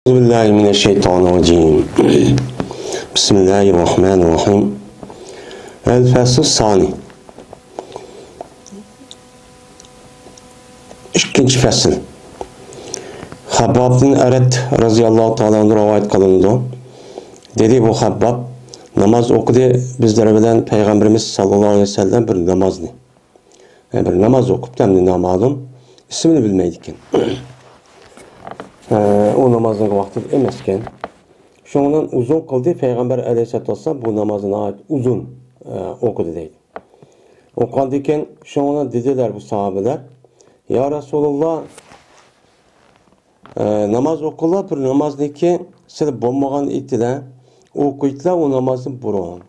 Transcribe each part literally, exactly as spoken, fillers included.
أعوذ بالله من الشيطان الرجيم. بسم الله الرحمن الرحيم. الفصل الثاني. ئىككىنچى پەسىل. خاببابتىن ئەرەت رەزىياللاھۇ تائالا ئەنھۇ رىۋايەت قىلىنىدۇ. دېدى بۇ خابباب، ناماز ئوقۇدى بىزلەر بىلەن پەيغەمبىرىمىز ساللاللاھۇ ئەلەيھى ۋەسەللەم بىر نامازنى. يەنى بىر ناماز ئوقۇپتۇ، ئەمدى نامالۇم، ئىسمىنى بىلمەيدىكەن. ئە، ئۇ نامازنىڭ ۋاقتى ئەمەسكەن. شۇنىڭ بىلەن ئۇزۇن قىلدى، پەيغەمبەر ئەلەيھىسسالاتۇ ۋەسسالام بۇ نامازنى ناھايىتى ئۇزۇن، ئە، ئوقۇدى دەيدۇ. ئوقۇغاندىن كېيىن شۇنىڭ بىلەن دېدىلەر بۇ ساھابىلەر، يا رەسۇلاللا، ئە، ناماز ئوقۇڭلار، بىر نامازنىكى سىلەر بولمىغان ئىدىلە، ئوقۇيتىلا ئۇ نامازنى بۇرۇن.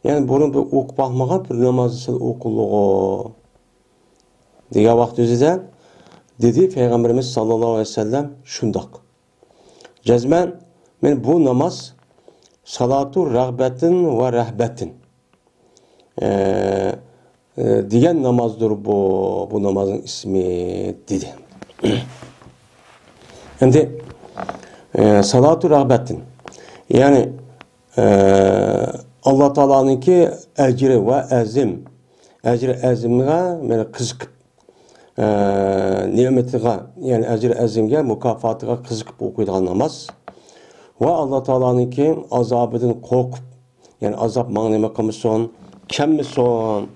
يەنى بۇرۇن بىر ئوقۇپ باقمىغان بىر نامازنى سىلەر ئوقۇڭلىغۇ دېگەن ۋاقىت ئۆزىدە دېدى پەيغەمبىرىمىز ساللاللاھۇ ئەلەيھى ۋەسەللەم شۇنداق. جەزمەن مەن بۇ ناماز سالاتۇ رەغبەتىن ۋە رەھبەتىن، ئە، ئە، دېگەن نامازدۇر بۇ، بۇ نامازنىڭ ئىسمى دېدى. ئەمدى، ئە، سالاتۇ رەغبەتىن. يەنى، ئە، ئاللا تائالانىڭكى ئەجرى ۋە ئەزىم، ئەجرى ئەزىمغا مەن قىزىقىپ، ئە، نېمىتىغا، يەنى ئەجرى ئەزىمگە، مۇكاپاتىغا قىزىقىپ ئوقۇيدىغان ناماز ۋە ئاللا تائالانىڭكى ئازابىدىن قورقۇپ، يەنى ئازاب ماڭا نېمە قىلمىسۇن، كەلمىسۇن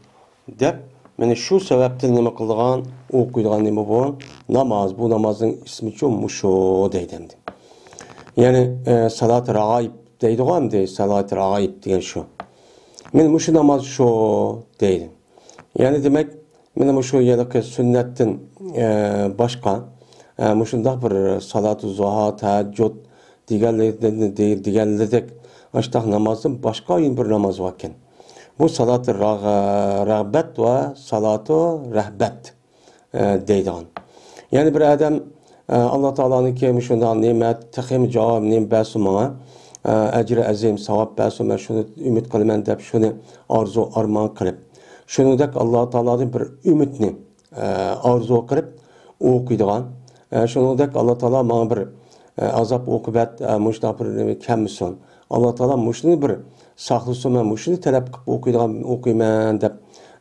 دەپ، مانا شۇ سەۋەبتىن نېمە قىلىدىغان، ئوقۇيدىغان نېمە بۇ؟ ناماز. بۇ نامازنىڭ ئىسمىچۇ مۇشۇ دەيدۇ ئەمدى. يەنى، ئە، سالات رەغايىب دەيدىغۇ ئەمدى، سالات رەغايىب دېگەن شۇ. مانا مۇشۇ ناماز شۇ دەيدۇ. يەنى دېمەك، مانا مۇشۇ ھېلىقى سۈننەتتىن، ئە، باشقا، ئە، مۇشۇنداق بىر سالاتۇ زۇھا، تەھەججۇد دېگەنلىك، دېگەنلىدەك ئاشۇنداق نامازدىن باشقا يەنە بىر ناماز باركەن. بۇ سالاتۇ رەغ-، رەغبەت ۋە سالاتۇ رەھبەت، ئە، دەيدىغان. يەنى بىر ئادەم، ئە، ئاللا تائالانىڭكى مۇشۇنداق نېمەت، تېخىمۇ جاۋاب نېمە بەرسۇن ماڭا، ئە، ئەجرى ئەزىم، ساۋاب بەرسۇن، مەن شۇنى ئۈمىد قىلىمەن دەپ، شۇنى ئارزۇ ئارمان قىلىپ، شۇنىڭدەك ئاللا تائالادىن بىر ئۈمىدنى، ئە، ئارزۇ قىلىپ ئوقۇيدىغان. ئە، شۇنىڭدەك ئاللا تائالا ماڭا بىر، ئە، ئازاب ئوقۇبەت، ئە، مۇشۇنداق بىر نېمە كەلمىسۇن. ئاللا تائالا مۇشۇنى بىر ساقلىسۇن، مەن مۇشۇنى تەلەپ قىلىپ ئوقۇيدىغان، ئوقۇيمەن دەپ،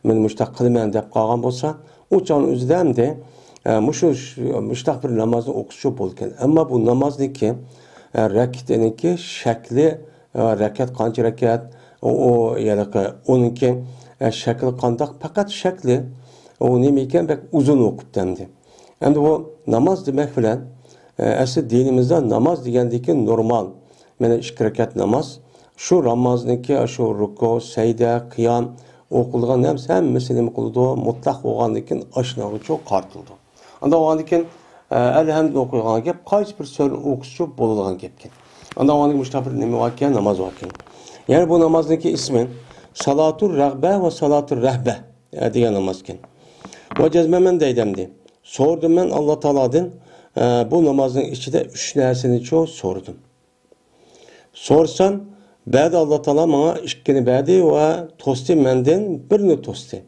مەن مۇشۇنداق قىلىمەن دەپ قالغان بولسا، ئۇ چاغنىڭ ئۆزىدە ئەمدى، ئە، مۇشۇ، مۇشۇنداق بىر نامازنى ئوقۇسىچۇ بولىدىكەن. ئەمما بۇ نامازنىڭكى، ئە، رەكىتىنىڭكى شەكلى، ئە، رەكەت قانچە رەكەت، ئۇ، ئۇ، ھېلىقى ئۇنىڭكى، ئە، شەكلى قانداق؟ پەقەت شەكلى، ئۇ نېمە ئىكەن، بەك ئۇزۇن ئوقۇپتۇ ئەمدى. ئەمدى بۇ ناماز دېمەك بىلەن، ئە، ئەسلى دىنىمىزدا ناماز دېگەندىكى نورمال، مانا ئىككى رەكەت ناماز. شۇ نامازنىڭكى شۇ رۇكۇ، سەجدە، قىيام، ئوقۇلغان ھەم-، ھەممىسى نېمە قىلىدۇ؟ مۇتلەق بولغاندىن كېيىن ئاشۇنىڭغىچۇ قارىتىلىدۇ. ئاندىن ئاندىن كېيىن، ئە، ئەلھەمدۇ ئوقۇيدىغان گەپ، قايسى بىر سۈرىنى ئوقۇسىچۇ بولىدىغان گەپكەن. ئاندىن ئاندىن كېيىن مۇشۇنداق بىر نېمە باركەن، ناماز باركەن. يەنى بۇ نامازنىڭكى ئىسمى سالاتۇر رەغبە ۋە سالاتۇر رەھبە، ئە، دېگەن نامازكەن. ۋە جەزمەن مەن دەيدۇ ئەمدى. سورىدىم مەن ئاللا تائالادىن، ئە، بۇ نامازنىڭ ئىچىدە ئۈچ نەرسىنىچۇ سورىدىم. سورىسام، بەردى، ئاللا تائالا ماڭا ئىككىنى بەردى ۋە توستى، مەندىن بىرنى توستى.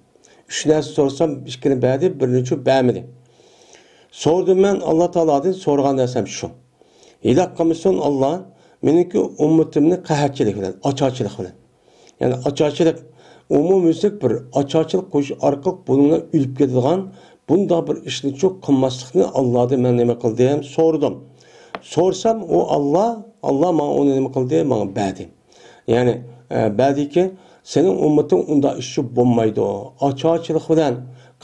ئۈچ نەرسە سورىسام، ئىككىنى بەردى، بىرنىچۇ بەرمىدى. سورىدىم مەن ئاللا تائالادىن، سورىغان نەرسەم شۇ. ھېلاك قىلمىسۇن ئاللا مېنىڭكى ئۈممىتىمنى قەھەتچىلىك بىلەن، ئاچارچىلىق بىلەن. يەنى ئاچارچىلىق، ئومۇميۈزلۈك بىر ئاچارچىلىق قويۇش ئارقىلىق بۇنىڭ بىلەن ئۆلۈپ كېتىدىغان بۇنداق بىر ئىشنىچۇ قىلماسلىقنى ئاللادىن مەن نېمە قىلدىم؟ سورىدىم. سورىسام، ئۇ ئاللا، ئاللا ماڭا ئۇنى نېمە قىلدى؟ ماڭا بەردى. يەنى، ئە، بەردىكى، سېنىڭ ئۈممىتىڭ ئۇنداق ئىشچۇ بولمايدۇ. ئاچارچىلىق بىلەن،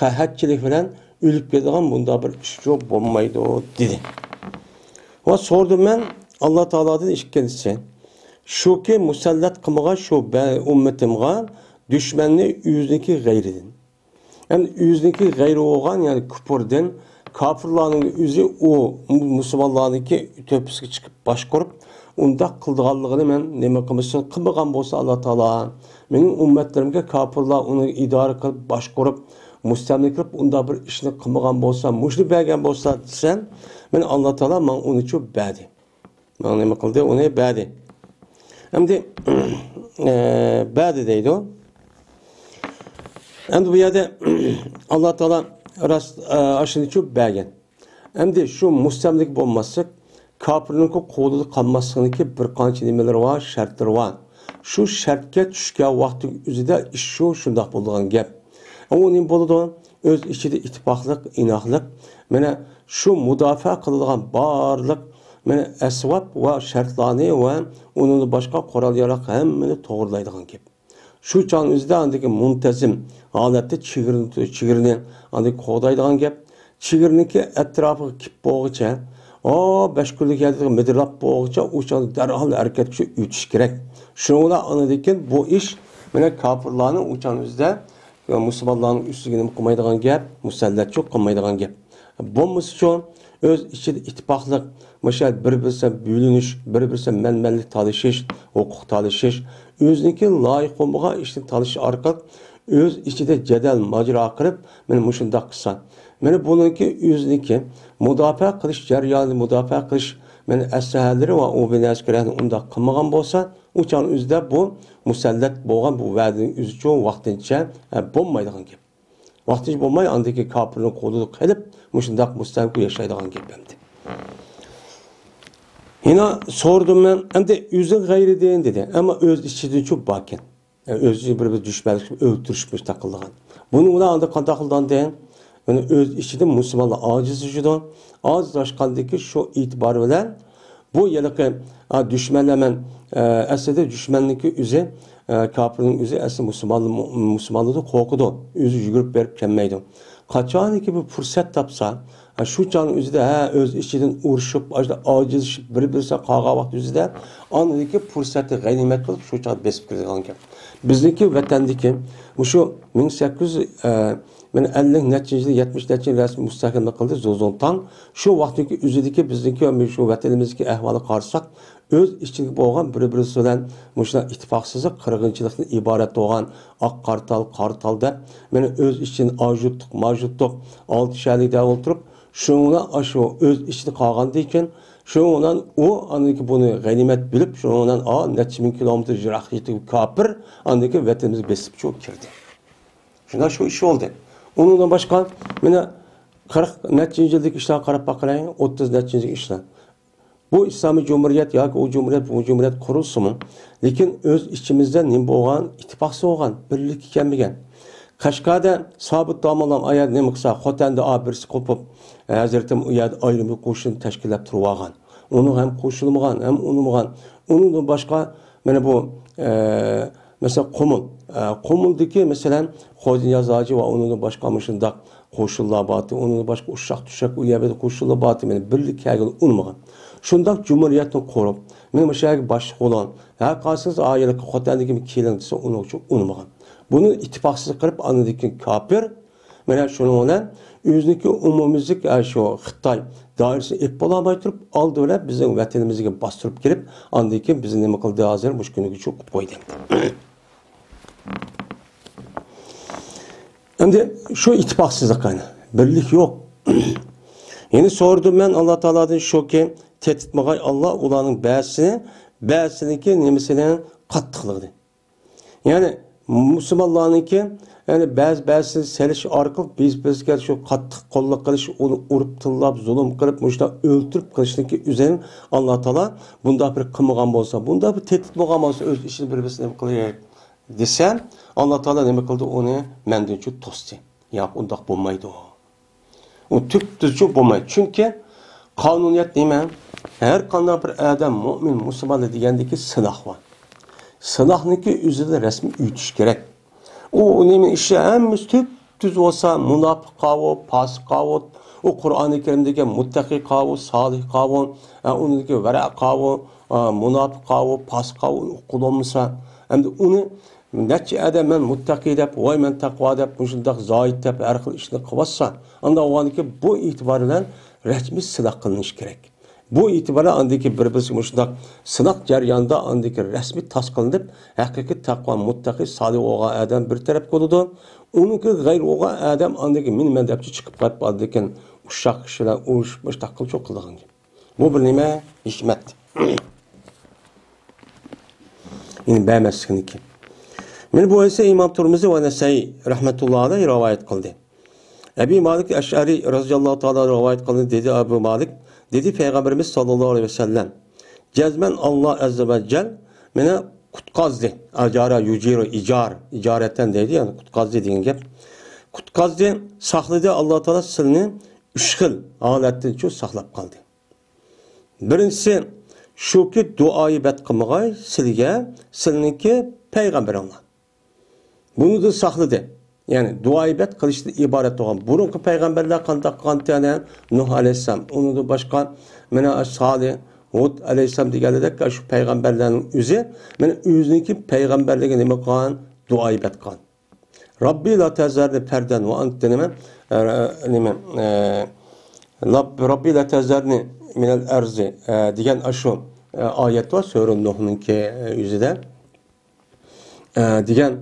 قەھەتچىلىك بىلەن ئۆلۈپ كېتىدىغان بۇنداق بىر ئىشچۇ بولمايدۇ، دېدى. ۋە سورىدىم مەن ئاللا تائالادىن ئىككىنچىسى. شۇكى، مۇسەللەت قىلمىغان شۇ بە-، ئۈممىتىمغا دۈشمەننى ئۆزىنىڭكى غەيرىدىن. يەنى ئۆزىنىڭكى غەيرى بولغان، يەنى كۇپۇردىن، كاپىرلارنىڭ ئۆزى ئۇ مۇ-، مۇسۇلمانلارنىڭكى تۆپىسىگە چىقىپ باشقۇرۇپ، ئۇنداق قىلىدىغانلىقىنى مەن نېمە قىلمىسۇن، قىلمىغان بولسا ئاللا تائالا، مېنىڭ ئۈممەتلىرىمگە كاپىرلار ئۇنى ئىدارە قىلىپ، باشقۇرۇپ، مۇستەملىكە قىلىپ، ئۇنداق بىر ئىشنى قىلمىغان بولسا، مۇشۇنى بەرگەن بولسا دېسەم، مەن ئاللا تائالا ماڭا ئۇنىچۇ بەردى. ماڭا نېمە قىلدى؟ ئۇنى بەردى. ئەمدى، ئە، بەردى دەيدۇ. ئەمدى بۇ يەردە ئاللا تائالا راست، ئە، ئاشۇنىچۇ بەرگەن. ئەمدى شۇ مۇستەملىكە بولماسلىق، كاپىرنىڭكى قولىدا قالماسلىقنىڭكى بىر قانچە نېمىلىرى بار، شەرتلىرى بار. شۇ شەرتكە چۈشكەن ۋاقتى ئۆزىدە ئىش شۇ، شۇنداق بولىدىغان گەپ. ئۇ نېمە بولىدۇ؟ ئۆز ئىچىدە ئىتتىپاقلىق، ئىناقلىق، مانا شۇ مۇداپىئە قىلىدىغان بارلىق، مانا ئەسۋاب ۋە شەرتلارنى ۋە ئۇنىڭدىن باشقا قورال-ياراغ ھەممىنى توغرىلايدىغان گەپ. شۇ چاغنىڭ ئۆزىدە ئاندىكى مۇنتەزىم ھالەتتە چېگرىنى، چېگرىنى ئاندىكى قوغدايدىغان گەپ. چېگرىنىڭكى ئەتراپىغا كېلىپ بولغۇچە، ئا، بەش كۈنلۈك يەردە مىدىرلاپ بولغۇچە ئۇ چاغدا دەرھال ھەرىكەتكە ئۆتۈش كېرەك. شۇنىڭ بىلەن ئاندىن كېيىن بۇ ئىش مانا كاپىرلارنىڭ ئۇ چاغنىڭ ئۆزىدە مۇسۇلمانلارنىڭ ئۈستىگە نېمە قىلمايدىغان گەپ، مۇسەللەتچۇ قىلمايدىغان گەپ. بولمىسىچۇ، ئۆز ئىچىدە ئىتتىپاقلىق، مۇشۇ بىر-بىرسى بۆلۈنۈش، بىر-بىرسى مەنمەنلىك تالىشىش، ھوقۇق تالىشىش، ئۆزىنىڭكى لايىق بولمىغان ئىشنى تالىشىش ئارقىلىق ئۆز ئىچىدە جېدەل، ماجىرا قىلىپ، مانا مۇشۇنداق قىلسا، مانا بۇنىڭكى ئۆزىنىڭكى مۇداپىئە قىلىش جەريانىدا، مۇداپىئە قىلىش، مانا ئەسلىھەلىرى ۋە ئۇ بىلەن ئەسكەرلەرنى ئۇنداق قىلمىغان بولسا، ئۇ چاغنىڭ ئۆزىدە بۇ مۇسەللەت بولغان بۇ ۋەدىنىڭ ئۆزىچۇ ۋاقتىنچە، ھە، بولمايدىغان گەپ. ۋاقتىنچە بولماي، ئاندىكى كاپىرنىڭ قولىدا قېلىپ، مۇشۇنداق مۇستەملىكە ياشايدىغان گەپ ئەمدى. يەنە سورىدىم مەن، ئەمدى ئۆزى غەيرىدىن دېدى، ئەمما ئۆز ئىچىدىچۇ باركەن. يەنى ئۆزى بىر-بىرى دۈشمەنلىك، ئۆلتۈرۈش مۇشۇنداق قىلىدىغان. بۇنىڭ بىلەن ئاندىن قانداق قىلىدۇ ئاندىن؟ يەنى ئۆز ئىچىدە مۇسۇلمانلار ئاجىزلىشىدۇ. ئاجىزلاشقاندىكى شۇ ئېتىبار بىلەن بۇ ھېلىقى، ئا، دۈشمەنلەر مەن، ئە، ئەسلىدە دۈشمەننىڭكى ئۆزى، ئە، كاپىرنىڭ ئۆزى ئەسلى مۇسۇلمان، مۇ-، مۇسۇلمانلاردىن قورقىدۇ. ئۆزى يۈگۈرۈپ بېرىپ كەلمەيدۇ. قاچانكى بىر پۇرسەت تاپسا، ھە، شۇ چاغنىڭ ئۆزىدە، ھە، ئۆز ئىچىدىن ئۇرۇشۇپ، ئاشۇنداق ئاجىزلىشىپ، بىر-بىرسىگە قالغان ۋاقىت ئۆزىدە ئاندىكى پۇرسەتنى غەنىيمەت قىلىپ، شۇ چاغدا بېسىپ كىرىدىغان گەپ. بىزنىڭكى ۋەتەندىكى مۇشۇ مىڭ سەككىز يۈز، ئە، مانا ئەللىك نەچچىنچى يىلى، يەتمىش نەچچىنچى يىلى رەسمىي مۇستەقىللىق قىلدى زۇزۇڭتاڭ. شۇ ۋاقىتتىكى ئۆزىدىكى بىزنىڭكى شۇ ۋەتىنىمىزدىكى ئەھۋالىغا قارىساق، ئۆز ئىچىدىكى بولغان بىر-بىرسى بىلەن مۇشۇنداق ئىتتىپاقسىزلىق، قىرغىنچىلىقتىن ئىبارەت بولغان ئاق قارتال، قارا تال دەپ، مانا ئۆز ئىچىدىن ئاجۇتتۇق، ماجۇتتۇق، ئالتە شەھەرلىك دەپ ئولتۇرۇپ، شۇنىڭ بىلەن ئاشۇ ئۆز ئىچىدە قالغاندىن كېيىن، شۇنىڭ بىلەن ئۇ ئاندىن كېيىن بۇنى غەنىيمەت بىلىپ، شۇنىڭ بىلەن، ئا، نەچچە مىڭ كىلومېتىر يىراقلىقتىكى كاپىر ئاندىن كېيىن ۋەتىنىمىزگە بېسىپ چوپ كىردى. شۇنداق شۇ ئىش بولدى. ئۇنىڭدىن باشقا، مانا، قىرىق نەچچىنچى يىلدىكى ئىشلارغا قاراپ باقايلى، ئوتتۇز نەچچىنچى ئىشلار. بۇ ئىسلامىي جۇمھۇرىيەت ياكى ئۇ جۇمھۇرىيەت، بۇ جۇمھۇرىيەت قۇرۇلسىمۇ، لېكىن ئۆز ئىچىمىزدە نېمە بولغان؟ ئىتتىپاقسىز بولغان، بىرلىككە كەلمىگەن. قەشقەردە سابىت داموللام ئايەت نېمە قىلسا، خوتەندە ئا بىرسى قوپۇپ، ھەزرىتىم ئۇ يەردە ئايرىم بىر قوشۇن تەشكىللەپ تۇرۇۋالغان. ئۇنىڭ ھەم قوشۇلمىغان، ھەم ئۇنىمىغان. ئۇنىڭدىن باشقا، مانا بۇ، ئە، مەسىلەن، قۇمۇل. ئە، قۇمۇلدىكى، مەسىلەن، خوجانىياز ھاجى ۋە ئۇنىڭدىن باشقا مۇشۇنداق قوشۇنلار بارتى. ئۇنىڭدىن باشقا ئۇششاق-چۈششەك ئۇ يەردە قوشۇنلار بارتى. مانا بىرلىككە كەلگىلى ئۇنىمىغان. شۇنداق جۇمھۇرىيەتنى قۇرۇپ، مانا مۇشۇ يەرگە باشلىق بولۇڭ. ھە، قالسىڭىز ئائىلىگە خوتەندىكى كېلىڭ دېسە، ئۇنىڭ ئۈچۈن ئۇنىمىغان. بۇنى ئىتتىپاقسىز قىلىپ، ئاندىن كېيىن كاپىر، مانا شۇنىڭ بىلەن ئۆزىنىڭكى ئومۇميۈزلۈك، ئە، شۇ خىتاي دائىرىسىنى ئېلىپ بولالماي تۇرۇپ، ئالدى بىلەن بىزنىڭ ۋەتىنىمىزگە باستۇرۇپ كىرىپ، ئاندىن كېيىن بىزنى نېمە قىلدى، ھازىر مۇشۇ كۈنگىچە قىلىپ قويدى. ئەمدى شۇ ئىتتىپاقسىزلىق، يەنى بىرلىك يوق. يەنە سورىدىم مەن ئاللا تائالادىن شۇكى، تېتىتمىغاي ئاللا ئۇلارنىڭ بەزىسىنى، بەزىسىنىڭكى نېمىسىنى قاتتىقلىقىنى. يەنى مۇسۇلمانلارنىڭكى، يەنى بەزى، بەزىسىنى سېلىش ئارقىلىق بىز، بىزگە شۇ قاتتىق قوللۇق قىلىش، ئۇنى ئۇرۇپ، تىللاپ، زۇلۇم قىلىپ، مۇشۇنداق ئۆلتۈرۈپ قىلىشنىڭكى ئۆزىنى ئاللا تائالا بۇنداق بىر قىلمىغان بولسا، بۇنداق بىر تېتىتمىغان بولسا، ئۆز ئىچىدە بىر-بىرسىنى نېمە قىلىپ دېسە، ئاللا تائالا نېمە قىلدى؟ ئۇنى مەندىنچۇ توستى. ياق، ئۇنداق بولمايدۇ. ئۇ تۈپتۈزچۇ بولمايدۇ. چۈنكى قانۇنىيەت نېمە؟ ھەر قانداق بىر ئادەم مۇئمىن، مۇسۇلمان دېگەندىكى سىناق بار. سىناقنىڭكى ئۆزىدە رەسمىي ئۆتۈش كېرەك. ئۇ نېمە ئىشى ھەممىسى تۈپتۈز بولسا، مۇناپىق قاۋۇ، پاسىق قاۋۇ، ئۇ قۇرئانى كەرىمدىكى مۇتتەقى قاۋۇ، سالىھ قاۋۇ، ئە، ئۇنىڭدىكى ۋەرە قاۋۇ، ئە، مۇناپىق قاۋۇ، پاسىق قاۋۇ، ئۇنى ئۇققىلى بولمىسا، ئەمدى ئۇنى نەچچە ئادەم مەن مۇتتەقى دەپ، ۋاي مەن تەقۋا دەپ، مۇشۇنداق زاھىد دەپ ھەر خىل ئىشنى قىلىۋاتسا، ئانداق بولغاندىكىن بۇ ئېتىبار بىلەن رەسمىي سىناق قىلىنىشى كېرەك. بۇ ئېتىبار بىلەن ئاندىكى بىر-بىرسى مۇشۇنداق سىناق جەريانىدا ئاندىكى رەسمىي تاس قىلىنىپ، ھەقىقىي تەقۋا، مۇتتەقى، سالىھ بولغان ئادەم بىر تەرەپكە بولىدۇ. ئۇنىڭكى غەيرى بولغان ئادەم ئاندىكى مېنى مەن دەپچۇ چىقىپ قېلىپ، ئاندىكىن ئۇششاق كىشىلەر ئۇرۇشۇپ، مۇشۇنداق قىلىپ چوق قىلىدىغان گەپ. بۇ بىر نېمە؟ ھېكمەت. يەنى بەرمەسلىكنىكى. مانا بۇ ھەدىسنى ئىمام تۇرمۇزى ۋە نەسەئىي رەھمەتۇللا ئەلەيھ رىۋايەت قىلدى. ئەبى مالىك ئەشئەرى رازىياللاھۇ تائالا رىۋايەت قىلدى، دېدى ئەبۇ مالىك، دېدى پەيغەمبىرىمىز ساللاللاھۇ ئەلەيھى ۋەسەللەم. جەزمەن ئاللا ئەززە ۋە جەل مېنى قۇتقازدى. ئاجارا يۇجىرۇ ئىجار، ئىجارەتەن دەيدۇ، يەنى قۇتقازدى دېگەن گەپ. قۇتقازدى، ساقلىدى ئاللا تائالا سىلىنى ئۈچ خىل ھالەتتىنچۇ ساقلاپ قالدى. بىرىنچىسى شۇكى، دۇئايى بەت قىلمىغاي سىلىگە سىلىنىڭكى پەيغەمبىرىڭلار. بۇنىدىن ساقلىدى. يەنى دۇئايى بەت قىلىشتىن ئىبارەت بولغان بۇرۇنقى پەيغەمبەرلەر قانداق قىلغانتى، يەنى نۇھ ئەلەيھىسسالام، ئۇنىڭدىن باشقا مانا سالىھ، ھۇد ئەلەيھىسسالام دېگەنلەردەك شۇ پەيغەمبەرلەرنىڭ ئۆزى مانا ئۆزىنىڭكى پەيغەمبەرلىكىگە نېمە قىلغان؟ دۇئايى بەت قىلغان. رەببى لا تەزەرنى پەردەن ۋە ئەنتە نېمە، ئە، نېمە، ئە، لاب-، رەببى لا تەزەرنى مىنەل ئەرزى، ئە، دېگەن ئاشۇ، ئە، ئايەت بار سۈرە نۇھنىڭكى، ئە، ئۆزىدە. ئە، دېگەن،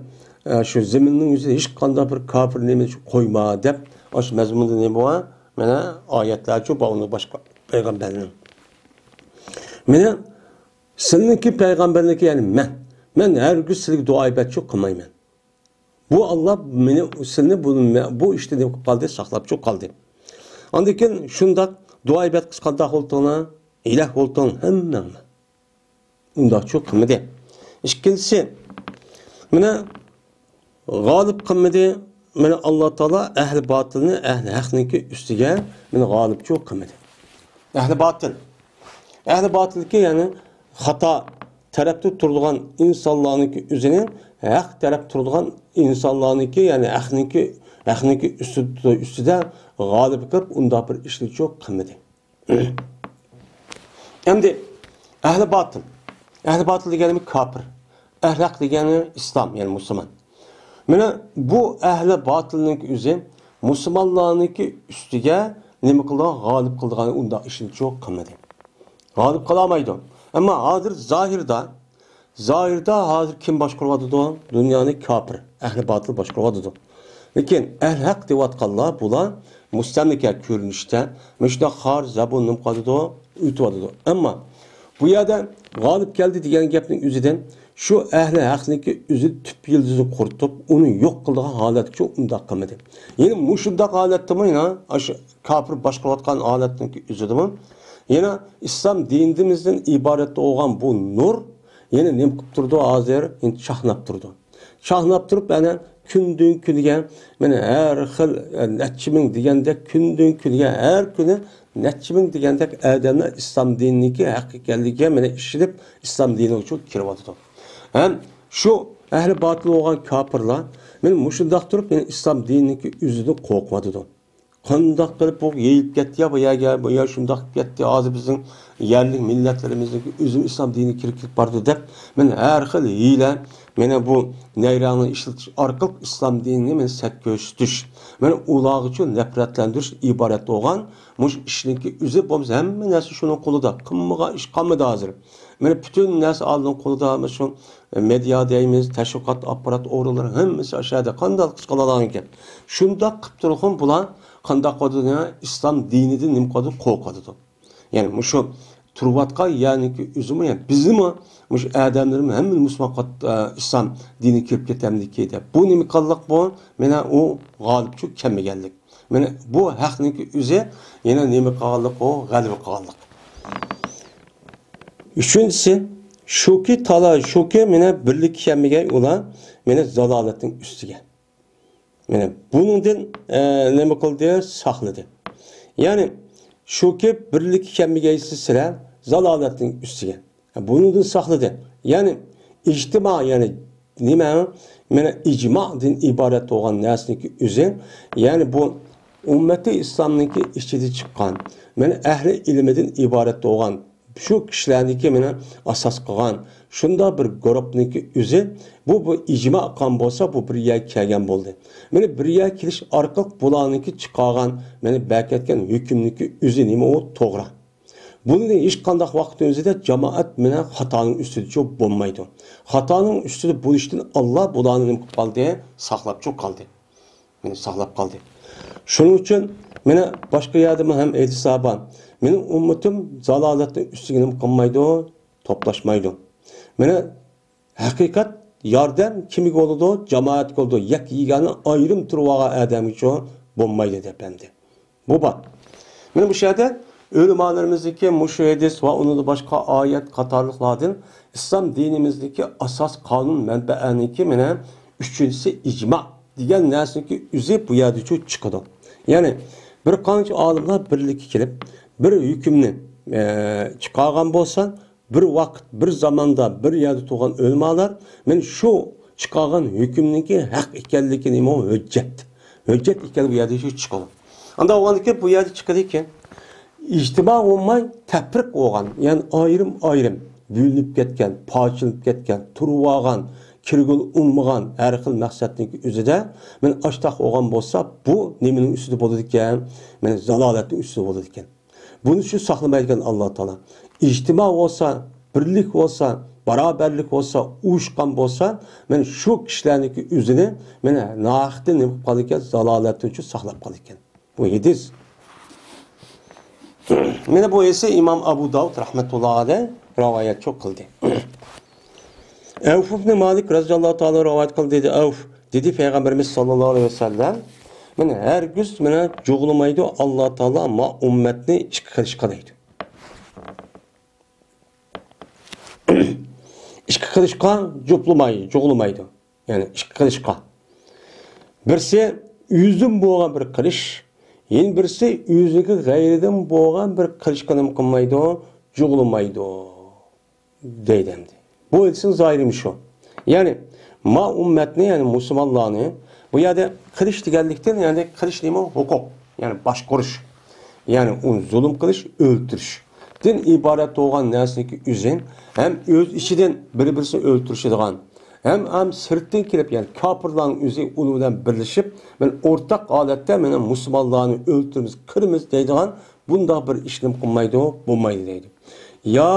ئە، شۇ زېمىننىڭ يۈزىدە ھېچقانداق بىر كاپىر نېمە قويما دەپ، ئاشۇ مەزمۇندا نېمە بار؟ مانا ئايەتلەرچۇ بار، ئۇنى باشقا پەيغەمبەرنىڭ. مانا سىلىنىڭكى پەيغەمبەرنىڭكى، يەنى مەن. مەن ھەرگىز سىلىگە دۇئا ئىبادەتچۇ قىلمايمەن. بۇ ئاللا مېنى، سىلىنى بۇ، بۇ ئىشتا نېمە قىلىپ قالدى؟ ساقلاپچۇ قالدى. ئاندىن كېيىن شۇنداق دۇئا ئىبادەت قىلىش قانداق بولتۇڭلار؟ ھىيلەك بولتۇڭ ھەممەڭلار. ئۇنداقچۇ قىلمىدى. ئىككىنچىسى، مانا غالىب قىلمىدى. مانا ئاللا تائالا ئەھلى باتىلنى ئەھلى ھەقنىڭكى ئۈستىگە مانا غالىبچۇ قىلمىدى. ئەھلى باتىل. ئەھلى باتىلكى، يەنى خاتا تەرەپتە تۇرىدىغان ئىنسانلارنىڭكى ئۆزىنى ھەق تەرەپ تۇرىدىغان ئىنسانلارنىڭكى، يەنى ھەقنىڭكى، ھەقنىڭكى ئۈستىدە، ئۈستىدە غالىب قىلىپ ئۇنداق بىر ئىشنىچۇ قىلمىدى. ئەمدى ئەھلى باتىل. ئەھلى باتىل دېگەنلىرىمىز كاپىر. ئەھلى ھەق دېگەنلىرى ئىسلام، يەنى مۇسۇلمان. مانا بۇ ئەھلى باتىلنىڭكى ئۆزى مۇسۇلمانلارنىڭكى ئۈستىگە نېمە قىلىدىغان، غالىب قىلىدىغان ئۇنداق ئىشنىچۇ قىلمىدى. غالىب قىلالمايدۇ. ئەمما ھازىر زاھىردا زاھىردا ھازىر كىم باشقۇرۇۋاتىدۇ؟ دۇنيانى كاپىر، ئەھلى باتىل باشقۇرۇۋاتىدۇ. لېكىن ئەھلى ھەق دەۋاتقانلار بۇلار مۇستەملىكە كۆرۈنۈشتە مۇشۇنداق خار زەبۇن نېمە قىلىۋاتىدۇ؟ ئۆتۈۋاتىدۇ. ئەمما بۇ يەردە غالىب كەلدى دېگەن گەپنىڭ ئۆزىدىن شۇ ئەھلى ھەقنىڭكى ئۆزى تۈپ يىلتىزىنى قۇرۇتۇپ، ئۇنى يوق قىلىدىغان ھالەتكىچۇ ئۇنداق قىلمىدى. يەنە مۇشۇنداق ھالەتتىمۇ يەنە ئاشۇ كاپىر باشقۇرۇۋاتقان ھالەتنىڭكى ئۆزىدىمۇ يەنە ئىسلام دىنىمىزدىن ئىبارەت بولغان بۇ نۇر يەنە نېمە قىلىپ تۇرىدۇ ھازىر؟ يەنە چاقناپ تۇرىدۇ. چاقناپ تۇرۇپ، يەنە كۈندىن كۈنگە، مانا ھەر خىل، ئە، نەچچە مىڭ دېگەندەك، كۈندىن كۈنگە، ھەر كۈنى نەچچە مىڭ دېگەندەك ئادەملەر ئىسلام دىنىنىڭكى ھەق ئىكەنلىكىگە، مانا ئىشىنىپ، ئىسلام دىنىغا كىرىۋاتىدۇ. ھەم شۇ ئەھلى باتىل بولغان كاپىرلار، مانا مۇشۇنداق تۇرۇپ، مانا ئىسلام دىنىنىڭكى ئۆزىدىن قورقۇۋاتىدۇ. قانداق قىلىپ بۇ يېيىلىپ كەتتى يا، بۇ يەرگە، بۇ يەر شۇنداق كەتتى، ھازىر بىزنىڭ يەرلىك مىللەتلىرىمىزنىڭ ئۆزىمۇ ئىسلام دىنىگە كىرىپ، كىرىپ بارىدۇ دەپ، مانا ھەر خىل ھىيلە، مانا بۇ نەيرەڭنى ئىشلىتىش ئارقىلىق ئىسلام دىنىنى مانا سەت كۆرسىتىش، مانا ئۇلارغىچۇ نەپرەتلەندۈرۈش ئىبارەت بولغان مۇشۇ ئىشنىڭكى ئۆزى بولمىسا، ھەممە نەرسە شۇنىڭ قولىدا، قىلمىغان ئىش قالمىدى ھازىر. مانا پۈتۈن نەرسە ئالدىن قولىدا، مانا شۇ مېدىيا دەيمىز، تەشۋىقات ئاپپارات ئورۇنلىرى ھەممىسى ئاشۇ يەردە قانداق ئىش قىلالايدىكەن. شۇنداق قىلىپ تۇرغان بۇلار قانداق قىلىدۇ؟ ئىسلام دىنىدىن نېمە قىلىدۇ؟ قورقۇۋاتىدۇ. يەنى مۇشۇ تۇرۇۋاتقان يەرنىڭكى ئۆزىمۇ، يەنى بىزنىمۇ، مۇشۇ ئادەملىرىمۇ ھەممىنى مۇسۇلمان قىلىپ، ئە، ئىسلام دىنىگە كىرىپ كېتەمدىكى دەپ. بۇ نېمە قىلغانلىق بۇ؟ مانا ئۇ غالىبچۇ كەلمىگەنلىك. مانا بۇ ھەقنىڭكى ئۆزى يەنە نېمە قىلغانلىق ئۇ؟ غەلىبە قىلغانلىق. ئۈچىنچىسى، شۇكى تالا-، شۇكى مانا بىرلىككە كەلمىگەي ئۇلار، مانا زالالەتنىڭ ئۈستىگە. مانا بۇنىڭدىن، ئە، نېمە قىلدى؟ ساقلىدى. يەنى شۇكى بىرلىككە كەلمىگەيسىز سىلەر زالالەتنىڭ ئۈستىگە. بۇنىڭدىن ساقلىدى. يەنى ئىجتىما، يەنى نېمە؟ مانا ئىجمادىن ئىبارەت بولغان نەرسىنىڭكى ئۆزى، يەنى بۇ ئۈممەتى ئىسلامنىڭكى ئىچىدە چىققان، مانا ئەھلى ئىلمىدىن ئىبارەت بولغان شۇ كىشىلەرنىڭكى مانا ئاساس قىلغان شۇنداق بىر گۇرۇپنىڭكى ئۆزى، بۇ، بۇ ئىجما قىلغان بولسا، بۇ بىر يەرگە كەلگەن بولدى. مانا بىر يەرگە كېلىش ئارقىلىق بۇلارنىڭكى چىقارغان، مانا بەركەتكەن ھۆكۈمنىڭكى ئۆزى نېمە ئۇ؟ توغرا. بۇنى ھېچقانداق ۋاقىتنىڭ ئۆزىدە جامائەت مانا خاتانىڭ ئۈستىدىچۇ بولمايدۇ. خاتانىڭ ئۈستىدە بولۇشتىن ئاللا بۇلارنى نېمە قىلىپ قالدى؟ ساقلاپچۇ قالدى. مېنى ساقلاپ قالدى. شۇنىڭ ئۈچۈن مانا باشقا يەردىمۇ ھەم ھەدىسلەر بار. مېنىڭ ئۈممىتىم زالالەتنىڭ ئۈستىگە نېمە قىلمايدۇ؟ توپلاشمايدۇ. مانا ھەقىقەت ياردەم كىمگە بولىدۇ؟ جامائەتكە بولىدۇ. يەككە يېگانە ئايرىم تۇرۇۋالغان ئادەمگىچۇ بولمايدۇ دەپ ئەمدى. بۇ بار. مانا مۇشۇ يەردە ئۆلىمالىرىمىزنىڭكى مۇشۇ ھەدىس ۋە ئۇنىڭدىن باشقا ئايەت قاتارلىقلاردىن ئىسلام دىنىمىزدىكى ئاساس قانۇن مەنبەنىڭكى مانا ئۈچىنچىسى ئىجما دېگەن نەرسىنىڭكى ئۆزى بۇ يەردىچۇ چىقىدۇ. يەنى بىر قانچە ئالىملار بىرلىككە كېلىپ، بىر ھۆكۈمنى، ئە، چىقارغان بولسا، بىر ۋاقىت، بىر زاماندا، بىر يەردە تۇرغان ئۆلىمالار مانا شۇ چىقارغان ھۆكۈمنىڭكى ھەق ئىكەنلىكى نېمە؟ ھۆججەت. ھۆججەت ئىكەن بۇ يەردە شۇ چىقىدۇ. ئاندا ئۇنىڭدىن كېيىن بۇ يەردە چىقىدىكەن، ئىجتىما بولماي تەپرىق بولغان، يەنى ئايرىم-ئايرىم بۆلۈنۈپ كەتكەن، پارچىلىنىپ كەتكەن، تۇرۇۋالغان، كىرگىلى ئۇنىمىغان ھەر خىل مەقسەتنىڭكى ئۆزىدە مانا ئاشتاق بولغان بولسا، بۇ نېمىنىڭ ئۈستىدە بولىدىكەن؟ مانا زالالەتنىڭ ئۈستىدە بولىدىكەن. بۇنى شۇ ساقلىمايدىكەن ئاللا تائالا. ئىجتىما بولسا، بىرلىك بولسا، باراۋەرلىك بولسا، ئۇيۇشقان بولسا، مانا شۇ كىشىلەرنىڭكى ئۆزىنى مانا ناھەقتىن نېمە قىلىپ قالىدىكەن؟ زالالەتتىن شۇ ساقلاپ قالىدىكەن. بۇ ھەدىس. مانا بۇ ھەدىسنى ئىمام ئەبۇ داۋۇد رەھمەتۇللا ئەلەيھ رىۋايەت قىلدى. ئەۋف ئىبنى مالىك رەزىياللاھۇ تائالا رىۋايەت قىلدى، دېدى ئەۋف، دېدى پەيغەمبىرىمىز ساللاللاھۇ ئەلەيھى ۋەسەللەم، مانا ھەرگىز مانا جۇغلىمايدۇ ئاللا تائالا ما ئۈممەتنى ئىككى قىلىشقا دەيدۇ. ئىككى قىلىشقا جۇپلىماي، جۇغلىمايدۇ. يەنى ئىككى قىلىشقا. بىرسى ئۆزىدىن بولغان بىر قىلىش، يەنە بىرسى ئۆزىنىڭكى غەيرىدىن بولغان بىر قىلىشقا نېمە قىلمايدۇ؟ جۇغلىمايدۇ. دەيدۇ ئەمدى. بۇ ھەدىسنىڭ زاھىرى شۇ. يەنى ما ئۈممەتنى، يەنى مۇسۇلمانلارنى، بۇ يەردە قىلىش دېگەنلىكتىن، يەنى قىلىش نېمە؟ ھوقۇق، يەنى باشقۇرۇش، يەنى ئۇنى زۇلۇم قىلىش، ئۆلتۈرۈشتىن ئىبارەت بولغان نەرسىنىڭكى ئۆزى ھەم ئۆز ئىچىدىن بىر-بىرسىنى ئۆلتۈرۈشىدىغان، ھەم، ھەم سىرتتىن كېلىپ، يەنى كاپىرلارنىڭ ئۆزى ئۇنىڭ بىلەن بىرلىشىپ، مانا ئورتاق ھالەتتە مانا مۇسۇلمانلارنى ئۆلتۈرىمىز، قىرىمىز دەيدىغان بۇنداق بىر ئىشنى قىلمايدۇ، بولمايدۇ دەيدۇ. يا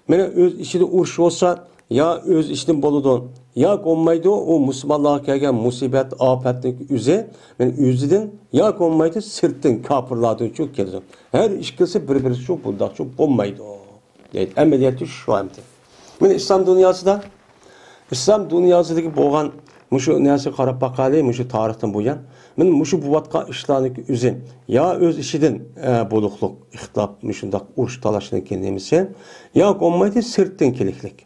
مانا ئۆز ئىچىدە ئۇرۇش بولسا، يا ئۆز ئىچىدىن بولىدۇ، يا بولمايدۇ، ئۇ مۇسۇلمانلارغا كەلگەن مۇسىبەت، ئاپەتنىڭ ئۆزى مانا ئۆزىدىن، يا بولمايدۇ، سىرتتىن، كاپىرلاردىنچۇ كېلىدۇ. ھەر ئىككىلىسى بىر-بىرىچۇ بۇنداقچۇ بولمايدۇ دەيدۇ. ئەمەلىيەتتە شۇ ئەمدى. مانا ئىسلام دۇنياسىدا، ئىسلام دۇنياسىدىكى بولغان مۇشۇ نەرسىگە قاراپ باقايلى، مۇشۇ تارىختىن بۇيان. مانا مۇشۇ بولۇۋاتقان ئىشلارنىڭكى ئۆزى يا ئۆز ئىچىدىن، ئە، بولۇقلۇق، ئىختىلاپ، مۇشۇنداق ئۇرۇش تالاشنىڭكى نېمىسى، يا بولمايدۇ سىرتتىن كېلىكلىك.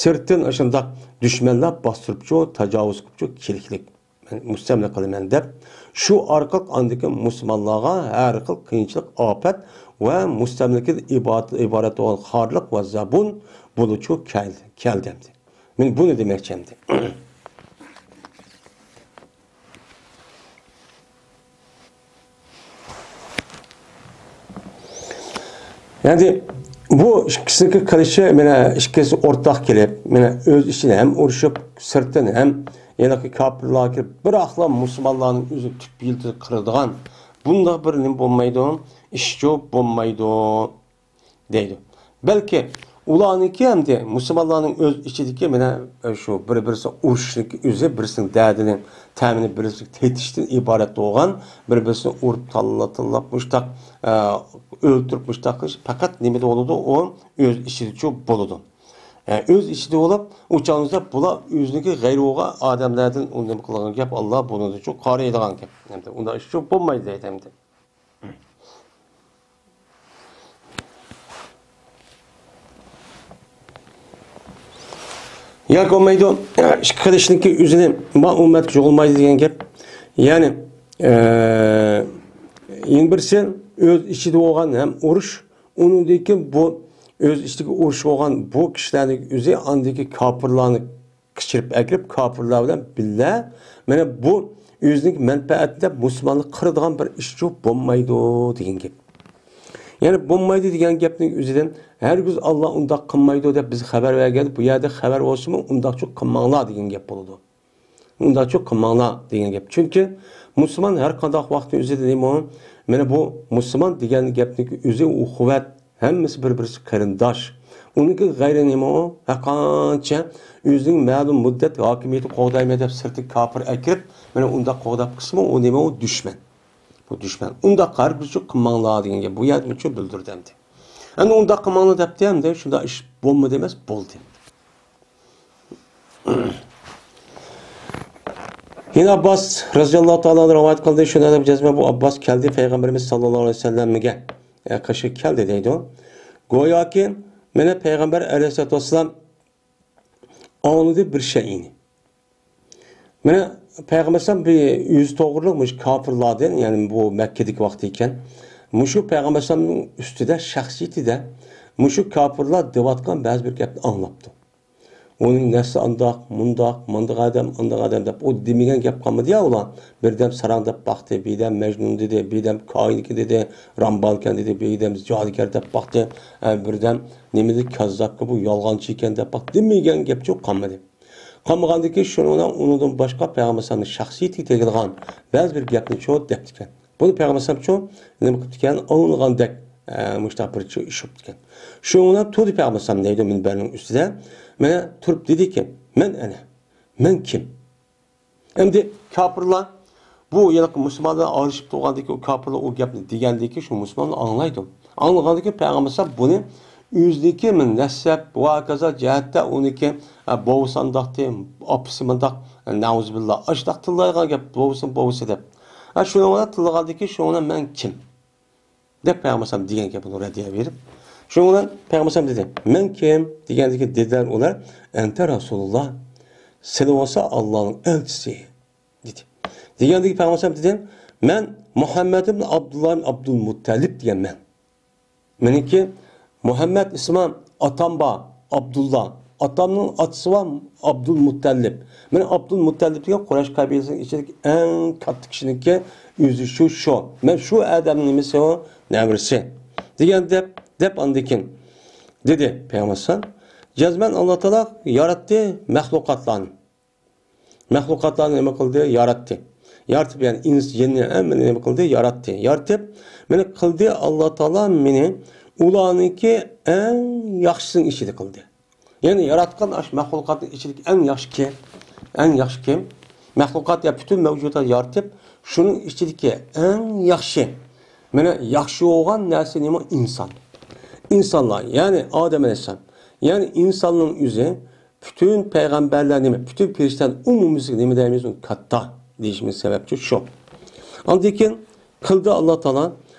سىرتتىن ئاشۇنداق دۈشمەنلەر باستۇرۇپچۇ، تاجاۋۇز قىلىپچۇ كېلىكلىك. مەن مۇستەملىكە قىلىمەن دەپ، شۇ ئارقىلىق ئاندىكى مۇسۇلمانلارغا ھەر خىل قىيىنچىلىق، ئاپەت ۋە مۇستەملىكىدىن ئىبارەت، ئىبارەت بولغان خارلىق ۋە زەبۇن بولۇچۇ كەل-، كەلدى ئەمدى. مەن بۇنى دېمەكچى ئەمدى. يەنى بۇ ئىككىسىنىڭكى قىلىشى، مانا ئىككىسى ئورتاق كېلىپ، مانا ئۆز ئىچىدە ھەم ئۇرۇشۇپ، سىرتتىن ھەم يەنە كاپىرلارغا كىرىپ، بىراقلا مۇسۇلمانلارنىڭ ئۆزى تۈپ يىلتىزى قىرىدىغان بۇنداق بىر نېمە بولمايدۇ، ئىشچۇ بولمايدۇ دەيدۇ. بەلكى ئۇلارنىڭكى ئەمدى مۇسۇلمانلارنىڭ ئۆز ئىچىدىكى مانا شۇ بىر-بىرسى ئۇرۇشنىڭكى ئۆزى، بىرسىنىڭ دەردىنى، تەمىنى بىرسىگە تېتىشتىن ئىبارەت بولغان، بىر-بىرسىنى ئۇرۇپ، تاللا-، تاللاپ، مۇشتاق، ئە، ئۆلتۈرۈپ، مۇشتاق قىلىش پەقەت نېمىدە بولىدۇ؟ ئۇ ئۆز ئىچىدىچۇ بولىدۇ. ئە، ئۆز ئىچىدە بولۇپ، ئۇ چاغدا بۇلار ئۆزىنىڭكى غەيرى بولغان ئادەملەردىن ئۇ نېمە قىلغان گەپ، ئاللا بۇنىڭدىنچۇ قارىيدىغان گەپ. ئەمدى ئۇنداق ئىشچۇ بولمايدۇ دەيدۇ ئەمدى. ياكى بولمايدۇ، ئىككى قىلىشنىڭكى ئۆزىنى ما ئۈممەتكە جۇغلىمايدۇ دېگەن گەپ. يەنى، ئە، يەنە بىرسى ئۆز ئىچىدە بولغان ھەم ئۇرۇش، ئۇنىڭدىن كېيىن بۇ ئۆز ئىچىدىكى ئۇرۇش بولغان بۇ كىشىلەرنىڭ ئۆزى ئاندىكى كاپىرلارنى قېچىرىپ ئەكىرىپ، كاپىرلار بىلەن بىللە، مانا بۇ ئۆزىنىڭ مەنپەئەتىنى دەپ مۇسۇلماننى قىرىدىغان بىر ئىشچۇ بولمايدۇ دېگەن گەپ. يەنى بولمايدۇ دېگەن گەپنىڭ ئۆزىدىن ھەرگىز ئاللا ئۇنداق قىلمايدۇ دەپ بىز خەۋەر بەرگەندە، بۇ يەردە خەۋەر بولسىمۇ ئۇنداقچۇ قىلماڭلار دېگەن گەپ بولىدۇ. ئۇنداقچۇ قىلماڭلار دېگەن گەپ. چۈنكى مۇسۇلمان ھەر قانداق ۋاقىتنىڭ ئۆزىدە نېمە ئۇ؟ مانا بۇ مۇسۇلمان دېگەن گەپنىڭ ئۆزى ئۇخۇۋەت، ھەممىسى بىر-بىرسى قېرىنداش. ئۇنىڭكى غەيرى نېمە ئۇ؟ ھەرقانچە ئۆزىنىڭ مەلۇم مۇددەت ھاكىمىيىتى قوغدايمەن دەپ سىرتتىن كاپىر ئەكىرىپ، مانا ئۇنداق قوغداپ قىلسىمۇ، ئۇ نېمە ئۇ؟ دۈشمەن. بۇ دۈشمەن. ئۇنداق ھەرگىزچۇ قىلماڭلار دېگەن گەپ. بۇ يەردىمۇچۇ بىلدۈردى ئەمدى. ئەمدى ئۇنداق قىلماڭلار دەپتۇ ئەمدى، شۇنداق ئىش بولمىدى ئەمەس، بولدى. يەنە ئابباس رەزىياللاھۇ تائالا ئەنھۇ رىۋايەت قىلدى، شۇنداق دەپ جەزمەن بۇ ئابباس كەلدى پەيغەمبىرىمىز ساللاللاھۇ ئەلەيھى ۋەسەللەمگە. يا قېشىغا كەلدى دەيدۇ. گوياكى مانا پەيغەمبەر ئەلەيھىسسالاتۇ ۋەسسالام ئاڭلىدى بىر شەيئىنى. مانا پەيغەمبەر ئەلەيھىسسالام بىر يۈز توغرىلىق مۇشۇ كاپىرلاردىن، يەنى بۇ مەككىدىكى ۋاقتى ئىكەن، مۇشۇ پەيغەمبەر ئەلەيھىسسالامنىڭ ئۈستىدە، شەخسىيىتىدە مۇشۇ كاپىرلار دەۋاتقان بەزى بىر گەپنى ئاڭلاپتۇ. ئۇنىڭ نەسلى ئانداق، مۇنداق، مانداق ئادەم، ئانداق ئادەم دەپ، ئۇ دېمىگەن گەپ قالمىدى يا ئۇلار. بىردەم ساراڭ دەپ باقتى، بىردەم مەجنۇن دېدى، بىردەم كاھىنكەن دېدى، رامبالكەن دېدى، بىردەم جادۇگەر دەپ باقتى، ئە، بىردەم نېمىدى، كاززاپكەن، بۇ يالغانچى ئىكەن دەپ باقتى. دېمىگەن گەپچۇ قالمىدى. قالمىغاندىكىن شۇنىڭ بىلەن ئۇنىڭدىن باشقا پەيغەمبەر ئەلەيھىسسالامنىڭ شەخسىيىتىگە تېگىدىغان بەزى بىر گەپنىچۇ دەپتىكەن. بۇنى پەيغەمبەر ئەلەيھىسسالامچۇ نېمە قىپتىكەن، ئاڭلىغاندەك، ئە، مۇشۇنداق بىر چىش ئۇرۇپتىكەن. شۇنىڭ بىلەن تۇردى پەيغەمبەر ئەلەيھىسسالام دەيدۇ مۇنبەرنىڭ ئۈستىدە. مانا تۇرۇپ دېدىكى، مەن ئەنە، مەن كىم؟ ئەمدى كاپىرلار بۇ ھېلىقى مۇسۇلمانلار ئارىلىشىپ تۇرغاندىكى ئۇ كاپىرلار ئۇ گەپنى دېگەندىكى شۇ مۇسۇلمانلار ئاڭلايدۇ. ئاڭلىغاندىكى پەيغەمبەر ئەلەيھىسسالام بۇنى ئۆزىنىكى مىن نەسەب ۋە ھاكازا جەھەتتە ئۇنىكى، ئە، بوۋىسى ئانداقتى، ئاپىسى مۇنداق، ئە، نەئۇزۇبىللا، ئاشۇنداق تىللايدىغان گەپ، بوۋىسىنىڭ بوۋىسى دەپ. ھە، شۇنىڭ بىلەن تىللىغاندىكى شۇنىڭ بىلەن مەن كىم؟ دەپ پەيغەمبەر ئەلەيھىسسالام دېگەن گەپ، بۇنى رەددىيە بېرىپ. شۇنىڭ بىلەن پەيغەمبەر ئەلەيھىسسالام دېدى، مەن كىم؟ دېگەندىكى دېدىلەر ئۇلار، ئەنتە رەسۇلۇللا، سىلى بولسا ئاللانىڭ ئەلچىسى، دېدى. دېگەندىكى پەيغەمبەر ئەلەيھىسسالام دېدى، مەن مۇھەممەد ئىبن ئابدۇللا ئىبن ئابدۇل مۇتتەلىپ دېگەنمەن. مېنىڭكى مۇھەممەد ئىسمىم، ئاتام بار ئابدۇللا، ئاتامنىڭ ئاتىسى بار ئابدۇل مۇتتەلىپ. مەن ئابدۇل مۇتتەلىپ دېگەن قۇرەيش قەبىلىسىنىڭ ئىچىدىكى ئەڭ كاتتا كىشىنىڭكى ئۆزى شۇ، شۇ. مەن شۇ ئادەمنىڭ نېمىسى ئۇ؟ نەۋرىسى. دېگەن دەپ، دەپ ئاندىن كېيىن دېدى پەيغەمبەر ئەلەيھىسسالام، جەزمەن ئاللا تائالا ياراتتى مەخلۇقاتلارنى. مەخلۇقاتلارنى نېمە قىلدى؟ ياراتتى. يارىتىپ، يەنى ئىنس، جىننى ھەممىنى نېمە قىلدى؟ ياراتتى. يارىتىپ، مانا قىلدى ئاللا تائالا مېنى ئۇلارنىڭكى ئەڭ ياخشىسىنىڭ ئىچىدە قىلدى. يەنى ياراتقان ئاشۇ مەخلۇقاتنىڭ ئىچىدىكى ئەڭ ياخشى كىم؟ ئەڭ ياخشى كىم؟ مەخلۇقات يا پۈتۈن مەۋجۇدات يارىتىپ، شۇنىڭ ئىچىدىكى ئەڭ ياخشى، مانا ياخشى بولغان نەرسە نېمە؟ ئىنسان. ئىنسانلار، يەنى ئادەم ئەلەيھىسسالام. يەنى ئىنساننىڭ ئۆزى پۈتۈن پەيغەمبەرلەر نېمە، پۈتۈن پەرىشتىلەر ئومۇمىيسىگە نېمە دەيمىز؟ كاتتا دېيىشىمىز سەۋەبچۇ شۇ. ئاندىن كېيىن قىلدى ئاللا تائالا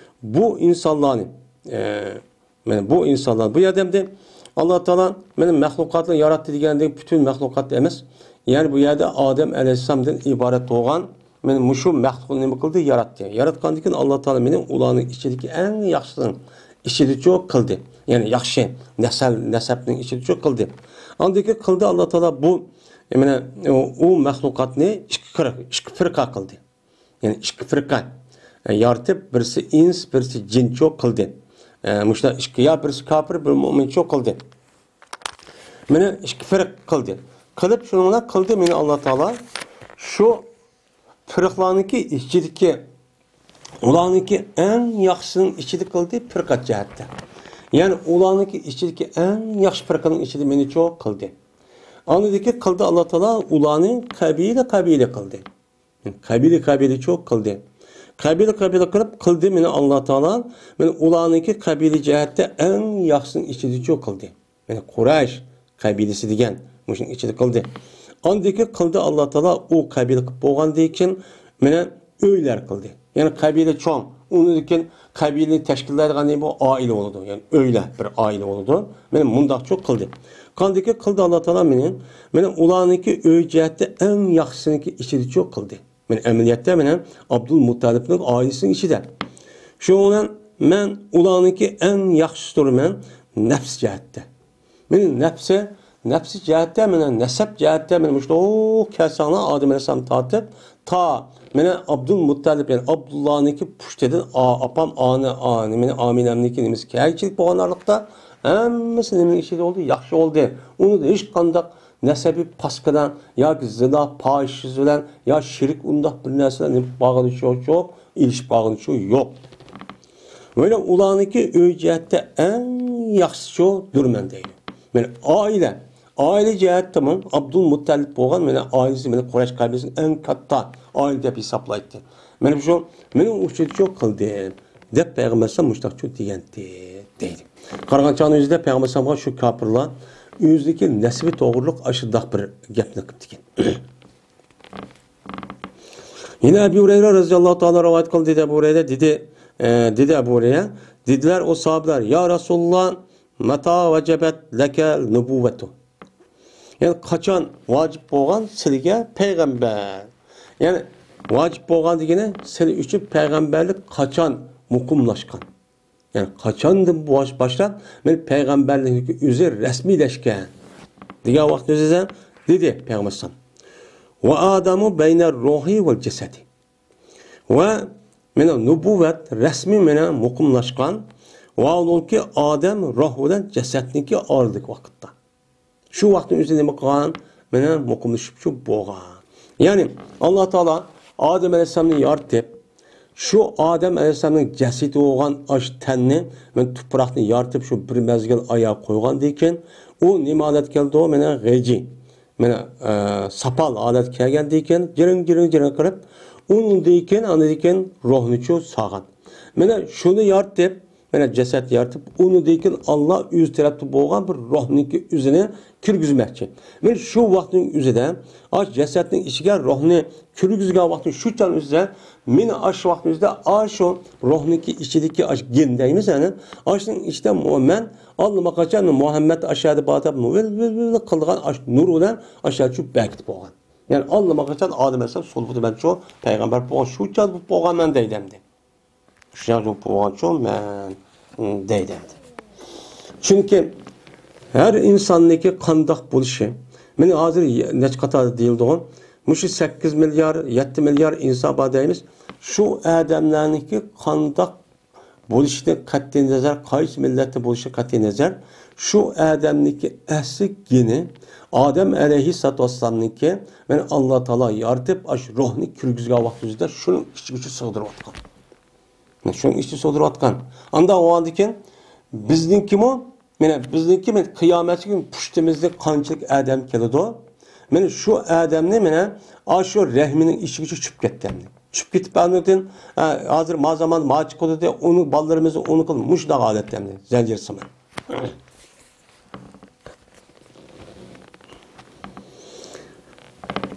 بۇ ئىنسانلارنى، ئە، مانا بۇ ئىنسانلار، بۇ يەردە ئەمدى ئاللا تائالا مانا مەخلۇقاتنى ياراتتى دېگەندىن پۈتۈن مەخلۇقات ئەمەس. يەنى بۇ يەردە ئادەم ئەلەيھىسسالامدىن ئىبارەت بولغان مانا مۇشۇ مەخلۇقنى نېمە قىلدى؟ ياراتتى. ياراتقاندىن كېيىن ئاللا تائالا مېنى ئۇلارنىڭ ئىچىدىكى ئەڭ ياخشىسىنىڭ ئىچىدىچۇ قىلدى. يەنى ياخشى نەسەل، نەسەبنىڭ ئىچىدىچۇ قىلدى. ئاندىن كېيىن قىلدى ئاللا تائالا بۇ، ئە، مانا ئۇ، ئۇ مەخلۇقاتنى ئىككى قىرىق، ئىككى پىرقە قىلدى. يەنى ئىككى پىرقە، ئە، يارىتىپ، بىرسى ئىنس، بىرسى جىنچۇ قىلدى. ئە، مۇشۇنداق ئىككى، يا بىرسى كاپىر، بىر مۆمىنچۇ قىلدى. مېنى ئىككى پىرقە قىلدى. قىلىپ شۇنىڭ بىلەن قىلدى مېنى ئاللا تائالا شۇ پىرقىلارنىڭكى ئىچىدىكى، ئۇلارنىڭكى ئەڭ ياخشىسىنىڭ ئىچىدە قىلدى پىرقە جەھەتتە. يەنى ئۇلارنىڭكى ئىچىدىكى ئەڭ ياخشى پىرقىنىڭ ئىچىدە مېنىچۇ قىلدى. ئاندىن كېيىن قىلدى ئاللا تائالا ئۇلارنى قەبىلە قەبىلە قىلدى. قەبىلە قەبىلىچۇ قىلدى. قەبىلە قەبىلە قىلىپ قىلدى مېنى ئاللا تائالا، مېنى ئۇلارنىڭكى قەبىلە جەھەتتە ئەڭ ياخشىسىنىڭ ئىچىدىچۇ قىلدى. يەنى قۇرەيش قەبىلىسى دېگەن مۇشۇنىڭ ئىچىدە قىلدى. ئاندىن كېيىن قىلدى ئاللا تائالا ئۇ قەبىلە قىلىپ بولغاندىن كېيىن مېنى ئۆيلەر قىلدى. يەنى قەبىلە چوڭ، ئۇنىڭدىن كېيىن قەبىلىنى تەشكىللەيدىغان نېمە بۇ؟ ئائىلە بولىدۇ. يەنى ئۆيلەر، بىر ئائىلە بولىدۇ. مېنى مۇنداقچۇ قىلدى. قاندىكى قىلدى ئاللا تائالا مېنى، مېنى ئۇلارنىڭكى ئۆي جەھەتتە ئەڭ ياخشىسىنىڭكى ئىچىدىچۇ قىلدى. مېنى ئەمەلىيەتتە مېنى ئابدۇل مۇتتەلىپنىڭ ئائىلىسىنىڭ ئىچىدە. شۇنىڭ بىلەن مەن ئۇلارنىڭكى ئەڭ ياخشىسى تۇرىمەن نەپس جەھەتتە. مېنى نەپسى، نەپسى جەھەتتە، مېنى نەسەب جەھەتتە، مېنى مۇشۇنداق كەلسەڭلار ئادەم ئەلەيھىسسالام تارتىپ، تا مېنى ئابدۇل مۇتتەلىپ، يەنى ئابدۇللانىڭكى پۇشتىدىن ئا-، ئاپام ئانە-، ئا-، نېمىنى، ئامىنەمنىڭكى نېمىسى كەلگۈچىلىك بولغان ئارىلىقتا، ھەممىسى نېمىنىڭ ئىچىدە بولدى؟ ياخشى بولدى. ئۇنىڭدا ھېچقانداق نەسەبى پاسكىنا ياكى زىنا، پاھىشىسى بىلەن يا شېرىك ئۇنداق بىر نەرسىلەر نېمە قىلىپ قالغىنىچۇ يوق، ئېلىشىپ قالغىنىچۇ يوق. ۋەلى ئۇلارنىڭكى ئۆي جەھەتتە ئەڭ ياخشىسىچۇ دۇرمەن دەيدۇ. مانا ئائىلە، ئائىلە جەھەتتىمۇ ئابدۇل مۇتتەلىپ بولغان، مانا ئائىلىسى، مانا قۇرەيش قەبىلىسىنىڭ ئەڭ كاتتا ئائىلە دەپ ھېسابلايتتى. مانا شۇ مېنىڭ ئۈچۈنچۇ قىلدىم دەپ پەيغەمبەر ئەلەيھىسسالام مۇشۇنداقچۇ دېگەنتى دەيدۇ. قارىغان چاغنىڭ ئۆزىدە پەيغەمبەر ئەلەيھىسسالامغا شۇ كاپىرلار ئۆزىنىڭكى نەسىبى توغرۇلۇق ئاشۇنداق بىر گەپنى قىپتىكەن. يەنە ئەبۇ ھۇرەيرە رەزىياللاھۇ تائالا رىۋايەت قىلدى، دېدى ئەبۇ ھۇرەيرە، دېدى، ئە، دېدى ئەبۇ ھۇرەيرە، دېدىلەر ئۇ ساھابىلەر: يا رەسۇلاللا، مەتا ۋەجەبەت لەكە نۇبۇۋۋەتۇ؟ يەنى قاچان ۋاجىپ بولغان سىلىگە پەيغەمبەر؟ يەنى ۋاجىپ بولغان دېگىنى سىلى ئۈچۈن پەيغەمبەرلىك قاچان مۇقىملاشقان؟ يەنى قاچاندىن باش-، باشلاپ مەن پەيغەمبەرلىكنىڭ ئۆزى رەسمىيلەشكەن؟ دېگەن ۋاقىتنى ئۆزىدە دېدى پەيغەمبەر ئەلەيھىسسالام: ۋە ئادەمۇ بەينە روھى ۋەل جەسەدى. ۋە مېنىڭ نۇبۇۋۋەت رەسمىي مېنىڭ مۇقىملاشقان، ۋە ئۇنىڭكى ئادەم روھ بىلەن جەسەتنىڭكى ئارىلىق ۋاقىتتا. شۇ ۋاقىتنىڭ ئۆزىدە نېمە قىلغان؟ مېنىڭ مۇقىملىشىپ شۇ بولغان. يەنى، ئاللا تائالا ئادەم ئەلەيھىسسالامنى يارىتىپ، شۇ ئادەم ئەلەيھىسسالامنىڭ جەسىتى بولغان ئاش تەننى مەن تۇپراقنى يارىتىپ، شۇ بىر مەزگىل ئاياغ قويغاندىن كېيىن، ئۇ نېمە ھالەتكە كەلدى؟ مېنىڭ غېجى. مانا، ئە، ساپال ھالەتكە كەلگەندىن كېيىن، جىرىڭ، جىرىڭ، جىرىڭ قىلىپ، ئۇنىڭدىن كېيىن، ئاندىن كېيىن روھنىچۇ سالغان. مانا شۇنى يارىتىپ، مانا جەسەت يارىتىپ، ئۇنىڭدىن كېيىن ئاللا ئۆزى تەرەپتە بولغان بىر روھنىڭكى ئۆزىنى كىرگۈزمەكچى. مانا شۇ ۋاقىتنىڭ ئۆزىدە، ئاش جەسەتنىڭ ئىچىگە روھنى كىرگۈزگەن ۋاقتى شۇ چاغنىڭ ئۆزىدە، مانا ئاش ۋاقىتنىڭ ئۆزىدە، ئاش شۇ روھنىڭكى ئىچىدىكى ئاش گېن دەيمىز، يەنى ئاشنىڭ ئىچىدە مو-، مەن ئاللىماقاچان مۇھەممەد ئاشۇ يەردە بار دەپ ۋىل، ۋىل، ۋىل قىلىدىغان ئاشۇ نۇر بىلەن ئاشۇ يەر شۇ بەركىتىپ بولغان. يەنى ئاللىماقاچان ئادەم ئەلەيھىسسالام سولىۋىدى، مەن شۇ پەيغەمبەر بولغان، شۇ چاغ بولۇپ بولغان مەن دەيدۇ ئەمدى. شۇ چاغ بولۇپ بولغان شۇ مەن، م، دەيدۇ ئەمدى. چۈنكى ھەر ئىنساننىڭكى قانداق بولۇشى، مانا ھازىر نەچچە قاتاردا دېيىلىدىغۇ، مۇشۇ سەككىز مىليار، يەتتە مىليار ئىنسان بار دەيمىز. شۇ ئادەملەرنىڭكى قانداق بولۇشىدىن قەتئىينەزەر، قايسى مىللەتتە بولۇشى قەتئىينەزەر، شۇ ئادەمنىڭكى ئەسلى گېنى ئادەم ئەلەيھىسسالاتۇ ۋەسسالامنىڭكى، مانا ئاللا تائالا يارىتىپ، ئاشۇ روھنى كىرگۈزگەن ۋاقتىمىزدا شۇنىڭ ئىچىگىچە سىغدۇرۇۋاتقان. شۇنىڭ ئىچىگە سىغدۇرۇۋاتقان. ئاندا بولغاندىكىن بىزنىڭكىمۇ، مانا بىزنىڭكى، مانا قىيامەتكى كۈن پۇشتىمىزدىن قانچىلىك ئادەم كېلىدۇ؟ مانا شۇ ئادەمنى، مانا ئاشۇ رەھمىنىڭ ئىچىگىچە چۈشۈپ كەتتى ئەمدى. چۈشۈپ كېتىپ، ئاندىن كېيىن، ئە، ھازىر ما زامان ما چىقىدۇ دە، ئۇنىڭ بالىلىرىمىزنى ئۇنى قىل، مۇشۇنداق ھالەتتە ئەمدى، زەنجىر سىمان.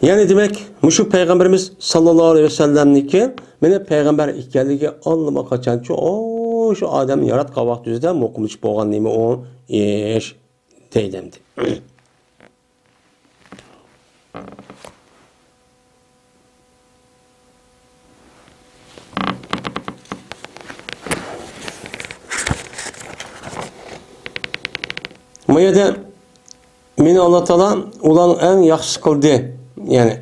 يەنى دېمەك، مۇشۇ پەيغەمبىرىمىز ساللاللاھۇ ئەلەيھى ۋەسەللەمنىڭكى مانا پەيغەمبەر ئىكەنلىكى ئاللىماقاچانچۇ، ئو، شۇ ئادەمنى ياراتقان ۋاقتى ئۆزىدە مۇقىملىشىپ بولغان نېمە ئۇ ئىش دەيدۇ ئەمدى. بۇ يەردە مېنى ئاللا تائالا ئۇلارنىڭ ئەڭ ياخشىسى قىلدى، يەنى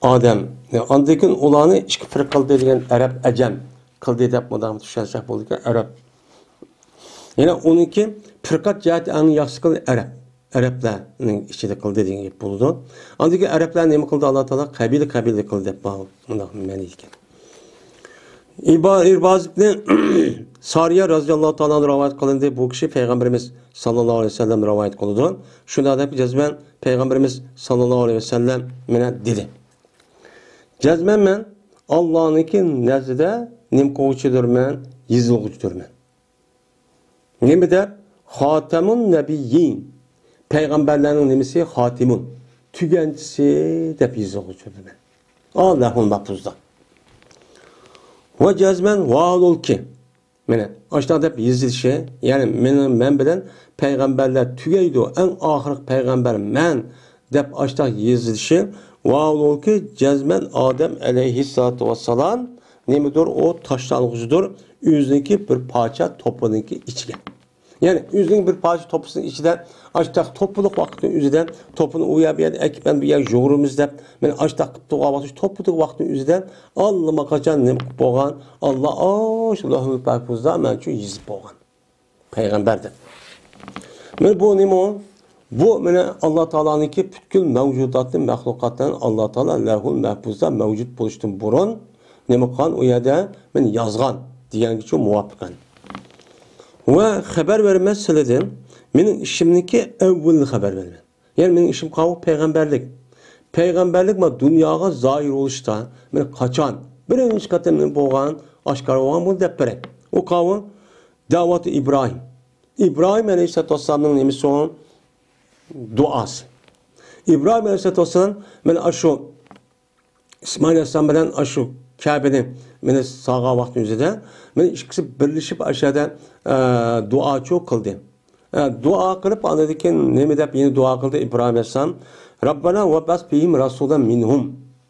ئادەم. ئاندىن كېيىن ئۇلارنى ئىككى پىرقە قىلدى دېگەن، ئەرەب، ئەجەم قىلدى دەپ مۇنداق چۈشەنسەك بولىدىكەن، ئەرەب. يەنە ئۇنىڭكى پىرقەت جەھەتتە ئەڭ ياخشىسى قىلدى ئەرەب. ئەرەبلەرنىڭ ئىچىدە قىلدى دېگەن گەپ بولىدۇ. ئاندىن كېيىن ئەرەبلەرنى نېمە قىلدى ئاللا تائالا؟ قەبىلە، قەبىلە قىلدى دەپ مۇنداق مەنىدىكەن. ئىبا-، ئىرباز ئىبنى سارىيە رەزىياللاھۇ تائالا ئەنھۇ رىۋايەت قىلىندى. بۇ كىشى پەيغەمبىرىمىز ساللاللاھۇ ئەلەيھى ۋەسەللەم رىۋايەت قىلىدۇ. شۇنداق دەپ جەزمەن پەيغەمبىرىمىز ساللاللاھۇ ئەلەيھى ۋەسەللەم مانا دېدى. جەزمەن مەن ئاللانىڭكى نەزدىدە نېمە قىلغۇچىدۇرمەن؟ يېزىلغۇچىدۇرمەن. نېمە دەپ؟ خاتەمۇن نەبىيين. پەيغەمبەرلەرنىڭ نېمىسى؟ خاتىمۇن. تۈگەنچىسى دەپ يېزىلغۇچىدۇرمەن. ئا، لەھۇل مەھپۇزدا. ۋە جەزمەن ۋاھۇلكى. مانا ئاشۇنداق دەپ يېزىلىشى، يەنى مېنىڭ، مەن بىلەن پەيغەمبەرلەر تۈگەيدۇ، ئەڭ ئاخىرقى پەيغەمبەر مەن دەپ ئاشۇنداق يېزىلىشى، ۋاھۇلكى جەزمەن ئادەم ئەلەيھىسسالاتۇ ۋەسسالام نېمىدۇر، ئۇ تاشلانغۇچىدۇر ئۆزىنىڭكى بىر پارچە توپىنىڭكى ئىچىگە. يەنى ئۆزىنىڭ بىر پارچە توپىسىنىڭ ئىچىدە ئاشتاق توپىلىق ۋاقىتنىڭ ئۆزىدە توپىنى ئۇ يەر بۇ يەردە ئەكىپ، مەن بۇ يەرگە يۇغۇرىمىز دەپ، مەن ئاشتاق قىلىپ تۇرغان ۋاقىت، توپىلىق ۋاقىتنىڭ ئۆزىدە ئاللىماقاچان نېمە قىلىپ بولغان؟ ئاللا ئاشۇ لەھۇل مەھپۇزدا مەن ئۈچۈن يېزىپ بولغان. پەيغەمبەر دەپ. مانا بۇ نېمە ئۇ؟ بۇ مانا ئاللا تائالانىڭكى پۈتكۈل مەۋجۇداتنى، مەخلۇقاتلارنى ئاللا تائالا لەھۇل مەھپۇزدا مەۋجۇت بولۇشتىن بۇرۇن نېمە قىلغان؟ ئۇ يەردە مانا يازغان دېگەنگىچە مۇۋاپىقەن. ۋە خەۋەر بېرىمەن سىلىدىن، مېنىڭ ئىشىمنىڭكى ئەۋۋىلىنى خەۋەر بېرىمەن. يەنى مېنىڭ ئىشىم قاۋۇ پەيغەمبەرلىك. پەيغەمبەرلىك مانا دۇنياغا زاھىر بولۇشتا، مانا قاچان؟ بىرىنچى قېتىم نېمە بولغان؟ ئاشكارا بولغان بۇنى دەپ بېرەي. ئۇ قاۋۇ دەۋاتۇ ئىبراھىم. ئىبراھىم ئەلەيھىسسالاتۇ ۋەسسالامنىڭ نېمىسى ئۇ؟ دۇئاسى. ئىبراھىم ئەلەيھىسسالاتۇ ۋەسسالام مانا ئاشۇ ئىسمائىل ئەلەيھىسسالام بىلەن ئاشۇ كەبىنى مېنى سالغان ۋاقتى ئۆزىدە، مېنى ئىككىسى بىرلىشىپ ئاشۇ يەردە، ئە، دۇئاچۇ قىلدى. ئە، دۇئا قىلىپ، ئاندىن كېيىن نېمە دەپ يەنە دۇئا قىلدى ئىبراھىم ئەلەيھىسسالام؟ رەببەنا ۋەبئەس فىھىم رەسۇلەن مىنھۇم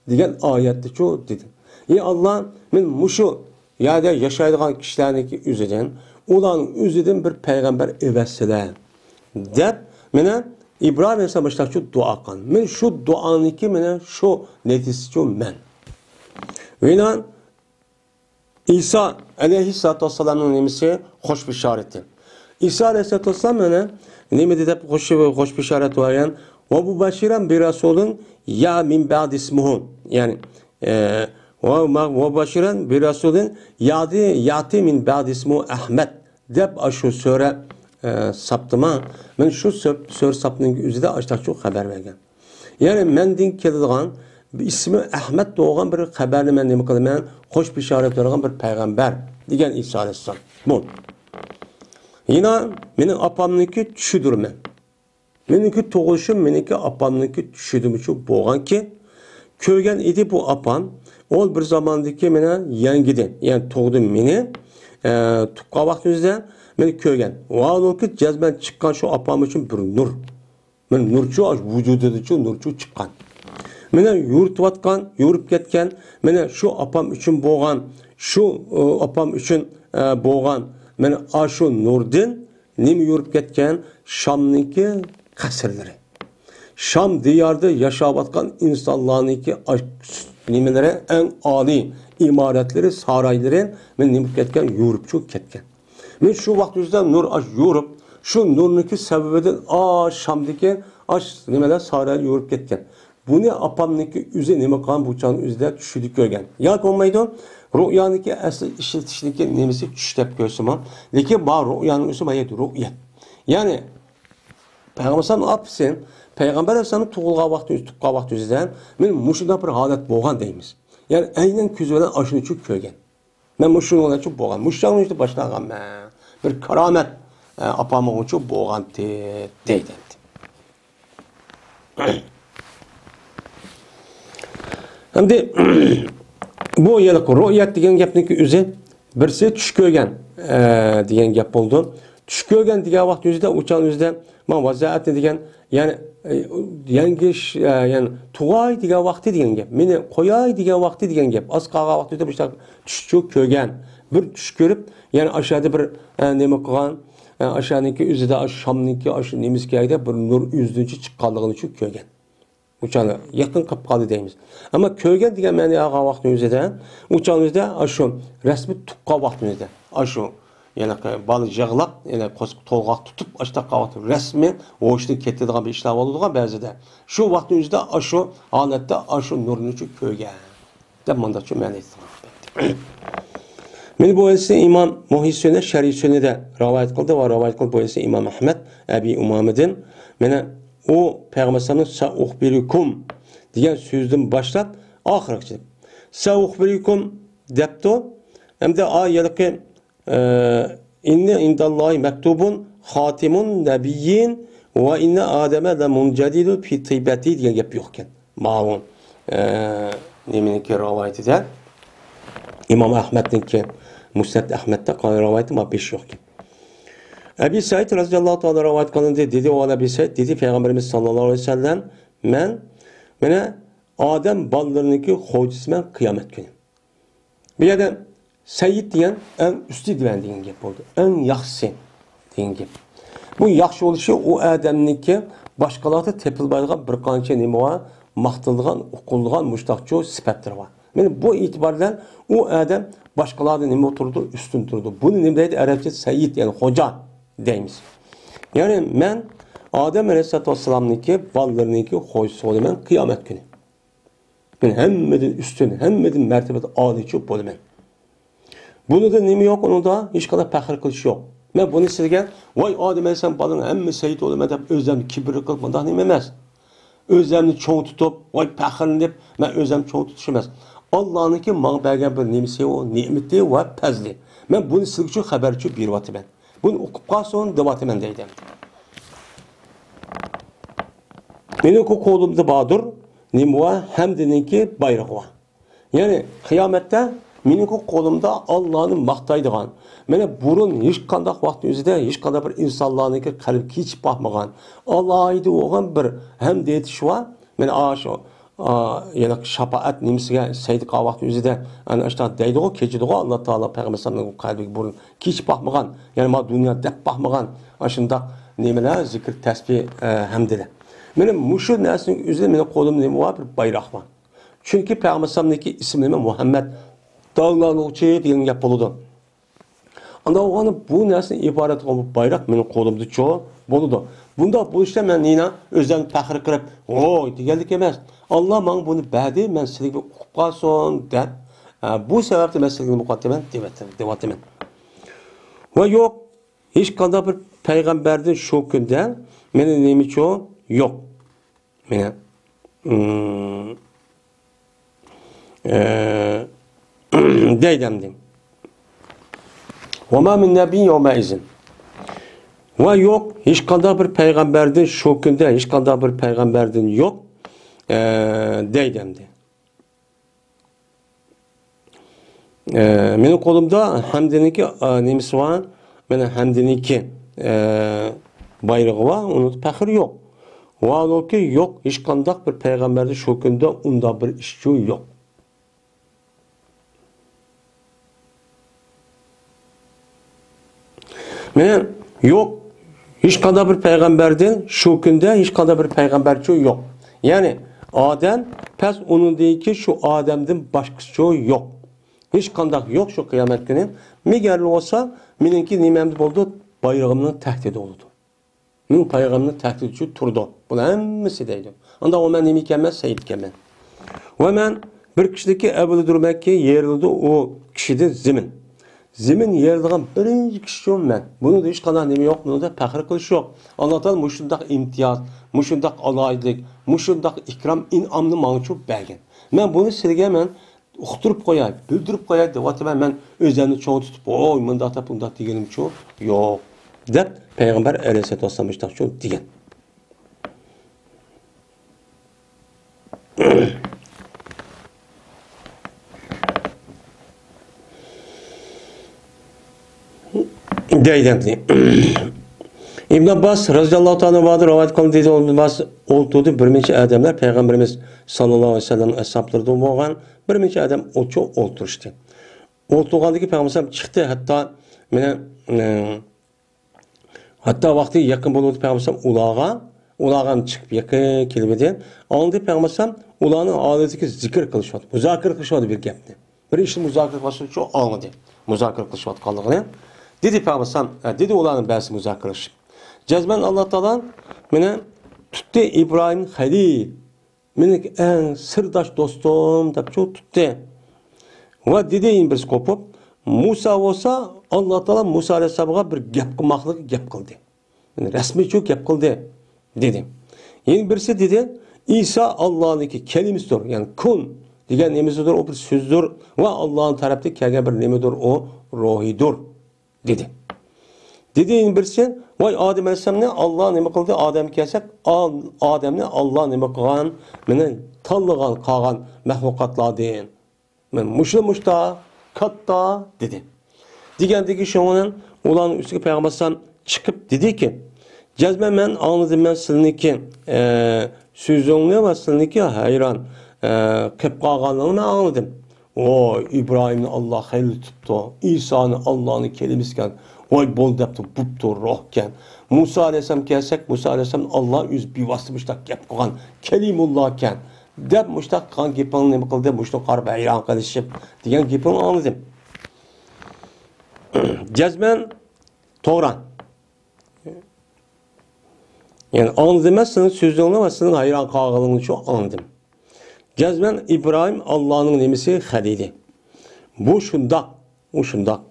دېگەن ئايەتتىچۇ دېدى. ئى ئاللا، مەن مۇشۇ يەردە ياشايدىغان كىشىلەرنىڭكى ئۆزىدىن، ئۇلارنىڭ ئۆزىدىن بىر پەيغەمبەر ئەۋەتسىلە دەپ، مانا ئىبراھىم ئەلەيھىسسالام مۇشۇنداقچۇ دۇئا قىلغان. مەن شۇ دۇئانىڭكى مانا شۇ نەتىجىسىچۇ مەن. ۋىنان ئىسا ئەلەيھىسسالاتۇ ۋەسسالامنىڭ نېمىسى؟ خوش بېشارىتى. ئىسا ئەلەيھىسسالاتۇ ۋەسسالام مانا نېمە دەپ خوش، خوش بېشارەت بەرگەن؟ ۋە مۇبەششىرەن بىرەسۇلىن يا مىن بەئدى ئىسمۇھۇ. يەنى، ئە، ۋە مە-، ۋە مۇبەششىرەن بىرەسۇلىن يادى ياتى مىن بەئدى ئىسمۇھۇ ئەھمەد دەپ ئاشۇ سۈرە، ئە، ساپتىما. مەن شۇ سۆ-، سۈرە ساپنىڭ ئۆزىدە ئاشتاقچۇ خەۋەر بەرگەن. يەنى مەندىن كېلىدىغان ئىسمى ئەھمەد بولغان بىر خەۋەرنى مەن نېمە قىلىمەن؟ خوش بېشارەت بېرىدىغان بىر پەيغەمبەر دېگەن ئىسا ئەلەيھىسسالام. بۇ. يەنە مېنىڭ ئاپامنىڭكى چۈشىدۇر مەن. مېنىڭكى تۇغۇلۇشۇم، مېنىڭكى ئاپامنىڭكى چۈشىدىمۇچۇ بولغانكى، كۆرگەن ئىدى بۇ ئاپام. ئۇ بىر زاماندىكى مېنى يەڭگىدى، يەنى تۇغدى مېنى، ئە، تۇغقان ۋاقتىمىزدا مېنى كۆرگەن. ۋە ئۇنىڭكى جەزمەن چىققان شۇ ئاپام ئۈچۈن بىر نۇر. مانا نۇرچۇ، ئاشۇ ۋۇجۇدىدىچۇ نۇرچۇ چىققان. مانا يورۇتۇۋاتقان، يورۇپ كەتكەن، مانا شۇ ئاپام ئۈچۈن بولغان، شۇ، ئۇ، ئاپام ئۈچۈن، ئە، بولغان، مانا ئاشۇ نۇردىن نېمە يورۇپ كەتكەن؟ شامنىڭكى قەسىرلىرى. شام دىيارىدا ياشاۋاتقان ئىنسانلارنىڭكى ئاش-، نېمىلىرى، ئەڭ ئالىي ئىمارەتلىرى، سارايلىرى، مانا نېمە كەتكەن؟ يورۇپچۇ كەتكەن. مەن شۇ ۋاقىت ئۆزىدە نۇر ئاش يورۇپ، شۇ نۇرنىڭكى سەۋەبىدىن ئاش شامدىكى ئاش نېمىلەر سارايلار يورۇپ كەتكەن. بۇنى ئاپامنىڭكى ئۆزى نېمە قىلغان؟ بۇ چاغنىڭ ئۆزىدە چۈشىدە كۆرگەن. ياكى بولمايدۇ، رۇئيانىڭكى ئەسلى ئىشلىتىشنىڭكى نېمىسى چۈش دەپ كۆرسىمۇ، لېكىن بار رۇئيانىڭ ئۆزى مايەت رۇئيەت. يەنى پەيغەمبەر ئەلەيھىسسالام ئاپىسى، پەيغەمبەر ئەلەيھىسسالام تۇغۇلغان ۋاقتى، تۇغقان ۋاقتى ئۆزىدە، مەن مۇشۇنداق بىر ھالەت بولغان دەيمىز. يەنى ئەينەن كۆزى بىلەن ئاشۇنى چۈش كۆرگەن. مەن مۇشۇنىڭ بىلەن باشلانغانمەن. بىر كارامەت، ئە، ئاپامغىچۇ بولغانتى دەيدۇ. ئەمدى بۇ يەنە رۇئيەت دېگەن گەپنىڭكى ئۆزى بىرسى چۈش كۆرگەن، ئە، دېگەن گەپ بولىدۇ. چۈش كۆرگەن دېگەن ۋاقىت ئۆزىدە، ئۇ چاغ ئۆزىدە مانا ۋەزىئەتنى دېگەن، يەنى، ئە، يەڭگىش، ئە، يەنى تۇغاي دېگەن ۋاقتى دېگەن گەپ، مېنى قوياي دېگەن ۋاقتى دېگەن گەپ. ئاز قالغان ۋاقتى ئۆزىدە مۇشۇنداق چۈشچۇ كۆرگەن، بىر چۈش كۆرۈپ، يەنى ئاشۇ يەردە بىر، ئە، نېمە قىلغان، ئە، ئاشۇ يەرنىڭكى ئۆزىدە، ئاشۇ شامنىڭكى ئاشۇ نېمىسى كەيدە بىر نۇر ئۆزىدىنچە چىققانلىقىنى چۈش كۆرگەن. ئۇ چاغدا يېقىن قېلىپ قالدى دەيمىز. ئەمما كۆرگەن دېگەن مەنىگە ئالغان ۋاقتى ئۆزىدە، ئۇ چاغ ئۆزىدە ئاشۇ رەسمى تۇغقان ۋاقتىمىزدا، ئاشۇ يەنە بالا يىغلاپ، يەنە قورسىقى تولغاق تۇتۇپ، ئاشۇنداق ۋاقىت رەسمىي ھوشىدىن كېتىدىغان بىر ئىشلار بولىدىغان بەزىدە. شۇ ۋاقىتنىڭ ئۆزىدە ئاشۇ ھالەتتە ئاشۇ نۇرنى چۈش كۆرگەن دەپ مۇنداقچە مەنە ئېيتقان. مانا بۇ ھەدىسنى ئىمام مۇھيى سۈننە شەرھى سۈننىدە رىۋايەت قىلدى ۋە رىۋايەت قىلدى بۇ ھەدىسنى ئىمام ئەھمەد ئەبى ئۇمامىدىن. مانا ئۇ پەيغەمبەر ئەلەيھىسسالامنىڭ سەئۇخبىرۇكۇم دېگەن سۆزىدىن باشلاپ ئاخىرغىچە. سەئۇخبىرۇكۇم دەپتۇ. ئەمدى ئا يەنىكى، ئە، ئىننى ئىنداللاھى مەكتۇبۇن خاتىمۇن نەبىييىن ۋە ئىننە ئادەمە لە مۇنجەدىدۇن فى تىبەتى دېگەن گەپ يوق ئىكەن. ماۋۇ، ئە، نېمىنىڭكى رىۋايىتىدە، ئىمام ئەھمەدنىڭكى مۇسنەد ئەھمەدتە قالغان رىۋايىتى ماۋۇ بەش يوق ئىكەن. ئەبى سەئىد رەزىياللاھۇ تائالا رىۋايەت قىلىندى. دېدى، ئۇ ئەبى سەئىد دېدى، پەيغەمبىرىمىز ساللاللاھۇ ئەلەيھى ۋەسەللەم، مەن، مانا، ئادەم بالىلىرىنىڭكى خوجىسىمەن قىيامەت كۈنى. بۇ يەردە سەييىد دېگەن ئەڭ ئۈستى دېگەن، دېگەن گەپ بولدى. ئەڭ ياخشىسى دېگەن گەپ. بۇ ياخشى بولۇشى ئۇ ئادەمنىڭكى باشقىلاردا تېپىلمايدىغان بىر قانچە نېمە بار، ماختىلىدىغان، ئۇقۇلىدىغان مۇشتاقچۇ سۈپەتلىرى بار. مانا بۇ ئېتىبار بىلەن ئۇ ئادەم باشقىلاردىن نېمە تۇرىدۇ؟ ئۈستۈن تۇرىدۇ. بۇنى نېمە دەيدۇ؟ ئەرەبچە سەييىد، يەنى خوجا دەيمىز. يەنى مەن ئادەم ئەلەيھىسسالاتۇ ۋەسسالامنىڭكى بالىلىرىنىڭكى خوجىسى بولىمەن قىيامەت كۈنى. مەن ھەممىدىن ئۈستۈن، ھەممىدىن مەرتىۋىدە ئالىيچۇ بولىمەن. بۇنىڭدا نېمە يوق، ئۇنىڭدا ھېچقانداق پەخىر قىلىش يوق. مەن بۇنى سىزگە، ۋاي ئادەم ئەلەيھىسسالام بالىنىڭ ھەممە سەييىد بولىمەن دەپ ئۆزۈمنى كىبىر قىلىپ مۇنداق نېمە ئەمەس. ئۆزۈمنى چوڭ تۇتۇپ، ۋاي پەخىرلىنىپ، مەن ئۆزۈمنى چوڭ تۇتۇش ئەمەس. ئاللانىڭكى ماڭا بەرگەن بىر نېمىسى ئۇ، نېمىتى ۋە پەزلى. مەن بۇنى سىزگە شۇ خەۋەر ئۈچۈن بېرىۋاتىمەن. بۇنى ئۇقۇپ قالسۇن دەۋاتىمەن دەيدۇ. مېنىڭكى قولۇمدا باردۇر، نېمە بار؟ ھەمدىنىڭكى بايرىقى بار. يەنى قىيامەتتە مېنىڭكى قولۇمدا ئاللانى ماختايدىغان، مانا بۇرۇن ھېچقانداق ۋاقىتنىڭ ئۆزىدە ھېچقانداق بىر ئىنسانلارنىڭكى قەلبى كېچىپ باقمىغان، ئالاھىدە بولغان بىر ھەمدە ئېيتىش بار. مانا ئاشۇ، ئا، يەنە شاپائەت نېمىسىگە سەيدى قىلغان ۋاقىتنىڭ ئۆزىدە ئەنە ئاشۇنداق دەيدىغۇ، كېچىدىغۇ، ئاللا تائالا پەيغەمبەر ئەلەيھىسسالامنىڭ قەلبىگە بۇرۇن كېچىپ باقمىغان، يەنى مانا دۇنيا دەپ باقمىغان ئاشۇنداق نېمىلەر، زىكىر، تەسبىھ، ئە، ھەمدىلەر. مانا مۇشۇ نەرسىنىڭ ئۆزىدە مېنىڭ قولۇمدا نېمە بار؟ بىر بايراق بار. چۈنكى پەيغەمبەر ئەلەيھىسسالامنىڭكى ئىسمى نېمە؟ مۇھەممەد داۋلانغۇچى دېگەن گەپ بولىدۇ. ئانداق بولغاندا بۇ نەرسىدىن ئىبارەت بولغان بۇ بايراق مېنىڭ قولۇمدىچۇ بولىدۇ. بۇنداق بولۇشتا مەن نېنى ئۆزۈمنى پەخىر قىلىپ، ۋوي دېگەنلىك ئەمەس. ئاللا ماڭا بۇنى بەردى، مەن سىلىگە ئوقۇپ قالسۇن دەپ، ئە، بۇ سەۋەبتىن مەن سىلىگە نېمە قىلىۋاتىمەن؟ دېۋەت-، دېۋاتىمەن. ۋە يوق، ھېچقانداق بىر پەيغەمبەردىن شۇ كۈندە مېنى نېمىچۇ؟ يوق. مېنى، ئىم، ئە، دەيدۇ ئەمدى. ۋە ما مىن نەبىييىن يەۋمەئىزىن. ۋە يوق، ھېچقانداق بىر پەيغەمبەردىن شۇ كۈندە، ھېچقانداق بىر پەيغەمبەردىن يوق، ئە، دەيدۇ ئەمدى. ئە، مېنىڭ قولۇمدا ھەمدىنىڭكى، ئە، نېمىسى بار؟ مانا ھەمدىنىڭكى، ئە، بايرىقى بار، ئۇنىڭدا پەخىر يوق. ۋاھالۇكى يوق، ھېچقانداق بىر پەيغەمبەردە شۇ كۈندە ئۇنداق بىر ئىشچۇ يوق. مانا يوق، ھېچقانداق بىر پەيغەمبەردىن شۇ كۈندە ھېچقانداق بىر پەيغەمبەرچۇ يوق. يەنى ئادەم، پەس ئۇنىڭدىن كېيىن شۇ ئادەمدىن باشقىسىچۇ يوق. ھېچقانداق يوق شۇ قىيامەت كۈنى. مەگەر بولسا مېنىڭكى نېمەمدە بولىدۇ؟ بايرىقىمنىڭ تەھتىدە بولىدۇ. مېنىڭ پەيغەمبىرىمنىڭ تەھتىدىچۇ تۇرىدۇ. بۇلار ھەممىسى دەيدۇ. ئانداق ئۇ مەن نېمە ئىكەنمەن؟ سەيد ئىكەنمەن. ۋە مەن بىر كىشىنىڭكى ئەۋلىدۇرمەنكى، يېرىلىدۇ ئۇ كىشىدىن زېمىن. زېمىن يېرىلىدىغان بىرىنچى كىشىچۇ مەن. بۇنىڭدا ھېچقانداق نېمە يوق، بۇنىڭدا پەخىر قىلىش يوق. ئاللا تائالا مۇشۇنداق ئىمتىياز، مۇشۇنداق ئالاھىدىلىك، مۇشۇنداق ئىكرام، ئىنئامنى ماڭىچۇ بەرگەن. مەن بۇنى سىلىگە مەن ئۇقتۇرۇپ قوياي، بىلدۈرۈپ قوياي دەۋاتىمەن. مەن ئۆزۈمنى چوڭ تۇتۇپ، ۋوي، مۇنداق دەپ، ئۇنداق دېگىنىمچۇ يوق، دەپ پەيغەمبەر ئەلەيھىسسالاتۇ ۋەسسالام مۇشۇنداقچۇ دېگەن. دەيدۇ. ئىبن ئابباس رەزىياللاھۇ تائالا ئەنھۇدىن رىۋايەت قىلىندى، دېدى، ئىبن ئابباس ئولتۇردى، بىر نەچچە ئادەملەر پەيغەمبىرىمىز ساللاللاھۇ ئەلەيھى ۋەسەللەم ئەسھابلىرىدىن بولغان بىر نەچچە ئادەم ئولتۇرۇشتى. ئولتۇرغاندىكى پەيغەمبەر چىقتى، ھەتتا مانا، ئە، ھەتتا ۋاقتى يېقىن بولۇۋاتىدۇ پەيغەمبەر ئۇلارغا، ئۇلارغا چىقىپ يېقىن كېلىۋىدى. ئاڭلىدى پەيغەمبەر ئۇلارنىڭ ھالىتىدىكى زىكىر قىلىشىۋاتىدۇ، مۇزاكىرە قىلىشىۋاتىدۇ بىر گەپنى. بىر ئىشنى مۇزاكىرە قىلىۋاتقانلىقىنى دېدى پەيغەمبەر. ئە، دېدى ئۇلارنىڭ بەزىسى مۇزاكىرە قىلىشىپ. جەزمەن ئاللا تائالا مېنى تۇتتى، ئىبراھىم خەلىل، مېنىڭ ئەڭ سىرداش دوستۇم دەپچۇ تۇتتى. ۋە دېدى يەنە بىرسى قوپۇپ، مۇسا بولسا، ئاللا تائالا مۇسا ئەلەيھىسسالامغا بىر گەپ قىلماقلىق گەپ قىلدى. يەنى رەسمىيچۇ گەپ قىلدى، دېدى. يەنە بىرسى دېدى، ئىسا ئاللانىڭكى كەلىمىسىدۇر، يەنى كۇن دېگەن نېمىسىدۇر، ئۇ بىر سۆزدۇر ۋە ئاللانىڭ تەرەپتىن كەلگەن بىر نېمىدۇر، ئۇ روھىدۇر، دېدى. دېدى يەنە بىرسى، ۋاي ئادەم ئەلەيھىسسالامنى ئاللا نېمە قىلدى؟ ئادەمگە كەلسەك، ئا-، ئادەمنى ئاللا نېمە قىلغان؟ مېنى تاللىغان قالغان مەخلۇقاتلاردىن. مەن مۇشۇ مۇشتا كاتتا دېدى. دېگەندىكى شۇنىڭ بىلەن ئۇلارنىڭ ئۈستىگە پەيغەمبەر ئەلەيھىسسالام چىقىپ دېدىكى، جەزمەن مەن ئاڭلىدىم، مەن سىلىنىڭكى، ئە، سۆزۈڭنى ۋە سىلىنىڭكى ھەيران، ئە، قېلىپ قالغانلىقىڭنى مەن ئاڭلىدىم. ۋاي، ئىبراھىمنى ئاللا خەلىل تۇتۇپتۇ، ئىسانى ئاللانىڭ كەلىمىسىكەن، ۋاي بول دەپتۇ، بوپتۇ، روھكەن. مۇسا ئەلەيھىسسالام كەلسەك، مۇسا ئەلەيھىسسالام ئاللا ئۆزى بىۋاسىتە مۇشۇنداق گەپ قىلغان، كەلىمۇللاكەن. دەپ مۇشۇنداق قىلغان گېپىڭنى نېمە قىلدى؟ مۇشۇنىڭغا قاراپ ھەيران قېلىشىپ دېگەن گېپىڭنى ئاڭلىدىم. جەزمەن توغرا. يەنى ئاڭلىدىم مەن سېنىڭ سۆزۈڭنى ۋە سېنىڭ ھەيران قالغىنىڭنى شۇ ئاڭلىدىم. جەزمەن ئىبراھىم ئاللانىڭ نېمىسى؟ خەلىلى. بۇ شۇنداق. ئۇ شۇنداق.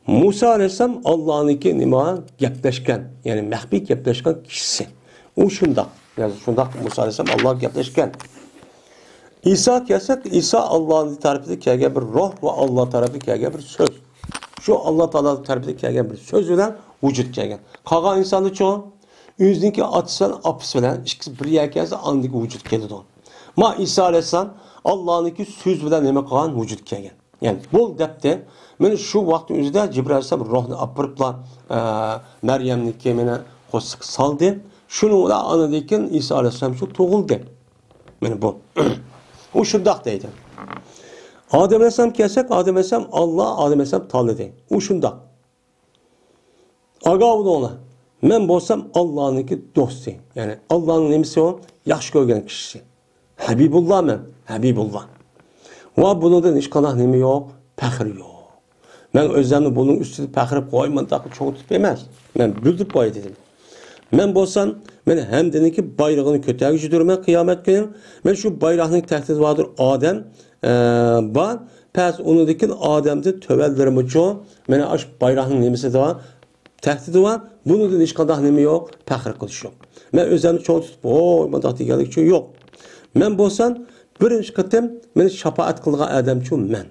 مۇسا ئەلەيھىسسالام ئاللانىڭكى نېمە گەپلەشكەن، يەنى مەخپىي گەپلەشكەن كىشىسى. ئۇ شۇنداق. يەنى شۇنداق مۇسا ئەلەيھىسسالام ئاللاغا گەپلەشكەن. ئىسا كەلسەك، ئىسا ئاللا تەرىپىدىن كەلگەن بىر روھ ۋە ئاللا تەرىپىدىن كەلگەن بىر سۆز. شۇ ئاللا تائالا تەرىپىدىن كەلگەن بىر سۆز بىلەن ۋۇجۇدقا كەلگەن. قالغان ئىنسانلارچۇ؟ ئۆزىنىڭكى ئاتىسى بىلەن ئاپىسى بىلەن ئىككىسى بىر يەرگە كەلسە، ئاندىن كېيىن ۋۇجۇدقا كېلىدۇ. ما ئىسا ئەلەيھىسسالام ئاللانىڭكى سۆزى بىلەن نېمە قىلغان؟ ۋۇجۇدقا كەلگەن. يەنى بول دەپتى. مانا شۇ ۋاقىتنىڭ ئۆزىدە جىبرىئىل ئەلەيھىسسالام روھنى ئاپىرىپلا، ئە، مەريەمنىڭكى مانا قورسىقىغا سالدى. شۇنىڭ بىلەن ئاندىن كېيىن ئىسا ئەلەيھىسسالام شۇ تۇغۇلدى. مانا بۇ. ئۇ شۇنداق دەيدۇ. ئادەم ئەلەيھىسسالام كەلسەك، ئادەم ئەلەيھىسسالام ئاللا، ئادەم ئەلەيھىسسالام تاللىدى. ئۇ شۇنداق. ئاگاھ بولۇڭلار، مەن بولسام ئاللانىڭكى دوستى، يەنى ئاللانىڭ نېمىسى ئۇ؟ ياخشى كۆرگەن كىشىسى. ھەبىبۇللا مەن، ھەبىبۇللا. ۋە بۇنىڭدىن ھېچقانداق نېمە يوق، پەخىر يوق. مەن ئۆزۈمنى بۇنىڭ ئۈستىدە پەخىر قىلىپ قويمانداق چوڭ تۇتۇپ ئەمەس. مەن بىلدۈرۈپ قوياي دېدىم. مەن بولسام، مەن ھەمدىنىڭكى بايرىقىنى كۆتەرگۈچىدۇرمەن قىيامەت كۈنى. مەن شۇ بايراقنىڭ تەھتىدە باردۇر ئادەم، ئە، بار. پەس ئۇنىڭدىن كېيىن ئادەمدىن تۆۋەنلىرىمۇچۇ، مانا ئاشۇ بايراقنىڭ نېمىسى بار، تەھتىدى بار. بۇنىڭدىن ھېچقانداق نېمە يوق، پەخىر قىلىش يوق. مەن ئۆزۈمنى چوڭ تۇتۇپ، ھوي، مۇنداق دېگەنلىك ئۈچۈن يوق. مەن بولسام، بىرىنچى قېتىم مېنى شاپائەت قىلغان ئادەمچۇ مەن.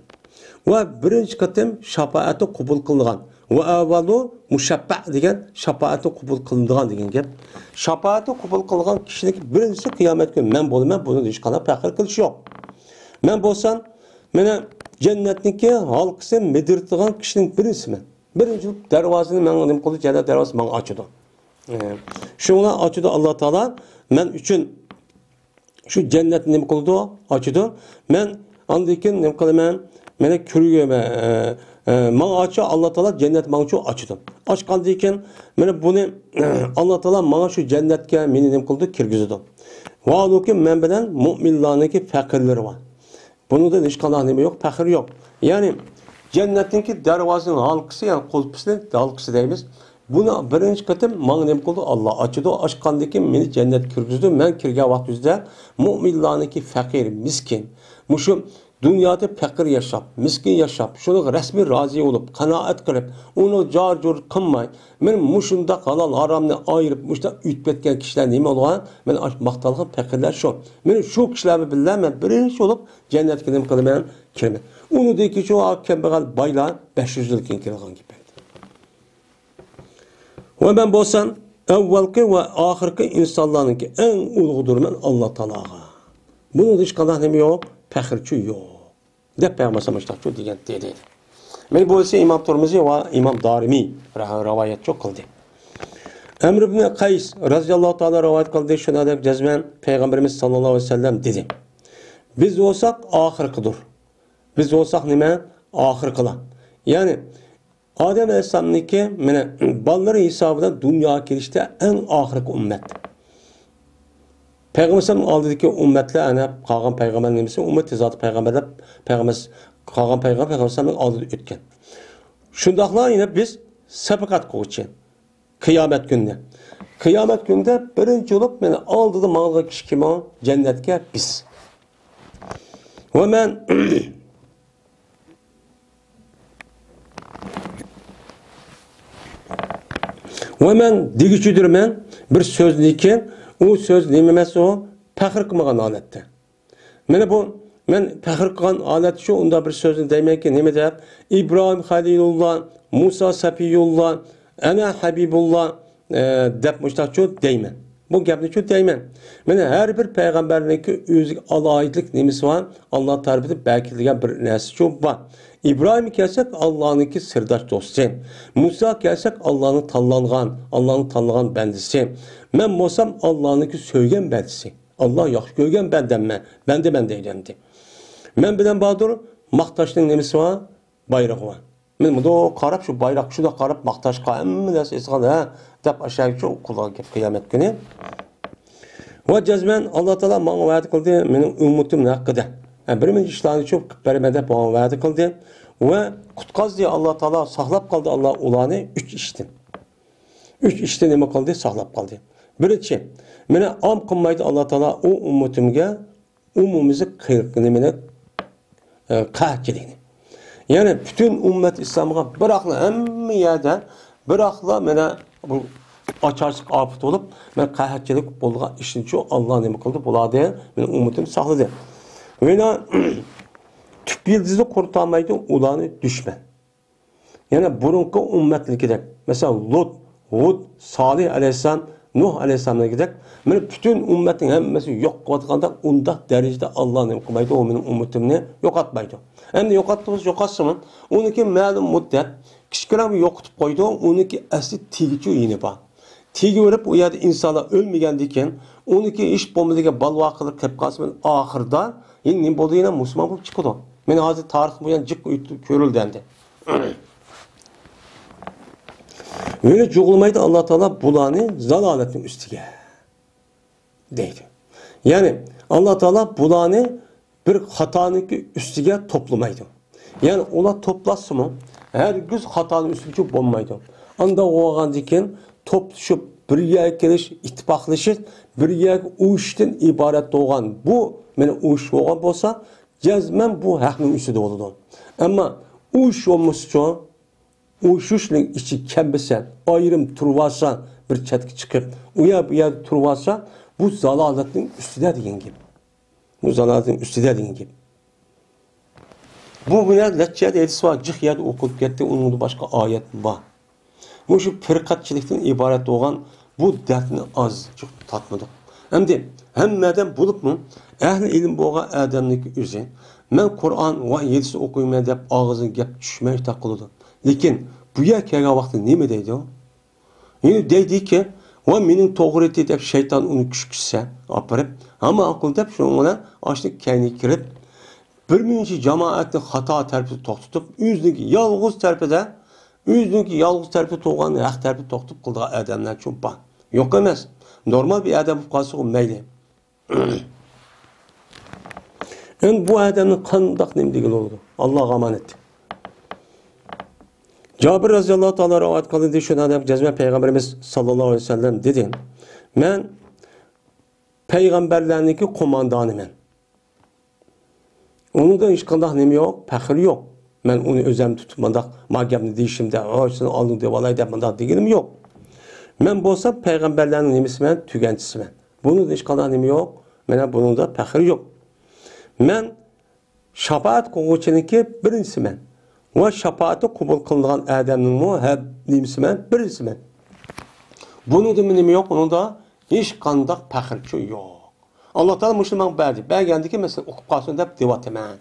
ۋە بىرىنچى قېتىم شاپائەتنى قوبۇل قىلغان. ۋە ئەۋۋەلۇ مۇشەپپە دېگەن شاپائەتنى قوبۇل قىلىنىدىغان دېگەن گەپ. شاپائەتنى قوبۇل قىلغان كىشىنىڭكى بىرىنچىسى قىيامەت كۈنى مەن بولىمەن، بۇنىڭدا ھېچقانداق پەخىر قىلىش يوق. مەن بولسام، مانا جەننەتنىڭكى ھالقىسى مىدىرلىتىدىغان كىشىنىڭ بىرىنچىسىمەن. بىرىنچى دەرۋازىنى ماڭا نېمە قىلدى؟ جەننەت دەرۋازىسى ماڭا ئاچىدۇ. ئە، شۇڭا ئاچىدۇ ئاللا تائالا مەن ئۈچۈن. شۇ جەننەتنى نېمە قىلىدۇ؟ ئاچىدۇ. مەن ئاندىن كېيىن نېمە قىلىمەن؟ مانا كۆرگۈم، ئە، ئە، ماڭا ئاچا، ئاللا تائالا جەننەت ماڭا شۇ ئاچىدۇ. ئاچقاندىن كېيىن مانا بۇنى ئاللا تائالا ماڭا شۇ جەننەتكە مېنى نېمە قىلىدۇ؟ كىرگۈزىدۇ. ۋە ھالبۇكى مەن بىلەن مۆمىنلارنىڭكى پەخىرلىرى بار. بۇنىڭدىن ھېچقانداق نېمە يوق، پەخىر يوق. يەنى جەننەتنىڭكى دەرۋازىنىڭ ھالقىسى، يەنى قۇلپىسى، ھالقىسى دەيمىز. بۇنى بىرىنچى قېتىم ماڭا نېمە قىلدى؟ ئاللا ئاچىدۇ. ئاچقاندىن كېيىن مېنى جەننەتكە كىرگۈزىدۇ. مەن كىرگەن ۋاقىت يۈزىدە مۆمىنلارنىڭكى پەقىر، مىسكىن، مۇشۇ دۇنيادا پەقىر ياشاپ، مىسكىن ياشاپ، شۇنىڭغا رەسمىي رازى بولۇپ، قانائەت قىلىپ، ئۇنى جار-جۇر قىلماي، مەن مۇشۇنداق ھالال ھارامنى ئايرىپ، مۇشۇنداق ئۆتۈپ كەتكەن كىشىلەر نېمە بولغان؟ مەن ئاشۇ ماختالغان پەقىرلەر شۇ. مەن شۇ كىشىلەر بىلەن مەن بىرىنچى بولۇپ جەننەتكە نېمە قىلىمەن؟ كىرىمەن. ئۇنىڭدىن كېيىن شۇ كەمبەغەل بايلار بەش يۈز يىل كېيىن كېلىدىغان گېپى. ۋە مەن بولسام ئەۋۋەلقى ۋە ئاخىرقى ئىنسانلارنىڭكى ئەڭ ئۇلۇغىدۇرمەن ئاللا تائالاغا. بۇنىڭدا ھېچقانداق نېمە يوق، پەخىرچۇ يوق، دەپ پەيغەمبەر ئەلەيھىسسالام مۇشۇنداقچۇ دېگەن دېدى. مانا بۇ ئىسى ئىمام تۇرمۇزى ۋە ئىمام دارىمى را-، راۋايەتچۇ قىلدى. ئەمر ئىبن قەيس رەزىياللاھۇ تائالا راۋايەت قىلدى، شۇنىڭدەك جەزمەن پەيغەمبىرىمىز ساللاللاھۇ ئەلەيھى ۋەسەللەم دېدى: بىز بولساق ئاخىرقىدۇر. بىز بولساق نېمە؟ ئاخىرقىلار. يەنى ئادەم ئەلەيھىسسالامنىڭكى، مانا، بالىلىرى ھېسابىدا دۇنياغا كېلىشتە ئەڭ ئاخىرقى ئۈممەت. پەيغەمبەر ئەلەيھىسسالامنىڭ ئالدىدىكى ئۈممەتلەر، ئەنە، قالغان پەيغەمبەر نېمىسى، ئۈممەت تېزاتى پەيغەمبەر دەپ، پەيغەمبەر، قالغان پەيغەمبەر پەيغەمبەر ئەلەيھىسسالامنىڭ ئالدىدا ئۆتكەن. شۇنداقلا يەنە بىز سەبقەت قىلغۇچى قىيامەت كۈنىدە. قىيامەت كۈنىدە بىرىنچى بولۇپ، مانا، ئالدىدا ماڭىدىغان كىشى كىم ئۇ؟ جەننەتكە بىز. ۋە مەن، ۋە مەن دېگۈچىدۇرمەن بىر سۆزنى كېيىن، ئۇ سۆز نېمە ئەمەس ئۇ؟ پەخىر قىلمىغان ھالەتتە. مانا بۇ، مەن پەخىر قىلغان ھالەتتە شۇ، ئۇنداق بىر سۆزنى دەيمەنكى، نېمە دەپ؟ ئىبراھىم خەلىلۇللا، مۇسا سەپىيۇللا، ئەنە ھەبىبۇللا، ئە، دەپ مۇشۇنداقچۇ دەيمەن. بۇ گەپنىچۇ دەيمەن. مانا ھەر بىر پەيغەمبەرنىڭكى ئۆزىگە ئالاھىدىلىك نېمىسى بار، ئاللا تەرىپىدىن بەركىتىلگەن بىر نەرسىچۇ بار. ئىبراھىمغا كەلسەك، ئاللانىڭكى سىرداش دوستى. مۇسا كەلسەك، ئاللانىڭ تاللانغان، ئاللانىڭ تاللىغان بەندىسى. مەن بولسام ئاللانىڭكى سۆيگەن بەندىسى. ئاللا ياخشى كۆرگەن بەندەممەن، بەندىمەن دەيدۇ ئەمدى. مەن بىلەن باردۇر ماختاشنىڭ نېمىسى بار؟ بايرىقى بار. مەن مۇنداق قاراپ، شۇ بايراققا شۇنداق قاراپ ماختاشقا ھەممە نەرسە ئېسىغان، ھە، دەپ ئاشۇ قىلغان گەپ قىيامەت كۈنى. ۋە جەزمەن ئاللا تائالا ماڭا ۋەدە قىلدى، مېنىڭ ئۈممىتىم ھەققىدە. ھە، بىر مۇنچە ئىشلارنى چوپ قىلىپ بېرىمەن دەپ ماڭا ۋەدە قىلدى. ۋە قۇتقازدى ئاللا تائالا، ساقلاپ قالدى ئاللا ئۇلارنى ئۈچ ئىشتىن. ئۈچ ئىشتىن نېمە قىلدى؟ ساقلاپ قالدى. بىرىنچى، مېنى ئام قىلمايدۇ ئاللا تائالا ئۇ ئۈممىتىمگە، ئومۇمىي قىرىق نېمىنى، ئە، قەھەتچىلىكنى. يەنى پۈتۈن ئۈممەت ئىسلامغا بىراقلا ھەممە يەردە بىراقلا مانا بۇ ئاچارچىلىق ئاپىتى بولۇپ، مانا قەھەتچىلىك بولغان ئىشنىچۇ ئاللا نېمە قىلدى؟ بۇلاردىن مېنىڭ ئۈممىتىمنى ساقلىدى. مانا تۈپ يىلتىزى قۇرۇتالمايدۇ ئۇلارنى دۈشمەن. يەنە بۇرۇنقى ئۈممەتلىكىدەك، مەسىلەن، لۇت، ھۇد، سالىھ ئەلەيھىسسالام نۇھ ئەلەيھىسسالامدىكىدەك، مانا پۈتۈن ئۈممەتنىڭ ھەممىسى يوق قىلىۋاتقاندا، ئۇنداق دەرىجىدە ئاللا نېمە قىلمايدۇ، ئۇ مېنىڭ ئۈممىتىمنى يوقاتمايدۇ. ئەمدى يوقاتسا يوقاتسىمۇ، ئۇنىڭكى مەلۇم مۇددەت كىچىككىنە بىر يوقىتىپ قويىدۇ، ئۇنىڭكى ئەسلى تېگىچۇ يېنى بار. تېگىۋېرىپ، ئۇ يەردە ئىنسانلار ئۆلمىگەندىكىن، ئۇنىڭكى ھېچ بولمىدىكەن بالىۋاقىلىق قېلىپ قالسىمۇ، ئاخىرىدا يەنە نېمە بولدى؟ يەنە مۇسۇلمان بولۇپ چىقىدۇ. مانا ھازىر تارىختا بۇ يەنە جىق كۆرۈلدى ئەمدى. يەنە جۇغلىمايدۇ ئاللا تائالا بۇلارنى زالالەتنىڭ ئۈستىگە دەيدۇ. يەنى ئاللا تائالا بۇلارنى بىر خاتانىڭكى ئۈستىگە توپلىمايدۇ. يەنى ئۇلار توپلاشسىمۇ، ھەرگىز خاتانىڭ ئۈستىگە چۈشۈپ بولمايدۇ. ئانداق بولغاندىن كېيىن توپلىشىپ، بىر يەرگە كېلىش، ئىتتىپاقلىشىش، بىر يەرگە ئۇيۇشۇشتىن ئىبارەت بولغان بۇ، مانا ئۇيۇشۇش بولغان بولسا، جەزمەن بۇ ھەقنىڭ ئۈستىدە بولىدۇ. ئەمما ئۇيۇشۇش بولمىسىچۇ، ئۇيۇشۇشنىڭ ئىچى كەمبىسە، ئايرىم تۇرۇۋالسا، بىر چەتكە چىقىپ، ئۇ يەر بۇ يەردە تۇرۇۋالسا، بۇ زالالەتنىڭ ئۈستىدە دېگەن گەپ. بۇ زالالەتنىڭ ئۈستىدە دېگەن گەپ. بۇ بىلەن نەچچە يەردە ھەدىس بار، جىق يەردە ئوقۇلۇپ كەتتى، ئۇنىڭدىن باشقا ئايەتمۇ بار. مۇشۇ پىرقەتچىلىكتىن ئىبارەت بولغان بۇ دەردنى ئازچۇق تارتمىدۇق. ئەمدى ھەممە ئادەم بولۇپمۇ ئەھلى ئىلىم بولغان ئادەمنىڭكى ئۆزى، مەن قۇرئان ۋە ھەدىس ئوقۇيمەن دەپ ئاغزىدىن گەپ چۈشمەي تاقىلىدۇ. لېكىن بۇ يەرگە كەلگەن ۋاقتىدا نېمە دەيدۇ؟ يەنە دەيدىكى، ۋە مېنىڭ توغرا ئېيتتى دەپ شەيتان ئۇنى كۈشكۈرتسە ئاپىرىپ، ھاما ئاقىل دەپ شۇنىڭ بىلەن ئاشۇنى كەينىگە كىرىپ، بىر مۇنچە جامائەتنى خاتا تەرىپىدە توختىتىپ، ئۆزىنىڭكى يالغۇز تەرىپىدە، ئۆزىنىڭكى يالغۇز تەرىپىدە تۇرغان ھەق تەرىپىدە توختىتىپ قىلىدىغان ئادەملەر چوڭ بار. يوق ئەمەس. نورمال بىر ئادەم بولۇپ قالسىغۇ مەيلى. ئەمدى بۇ ئادەمنى قانداق نېمە دېگىلى بولىدۇ؟ ئاللاغا ئامانەت. جابىر رەزىياللاھۇ تائالا رىۋايەت قىلدى، شۇنداق دەپ جەزمەن پەيغەمبىرىمىز ساللاللاھۇ ئەلەيھى ۋەسەللەم دېدى، مەن پەيغەمبەرلەرنىڭكى قوماندانىمەن. ئۇنىڭدا ھېچقانداق نېمە يوق، پەخىر يوق. مەن ئۇنى ئۆزۈم تۇتۇپ مۇنداق ما گەپنى دېيىشىمدە، ھوي، سېنىڭ ئالدىڭدا دەۋالاي دەپ مۇنداق دېگىنىم يوق. مەن بولسام پەيغەمبەرلەرنىڭ نېمىسىمەن، تۈگەنچىسىمەن. بۇنىڭدا ھېچقانداق نېمە يوق. مانا بۇنىڭدا پەخىر يوق. مەن شاپائەت قىلغۇچىنىڭكى بىرىنچىسىمەن. ۋە شاپائىتى قوبۇل قىلىنغان ئادەمنىڭمۇ ھە، نېمىسىمەن، بىرىنچىسىمەن. بۇنىڭدىمۇ نېمە يوق؟ ئۇنىڭدا ھېچقانداق پەخىرچۇ يوق. ئاللا تائالا مۇشۇنى ماڭا بەردى. بەرگەندىكىن مەن سېنى ئوقۇپ قالسۇن دەپ دەۋاتىمەن.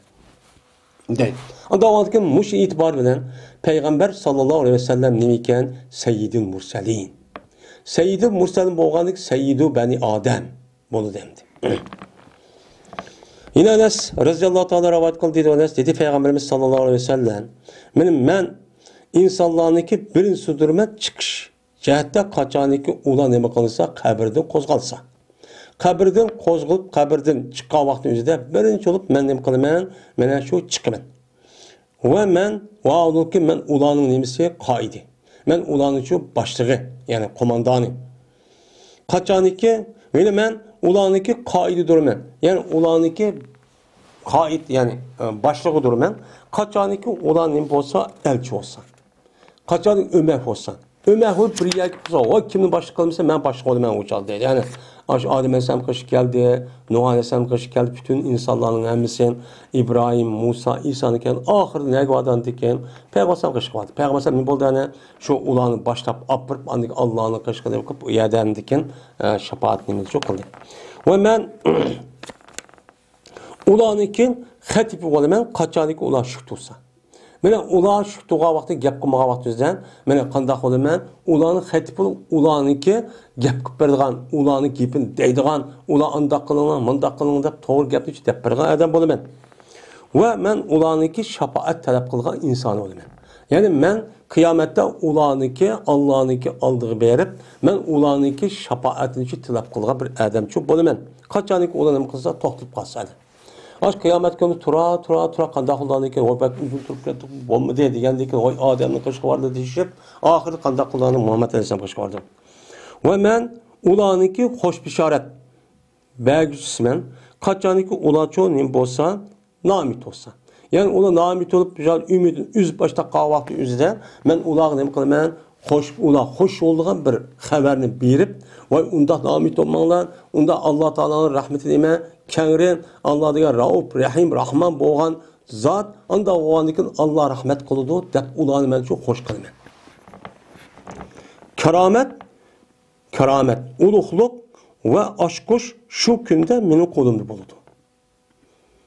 دەيدۇ. ئاندىن مۇشۇ ئېتىبار بىلەن پەيغەمبەر ساللاللاھۇ ئەلەيھى ۋەسەللەم نېمە ئىكەن؟ سەييىدۇل مۇرسەلىن. سەييىدۇل مۇرسەلىن بولغاندىكىن سەييىدۇ بەنى ئادەم بولىدۇ ئەمدى. يەنە ئەنەس رەزىياللاھۇ تائالا رىۋايەت قىلدى، دېدى ئەنەس، دېدى پەيغەمبىرىمىز ساللاللاھۇ ئەلەيھى ۋەسەللەم، مېنى، مەن ئىنسانلارنىڭكى بىرىنچىسىدۇرمەن چىقىش جەھەتتە، قاچانكى ئۇلار نېمە قىلسا، قەبرىدىن قوزغالسا. قەبرىدىن قوزغىلىپ، قەبرىدىن چىققان ۋاقتى ئۆزىدە بىرىنچى بولۇپ مەن نېمە قىلىمەن؟ مەن شۇ چىقىمەن. ۋە مەن، ۋە ئۇنىڭكى مەن ئۇلارنىڭ نېمىسى؟ قائىدى. مەن ئۇلارنىڭچۇ باشلىقى، يەنى قوماندانى. قاچانكى، يەنى مەن ئۇلارنىڭكى قائىدىدۇرمەن. يەنى ئۇلارنىڭكى قائىد، يەنى، ئە، باشلىقىدۇرمەن. قاچانكى ئۇلار نېمە بولسا، ئەلچى بولسا. قاچان ئۆمەر بولسا. ئۆمەر بولۇپ بىر يەرگە بولسا، ۋاي، كىمنى باشلىق قىلمىسا، مەن باشلىق بولىمەن ئۇ چاغدا دەيدۇ. يەنى، ئاشۇ ئادەم ئەلەيھىسسالام قېشىغا كەلدى، نۇھ ئەلەيھىسسالام قېشىغا كەلدى، پۈتۈن ئىنسانلارنىڭ ھەممىسى، ئىبراھىم، مۇسا، ئىسانى كەلدى، ئاخىرىدا نەگە باردىكىن، پەيغەمبەر ئەلەيھىسسالام قېشىغا باردى. پەيغەمبەر ئەلەيھىسسالام نېمە بولدى؟ يەنى شۇ ئۇلارنى باشلاپ ئاپىرىپ، ئاندىن كېيىن ئاللانىڭ قېشىغا قىلىپ، ئۇ يەردە ئاندىن كېيىن، ئە، شاپائەت نېمىسى قىلدى. ۋە مەن ئۇلارنىڭكى خەتىپى بولىمەن، قاچانكى ئۇلار شۇ تۇرسا. مانا ئۇلار شۇ تۇرغان ۋاقتى، گەپ قىلمىغان ۋاقتى ئۆزىدە، مانا قانداق بولىمەن؟ ئۇلارنىڭ خەتىپى، ئۇلارنىڭكى گەپ قىلىپ بېرىدىغان، ئۇلارنىڭ گېپىنى دەيدىغان، ئۇلار ئانداق قىلىڭلار، مۇنداق قىلىڭلار دەپ توغرا گەپنى دەپ بېرىدىغان ئادەم بولىمەن. ۋە مەن ئۇلارنىڭكى شاپائەت تەلەپ قىلىدىغان ئىنسانى بولىمەن. يەنى مەن قىيامەتتە ئۇلارنىڭكى، ئاللانىڭكى ئالدىغا بېرىپ، مەن ئۇلارنىڭكى شاپائەتىنى تەلەپ قىلىدىغان بىر ئادەمچۇ بولىمەن. قاچانكى ئۇلار نېمە قىلسا، توختىلىپ قالسا. ئاشۇ قىيامەت كۈنى تۇرا، تۇرا، تۇرا، قانداق قىلغاندىن كېيىن، ۋاي، بەك ئۇزۇن تۇرۇپ كەتتۇق، بولمىدى دېگەندىن كېيىن، ۋاي، ئادەمنىڭ قېشىغا باردى دېيىشىپ، ئاخىرى قانداق قىلغاندا مۇھەممەد ئەلەيھىسسالام قېشىغا باردى. ۋە مەن ئۇلارنىڭكى خوش بېشارەت بەرگۈچىسىمەن. قاچانكى ئۇلارچۇ نېمە بولسا، نائۈمىد بولسا. يەنى ئۇلار نائۈمىد بولۇپ، ئۈمىدىنى ئۈزۈپ باشلاپ قالغان ۋاقتى ئۆزىدە، مەن ئۇلارغا نېمە قىلىمەن؟ خوش، ئۇلار خوش بولىدىغان بىر خەۋەرنى بېرىپ، ۋاي، ئۇنداق نائۈمىد بولماڭلار، ئۇنداق ئاللا تائالانىڭ رەھمىتى نېمە؟ كەڭرى، ئاللا دېگەن رەئۇپ، رەھىم، راھمان بولغان زات، ئانداق بولغاندىن كېيىن ئاللا رەھمەت قىلىدۇ، دەپ ئۇلارنى مەن شۇ خوش قىلىمەن. كارامەت، كارامەت، ئۇلۇغلۇق ۋە ئاچقۇچ شۇ كۈندە مېنىڭ قولۇمدا بولىدۇ.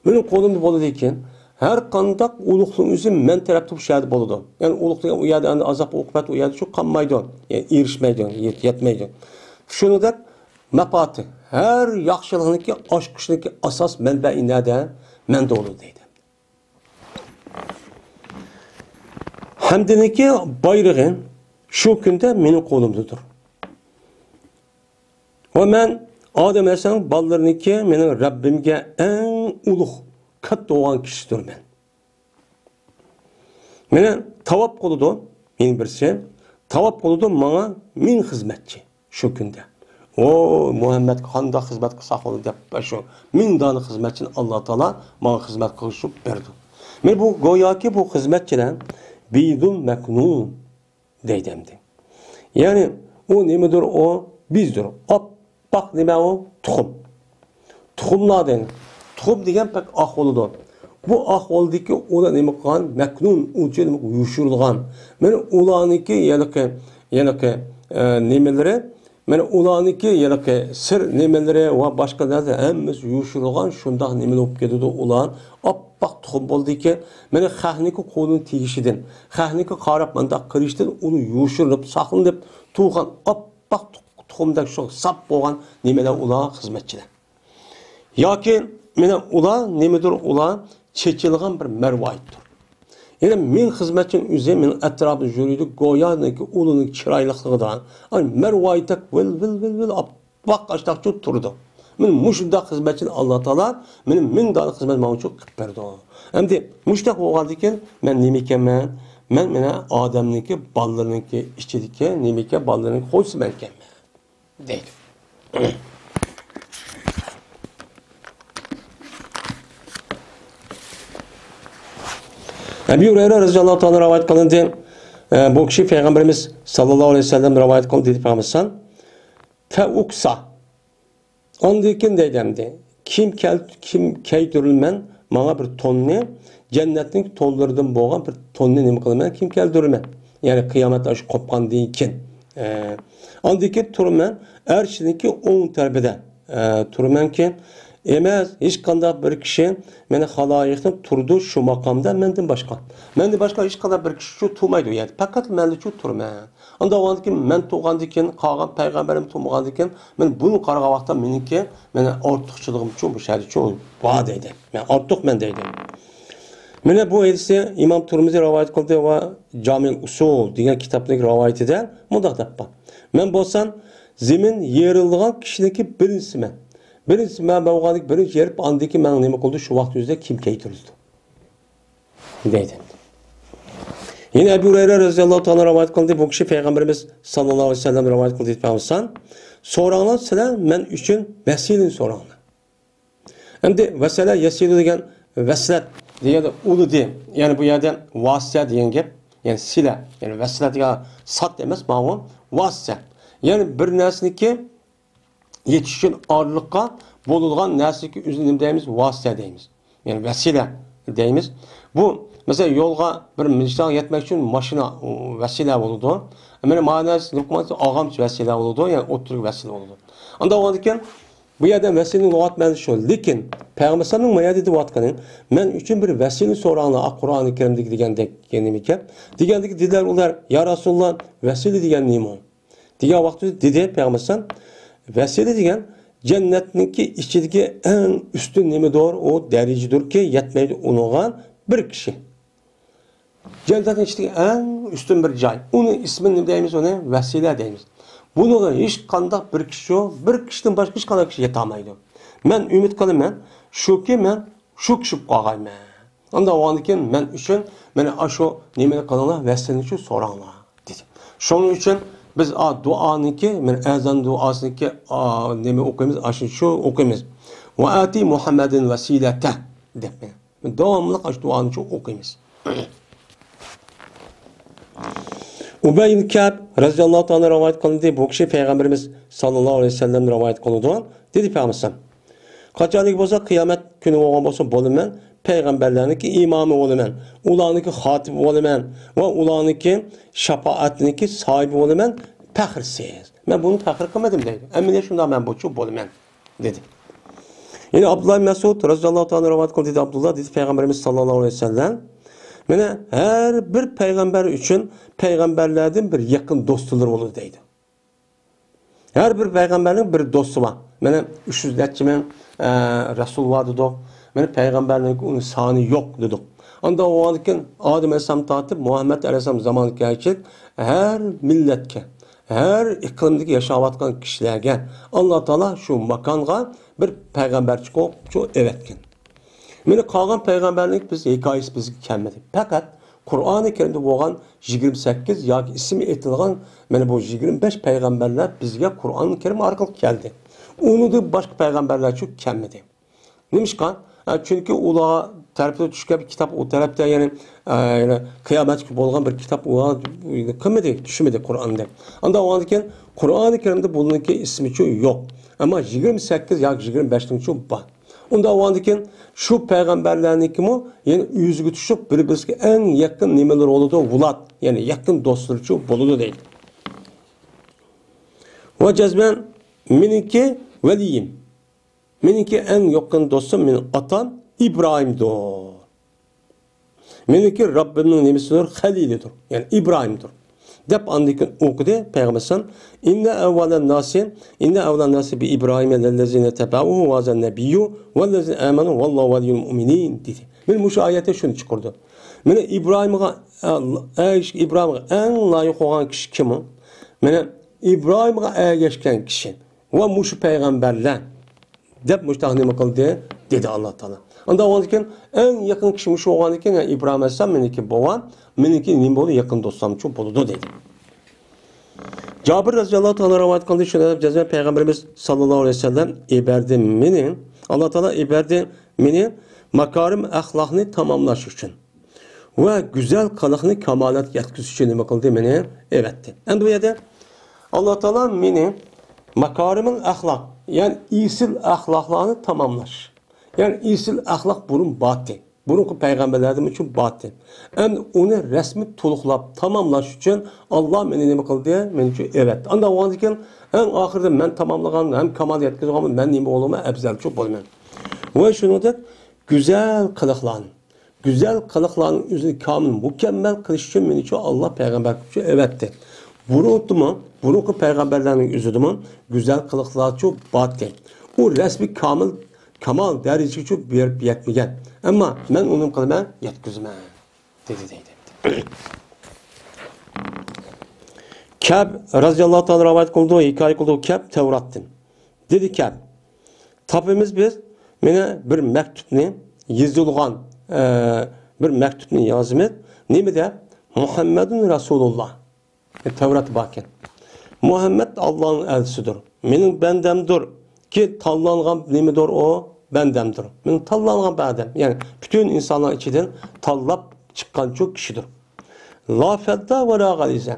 مېنىڭ قولۇمدا بولىدىكەن، ھەر قانداق ئۇلۇغلۇقنىڭ ئۆزى مەن تەرەپتە بۇ شەھەردە بولىدۇ. يەنى ئۇلۇغ دېگەن ئۇ يەردە ئەمدى ئازاب-ئوقۇبەت ئۇ يەردە شۇ قالمايدۇ. يەنى ئېرىشمەيدۇ، يەت-، يەتمەيدۇ. شۇنىڭدەك مەپاتى، ھەر ياخشىلىقنىڭكى، ئاچقۇچنىڭكى ئاساس مەنبەئى نەدە؟ مەندە بولىدۇ دەيدۇ. ھەمدىنىڭكى بايرىقى شۇ كۈندە مېنىڭ قولۇمدىدۇر. ۋە مەن ئادەم ئەلەيھىسسالام بالىلىرىنىڭكى مېنىڭ رەببىمگە ئەڭ ئۇلۇغ، كاتتا بولغان كىشىسىدۇرمەن. مېنى تاۋاپ قىلىدۇ، يەنە بىرسى، تاۋاپ قىلىدۇ ماڭا مىڭ خىزمەتچى شۇ كۈندە. ۋوي، مۇھەممەدكە قانداق خىزمەت قىلساق بولىدۇ دەپ، شۇ مىڭ دانە خىزمەتچىنى ئاللا تائالا ماڭا خىزمەت قىلغۇزۇپ بەردى. مەن بۇ گوياكى بۇ خىزمەتچىلەر بىيضۇن مەكنۇن دەيدۇ ئەمدى. يەنى ئۇ نېمىدۇر، ئۇ بىزدۇر. ئاپئاق نېمە ئۇ؟ تۇخۇم. تۇخۇملار دەيدۇ. تۇخۇم دېگەن بەك ئاق بولىدۇ. بۇ ئاق بولىدىكى ئۇلار نېمە قىلغان؟ مەكنۇن، ئۇنچە نېمە يوشۇرۇلغان. مانا ئۇلارنىڭكى يەنىكى، يەنىكى، ئە، نېمىلىرى، مانا ئۇلارنىڭكى يەنىكى سىر نېمىلىرى ۋە باشقا نەرسە ھەممىسى يوشۇرۇلغان شۇنداق نېمىلەر بولۇپ كېتىدۇ ئۇلار. ئاپئاق تۇخۇم بولىدىكەن. مانا خەقنىڭكى قولىنىڭ تېگىشىدىن، خەقنىڭكى قاراپ مۇنداق قىلىشىدىن ئۇلار يوشۇرۇنۇپ ساقلىنىپ تۇرغان ئاپئاق تۇخۇمدەك شۇ ساپ بولغان نېمىلەر ئۇلار خىزمەتچىلەر. ياكى مانا ئۇلار نېمىدۇر، ئۇلار چېچىلغان بىر مەرۋايىتتۇر. يەنى مىڭ خىزمەتچىنىڭ ئۆزى مېنىڭ ئەتراپىمدا يۈرىدۇ، گويانىڭكى ئۇلىنىڭ چىرايلىقلىقىدا، ئاي، مەرۋايىتتەك ۋىل، ۋىل، ۋىل، ۋىل ئاپئاق ئاشتاقچۇ تۇرىدۇ. مانا مۇشۇنداق خىزمەتچىنى ئاللا تائالا مانا مىڭ دانە خىزمەت ماڭا ئۈچۈن قىلىپ بەردى. ئەمدى مۇشۇنداق بولغاندىكىن مەن نېمە ئىكەنمەن؟ مەن مانا ئادەمنىڭكى، بالىلىرىنىڭكى ئىچىدىكى نېمە ئىكەن، بالىلىرىنىڭكى خوجىسى مەن ئىكەنمەن. دەيدۇ. ئەبى ھۇرەيرە رەزىياللاھۇ تائالا رىۋايەت قىلىندى. ئە، بۇ كىشى پەيغەمبىرىمىز ساللاللاھۇ ئەلەيھى ۋەسەللەم رىۋايەت قىلدى دېدى پەيغەمبىرىمىز. فەئۇكسا. ئاندىن كېيىن دەيدۇ ئەمدى. كىيىم كەل-، كىيىم كىيدۈرىمەن، ماڭا بىر توننى، جەننەتنىڭ تونلىرىدىن بولغان بىر توننى نېمە قىلىمەن، كىيىم كەلدۈرىمەن. يەنى قىيامەت ئاشۇ قوپقاندىن كېيىن. ئە، ئاندىن كېيىن تۇرىمەن، ئەرشنىڭكى ئوڭ تەرىپىدە، ئە، تۇرىمەنكى، ئەمەس، ھېچقانداق بىر كىشى مېنى خالايىقتىن تۇرىدۇ شۇ ماقامدا مەندىن باشقا. مەندىن باشقا ھېچقانداق بىر كىشى شۇ تۇرمايدۇ، يەنى پەقەت مەنلا شۇ تۇرىمەن. ئانداق بولغاندىكىن مەن تۇرغاندىكىن، قالغان پەيغەمبەرلەر تۇرمىغاندىكىن، مەن بۇنى قارىغان ۋاقىتتا مېنىڭكى، مېنىڭ ئارتۇقچىلىقىمچۇ بۇ شەھەردىچۇ بار دەيدۇ. مەن ئارتۇق مەن دەيدۇ. مانا بۇ ھەدىسنى ئىمام تۇرمۇزى رىۋايەت قىلدى ۋە جامىل ئۇسۇل دېگەن كىتابنىڭ رىۋايىتىدە مۇنداق دەپ بار. مەن بولسام زېمىن يېرىلىدىغان كىشىنىڭكى بىرىنچىسىمەن. بىرىنچىسى مەن بولغاندىكىن بىرىنچى يېرىپ، ئاندىن كېيىن ماڭا نېمە قىلدى؟ شۇ ۋاقىت ئۆزىدە كىيىم كىيدۈرۈلدى. دەيدۇ. يەنە ئەبۇ ھۇرەيرە رەزىياللاھۇ تائالا رىۋايەت قىلدى، بۇ كىشى پەيغەمبىرىمىز ساللاللاھۇ ئەلەيھى ۋەسەللەم رىۋايەت قىلدى دەپ قالسان، سوراڭلار سىلەر مەن ئۈچۈن ۋەسىلىنى سوراڭلار. ئەمدى ۋەسەلە يەسىلۇ دېگەن ۋەسلەت دېگەندە ئۇلىدى. يەنى بۇ يەردە ۋاسىتە دېگەن گەپ. يەنى سىلە، يەنى ۋەسلەت دېگەن سات ئەمەس، ماۋۇ ۋاسىتە. يەنى بىر نەرسىنىڭكى يېتىش ئۈچۈن ئارىلىققا بولىدىغان نەرسىگە ئۆزىنى نېمە دەيمىز؟ ۋاسىتە دەيمىز. يەنى ۋەسىلە دەيمىز. بۇ، مەسىلەن، يولغا بىر مىنىشتاغا يەتمەك ئۈچۈن ماشىنا، ئۇ، ۋەسىلە بولىدۇ. مانا مانا نەرسە، ئاغامچە ۋەسىلە بولىدۇ، يەنى ئوتتۇرىغا ۋەسىلە بولىدۇ. ئانداق بولغاندىكىن، بۇ يەردە ۋەسىلىنىڭ لۇغەت مەنىسى شۇ. لېكىن پەيغەمبەرنىڭ ما يەردە دەۋاتقىنى، مەن ئۈچۈن بىر ۋەسىلە سوراڭلار، قۇرئانى كەرىمدىكى دېگەندەك، يەنى نېمىكەن؟ دېگەندىكى دېدىلەر ئۇلار، يا رەسۇلاللا، ۋەسىلە دېگەن نېمە؟ دېگەن ۋاقتىدا دېدى پەيغەمبەر ئەلەيھىسسالام، ۋەسىلە دېگەن جەننەتنىڭكى ئىچىدىكى ئەڭ ئۈستۈن نېمىدۇر، ئۇ دەرىجىدۇركى، يەتمەيدۇ ئۇنىڭغا بىر كىشى. جەننەتنىڭ ئىچىدىكى ئەڭ ئۈستۈن بىر جاي. ئۇنىڭ ئىسمىنى نېمە دەيمىز؟ ئۇنى ۋەسىلە دەيمىز. بۇنىڭغا ھېچقانداق بىر كىشى، بىر كىشىدىن باشقا ھېچقانداق كىشى يېتەلمەيدۇ. مەن ئۈمىد قىلىمەن، شۇكى، مەن شۇ كىشى بولۇپ قالغايمەن. ئانداق بولغاندىكىن مەن ئۈچۈن مانا ئاشۇ نېمىنى قىلىڭلار، ۋەسىلىنى شۇ سوراڭلار، دېدى. شۇنىڭ ئۈچۈن بىز ئا، دۇئانىڭكى، مانا ئەزان دۇئاسىنىڭكى، ئا، نېمە ئوقۇيمىز، ئاشۇ شۇ ئوقۇيمىز. ۋە ئەتى مۇھەممەدىن ۋەسىلەتە دەپ، داۋاملىق ئاشۇ دۇئانى شۇ ئوقۇيمىز. ئۇبەي ئىبن كەئب رەزىياللاھۇ تائالا رىۋايەت قىلىندى. بۇ كىشى پەيغەمبىرىمىز ساللاللاھۇ ئەلەيھى ۋەسەللەمدىن رىۋايەت قىلىدۇ. دېدى پەيغەمبەر. قاچانكى بولسا قىيامەت كۈنى بولغان بولسا بولىمەن، پەيغەمبەرلەرنىڭكى ئىمامى بولىمەن، ئۇلارنىڭكى خاتىمى بولىمەن ۋە ئۇلارنىڭكى شاپائەتنىڭكى ساھىبى بولىمەن، پەخىرسىز. مەن بۇنى تەھقىر قىلمىدىم دەيدۇ. ئەمەلىيەت شۇنداق، مەن بۇچۇ بولىمەن دېدى. يەنە ئابدۇللا ئىبن مەسئۇد رەزىياللاھۇ تائالا رىۋايەت قىلدى، دېدى ئابدۇللا، دېدى پەيغەمبىرىمىز ساللاللاھۇ ئەلەيھى ۋەسەللەم، مانا ھەر بىر پەيغەمبەر ئۈچۈن پەيغەمبەرلەردىن بىر يېقىن دوستلىرى بولىدۇ دەيدۇ. ھەر بىر پەيغەمبەرنىڭ بىر دوستى بار. مانا ئۈچ يۈز نەچچە مىڭ، ئە، رەسۇل بار دېدۇق. مانا پەيغەمبەرنىڭ ئۇنىڭ سانى يوق دېدۇق. ئاندىن ئۇنىڭدىن كېيىن ئادەم ئەلەيھىسسالام تارتىپ مۇھەممەد ئەلەيھىسسالام زامانىغا كەلگۈچە ھەر مىللەتكە، ھەر ئىقلىمدىكى ياشاۋاتقان كىشىلەرگە ئاللا تائالا شۇ ماكانغا بىر پەيغەمبەرچە قويۇپ شۇ ئەۋەتكەن. مانا قالغان پەيغەمبەرنىڭ بىز ھېكايىسى بىزگە كەلمىدى. پەقەت قۇرئانى كەرىمدە بولغان يىگىرمە سەككىز ياكى ئىسمى ئېيتىلغان مانا بۇ يىگىرمە بەش پەيغەمبەرلەر بىزگە قۇرئانى كەرىم ئارقىلىق كەلدى. ئۇنىڭدىن باشقا پەيغەمبەرلەرچۇ كەلمىدى. نېمىشقا؟ ئە، چۈنكى ئۇلار تەرىپىدە چۈشكەن بىر كىتاب، ئۇ تەرەپتە، يەنى، ئە، يەنى قىيامەتكە بولغان بىر كىتاب ئۇلار قىلمىدى، چۈشمىدى قۇرئاندا. ئاندىن ئاندىن كېيىن قۇرئانى كەرىمدە بۇنىڭكى ئىسمىچۇ يوق. ئەمما يىگىرمە سەككىز ياكى يىگىرمە بەشنىڭچۇ بار. ئۇنداق بولغاندىن كېيىن شۇ پەيغەمبەرلەرنىڭكىمۇ يەنە ئۆزىگە چۈشۈپ، بىر-بىرىگە ئەڭ يېقىن نېمىلىرى بولىدۇ؟ ۋۇلاد، يەنى يېقىن دوستلىرىچۇ بولىدۇ دەيدۇ. ۋە جەزمەن مېنىڭكى ۋەلىيىم، مېنىڭكى ئەڭ يېقىن دوستۇم مېنىڭ ئاتام ئىبراھىمدۇر. مېنىڭكى رەببىمنىڭ نېمىسىدۇر؟ خەلىلىدۇر، يەنى ئىبراھىمدۇر، دەپ ئاندىن كېيىن ئوقۇدى پەيغەمبەر ئەلەيھىسسالام. «ئىننە ئەۋۋەلەن ناسى، ئىننە ئەۋۋەلەن ناسى بى ئىبراھىمە لەللەزىنە تەبەئۇھۇ ۋە ھازەن نەبىييۇ ۋەللەزىنە ئامەنۇ ۋەللاھۇ ۋەلىييۇل مۇئمىنىن» دېدى. مانا مۇشۇ ئايەتتە شۇنى چىقىرىدۇ. مانا ئىبراھىمغا، ئە، ئىبراھىمغا ئەڭ لايىق بولغان كىشى كىم ئۇ؟ مانا ئىبراھىمغا ئەگەشكەن كىشى ۋە مۇشۇ پەيغەمبەرلەر. دەپ مۇشتاق نېمە قىلدى؟ دېدى ئاللا تائالا. ئاندىن ئۇنىڭدىن كېيىن ئەڭ يېقىن كىشى مۇشۇ بولغاندىن كېيىن، يا ئىبراھىم ئەلەيھىسسالام مېنىڭكى بوۋام، مېنىڭكى نېمە بولدى؟ يېقىن دوستلامچۇ بولىدۇ دېدى. جابىر رەزىياللاھۇ تائالا رىۋايەت قىلدى، شۇنى دەپ جەزمەن پەيغەمبىرىمىز ساللاللاھۇ ئەلەيھى ۋەسەللەم ئېبەردى مېنى، ئاللا تائالا ئېبەردى مېنى ماكارىم ئەخلاقنى تاماملاش ئۈچۈن. ۋە گۈزەل قىلىقنى كامالەتكە يەتكۈزۈش ئۈچۈن نېمە قىلدى؟ مېنى ئەۋەتتى. ئەمدى بۇ يەردە ئاللا تائالا مېنى ماكارىمىل ئەخلاق، يەنى ئېسىل ئەخلاقلارنى تاماملاش، يەنى ئېسىل ئەخلاق بۇرۇن بارتى، بۇرۇنقى پەيغەمبەرلەردىن ئۈچۈن بارتى. ئەمدى ئۇنى رەسمىي تولۇقلاپ تاماملاش ئۈچۈن ئاللا مېنى نېمە قىلدى؟ مېنى شۇ ئەۋەتتى. ئانداق بولغاندىن كېيىن ئەڭ ئاخىرىدا مەن تاماملىغان ھەم كامال يەتكۈزگەن مەن نېمە بولىمەن؟ ئەپزەلچۇ بولىمەن. ۋە شۇنىڭدەك گۈزەل قىلىقلارنى، گۈزەل قىلىقلارنىڭ ئۆزىنى كامىل، مۇكەممەل قىلىش ئۈچۈن مېنىچۇ ئاللا پەيغەمبەر قىلىپچۇ ئەۋەتتى. بۇرۇنقىمۇ، بۇرۇنقى پەيغەمبەرلەرنىڭ ئۆزىدىمۇ گۈزەل قىلىقلارچۇ بارتى. ئۇ رەسمىي كامىل، كامال دەرىجىگىچۇ بېرىپ يەتمىگەن. ئەمما مەن ئۇنى قىلىمەن، يەتكۈزىمەن، دېدى دەيدۇ. كەب رەزىياللاھۇ تائالا رىۋايەت قىلىدۇ، ھېكايە قىلىدۇ كەب تەۋراتتىن. دېدى كەب، تاپىمىز بىز، مانا بىر مەكتۇپنى يېزىلغان، ئە، بىر مەكتۇپنى يازىمىز. نېمە دەپ؟ مۇھەممەدۇن رەسۇلۇللا. تەۋرات باركەن. مۇھەممەد ئاللانىڭ ئەلچىسىدۇر. مېنىڭ بەندەمدۇر. كى تاللانغان نېمىدۇر ئۇ؟ بەندەمدۇر. مېنىڭ تاللانغان بەندەم. يەنى پۈتۈن ئىنسانلار ئىچىدىن تاللاپ چىققانچۇ كىشىدۇر. لا فەددا ۋە لا غەلىزە.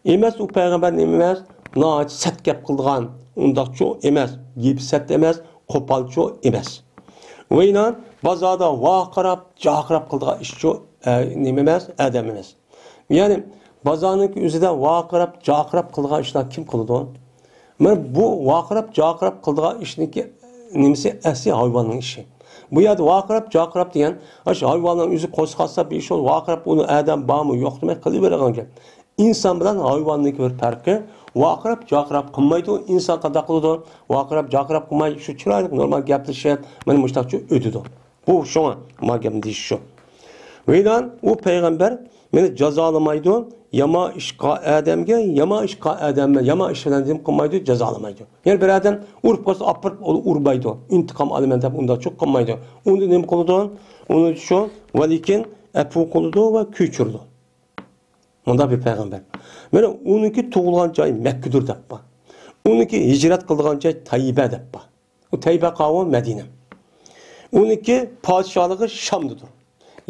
ئەمەس ئۇ پەيغەمبەر نېمە ئەمەس؟ ناھايىتى سەت گەپ قىلىدىغان، ئۇنداقچۇ ئەمەس، گېپى سەت ئەمەس، قوپالچۇ ئەمەس. ۋە يەنە بازاردا ۋارقىراپ، جارقىراپ قىلىدىغان ئىشچۇ، ئە، نېمە ئەمەس؟ ئادەم ئەمەس. يەنى بازارنىڭكى ئۆزىدە ۋارقىراپ، جارقىراپ قىلىدىغان ئىشلار كىم قىلىدۇ؟ مانا بۇ ۋارقىراپ، جارقىراپ قىلىدىغان ئىشنىڭكى نېمىسى؟ ئەسلى ھايۋاننىڭ ئىشى. بۇ يەردە ۋارقىراپ، جارقىراپ دېگەن، ئاشۇ ھايۋاننىڭ ئۆزى قورسىقى ئاچسا بىر ئىش بولىدۇ، ۋارقىراپ ئۇنى ئادەم بارمۇ، يوق دېمەي قىلىۋېرىدىغان گەپ. ئىنسان بىلەن ھايۋاننىڭكى بىر پەرقى، ۋارقىراپ، جارقىراپ قىلمايدۇ. ئىنسان قانداق قىلىدۇ؟ ۋارقىراپ، جارقىراپ قىلماي، شۇ چىرايلىق نورمال گەپلىشىپ، مانا مۇشۇنداقچە ئۆتىدۇ. بۇ شۇڭا ما گەپنى دېيىش شۇ. ۋەيلان، ئۇ پەيغەمبەر مېنى جازالىمايدۇ، يامان ئىشقا ئادەمگە، يامان ئىشقا ئادەمگە، يامان ئىش بىلەن نېمە قىلمايدۇ، جازالىمايدۇ. يەنى بىر ئادەم ئۇرۇپ قالسا، ئاپىرىپ ئۇنى ئۇرمايدۇ، ئىنتىقام ئالىمەن دەپ ئۇنداقچۇ قىلمايدۇ. ئۇنى نېمە قىلىدۇ؟ ئۇنى شۇ، ۋەلىكىن ئەپۇ قىلىدۇ ۋە كۆچۈرىدۇ. مۇنداق بىر پەيغەمبەر. مانا ئۇنىڭكى تۇغۇلغان جايى مەككىدۇر دەپ بار. ئۇنىڭكى ھىجرەت قىلىدىغان جاي تەيبە دەپ بار. ئۇ تەيبە قاۋۇ مەدىنە. ئۇنىڭكى پادىشاھلىقى شامدىدۇر.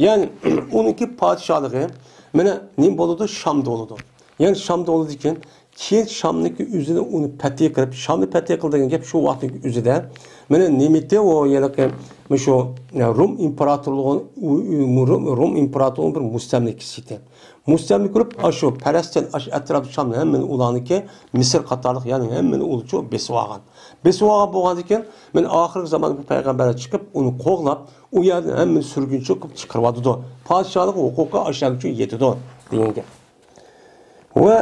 يەنى ئۇنىڭكى پادىشاھلىقى مانا نېمە بولىدۇ؟ شامدا بولىدۇ. يەنى شامدا بولىدىكەن، كېيىن شامنىڭكى ئۆزىنى ئۇنى پەتھى قىلىپ، شامنى پەتھى قىلىدىغان گەپ شۇ ۋاقىتنىڭكى ئۆزىدە مانا نېمىتى ئۇ ھېلىقى مۇشۇ، يا، روم ئىمپېراتورلۇقى، ئۇ، ئۇ، روم، روم ئىمپېراتورلۇقىنىڭ بىر مۇستەملىكىسى ئىدى. مۇستەملىكە قىلىپ، ئاشۇ پەلەستىن، ئاشۇ ئەتراپتا شامنى ھەممىنى ئۇلارنىڭكى، مىسىر قاتارلىق يەرنى ھەممىنى ئۇلىچۇ بېسىۋالغان. بېسىۋالغان بولغاندىن كېيىن، مانا ئاخىرقى زاماندا بۇ پەيغەمبەرلەر چىقىپ، ئۇنى قوغلاپ، ئۇ يەردىن ھەممىنى سۈرگۈنچى قىلىپ چىقىرىۋاتىدۇ. پادىشاھلىق ھوقۇقى ئاشۇ يەرگىچە يېتىدۇ دېگەن گەپ. ۋە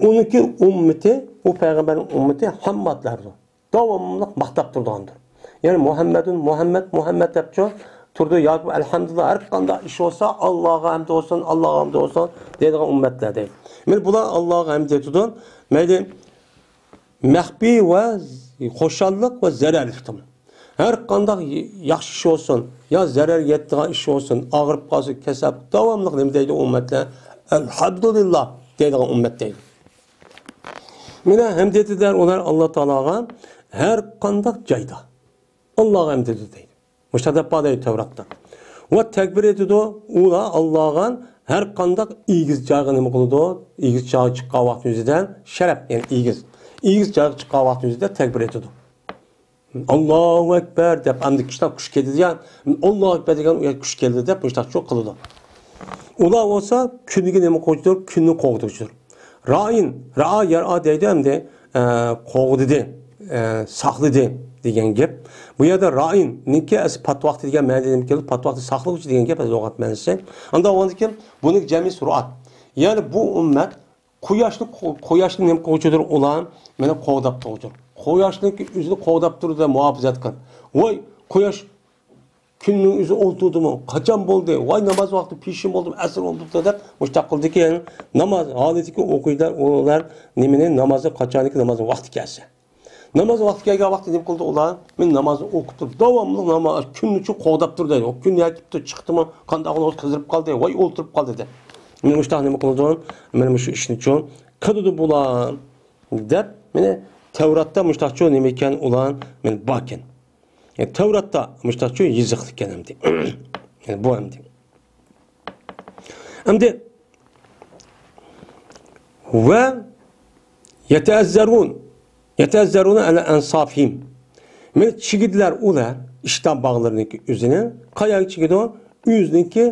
ئۇنىڭكى ئۈممىتى، ئۇ پەيغەمبەرنىڭ ئۈممىتى ھەمماتلاردۇر. داۋاملىق ماختاپ تۇرىدىغاندۇر. يەنى مۇھەممەدۇن، مۇھەممەد، مۇھەممەد دەپچۇ تۇرىدۇ. ياكى ئەلھەمدۇلىللا، ھەر قانداق ئىش بولسا، ئاللاغا ھەمد بولسۇن، ئاللاغا ھەمد بولسۇن دەيدىغان ئۈممەتلەر دەيدۇ. مانا بۇلار ئاللاغا ھەمد ئېيتىدۇ. مەيلى مەخپىي ۋە خۇشاللىق ۋە زەرەرلىكتىمۇ. ھەر قانداق ياخشى ئىش بولسۇن، يا زەرەر يەتىدىغان ئىش بولسۇن، ئاغرىپ قالسۇن، كېسەل، داۋاملىق نېمە دەيدۇ ئۈممەتلەر؟ ئەلھەمدۇلىللا دەيدىغان ئۈممەت دەيدۇ. مانا ھەمد ئېيتىدۇ ئۇلار ئاللا تائالاغا ھەر قانداق جايدا. ئاللاغا ھەمد ئېيتىدۇ دەيدۇ. مۇشۇنداق دەپ بار دەيدۇ تەۋراتتا. ۋە تەكبىر ئېيتىدۇ، ئۇلار ئاللاغا ھەر قانداق ئېگىز جايغا نېمە قىلىدۇ؟ ئېگىز جايغا چىققان ۋاقتىنىڭ ئۆزىدە شەرەپ، يەنى ئېگىز. ئېگىز جايغا چىققان ۋاقتىنىڭ ئۆزىدە تەكبىر ئېيتىدۇ. ئاللاھۇ ئەكبەر دەپ، ئەمدى كىشىلەر كۈچ كەلدى دېگەن، ئاللاھۇ ئەكبەر دېگەن ئۇ يەر كۈچ كەلدى دەپ مۇشۇنداق قىلىدۇ. ئۇلار بولسا كۈنگە نېمە قىلغۇچىدۇر؟ كۈننى قوغدىغۇچىدۇر. رائىن، رائا يەرئا دەيدۇ ئەمدى، ئە، قوغدىدى، ئە، ساقلىدى دېگەن گەپ. بۇ يەردە رائىننىڭكى ئەسلى پات ۋاقتى دېگەن مەنىدە نېمە كېلىدۇ؟ پات ۋاقتى ساقلىغۇچى دېگەن گەپ لۇغەت مەنىسى. ئاندىن ئۇنىڭدىن كېيىن بۇنىڭ جەمئىسى رۇئات. يەنى بۇ ئۈممەت قۇياشنى، قۇياشنى نېمە قىلغۇچىدۇر ئۇلار؟ مانا قوغداپ تۇرغۇچىدۇر. قۇياشنىڭكى ئۆزىنى قوغداپ تۇرىدۇ، مۇھاپىزەت قىلىپ. ۋاي، قۇياش كۈننىڭ ئۆزى ئولتۇردىمۇ؟ قاچان بولدى؟ ۋاي، ناماز ۋاقتى پېشىن بولدىمۇ؟ ئەسىر بولدىمۇ؟ دەپ مۇشۇنداق قىلىدىكەن. ناماز ھالىتىكى ئوقۇيدۇ ئۇلار نېمىنى؟ نامازنى، قاچانكى نامازنىڭ ۋاقتى كەلسە. ناماز ۋاقتى كەلگەن ۋاقىتتا نېمە قىلدى ئۇلار؟ مانا نامازنى ئوقۇپ تۇرۇپ، داۋاملىق ناماز، كۈننى شۇ قوغداپ تۇردى دەيدۇ. ئۇ كۈن يا كېتىپتۇ، چىقتىمۇ، قانداق بولدى، قىزىرىپ قالدى، ۋاي، ئولتۇرۇپ قالدى دەپ. مانا مۇشۇنداق نېمە قىلىدۇ؟ مانا مۇشۇ ئىشنى شۇ قىلىدۇ بۇلار دەپ، مانا تەۋراتتا مۇشۇنداق شۇ نېمە ئىكەن ئۇلار، مانا باركەن. يەنى تەۋراتتا مۇشۇنداق شۇ يېزىقلىق ئىكەن ئەمدى. يەنى بۇ ئەمدى. ئەمدى ۋە يەتەززەرۇن، يەتەززەرۇنە ئەلە ئەنسافىم. مانا چىگىدىلەر ئۇلار ئىشتان باغلىرىنىڭكى ئۆزىنى. قاياغا چىگىدۇ؟ ئۆزىنىڭكى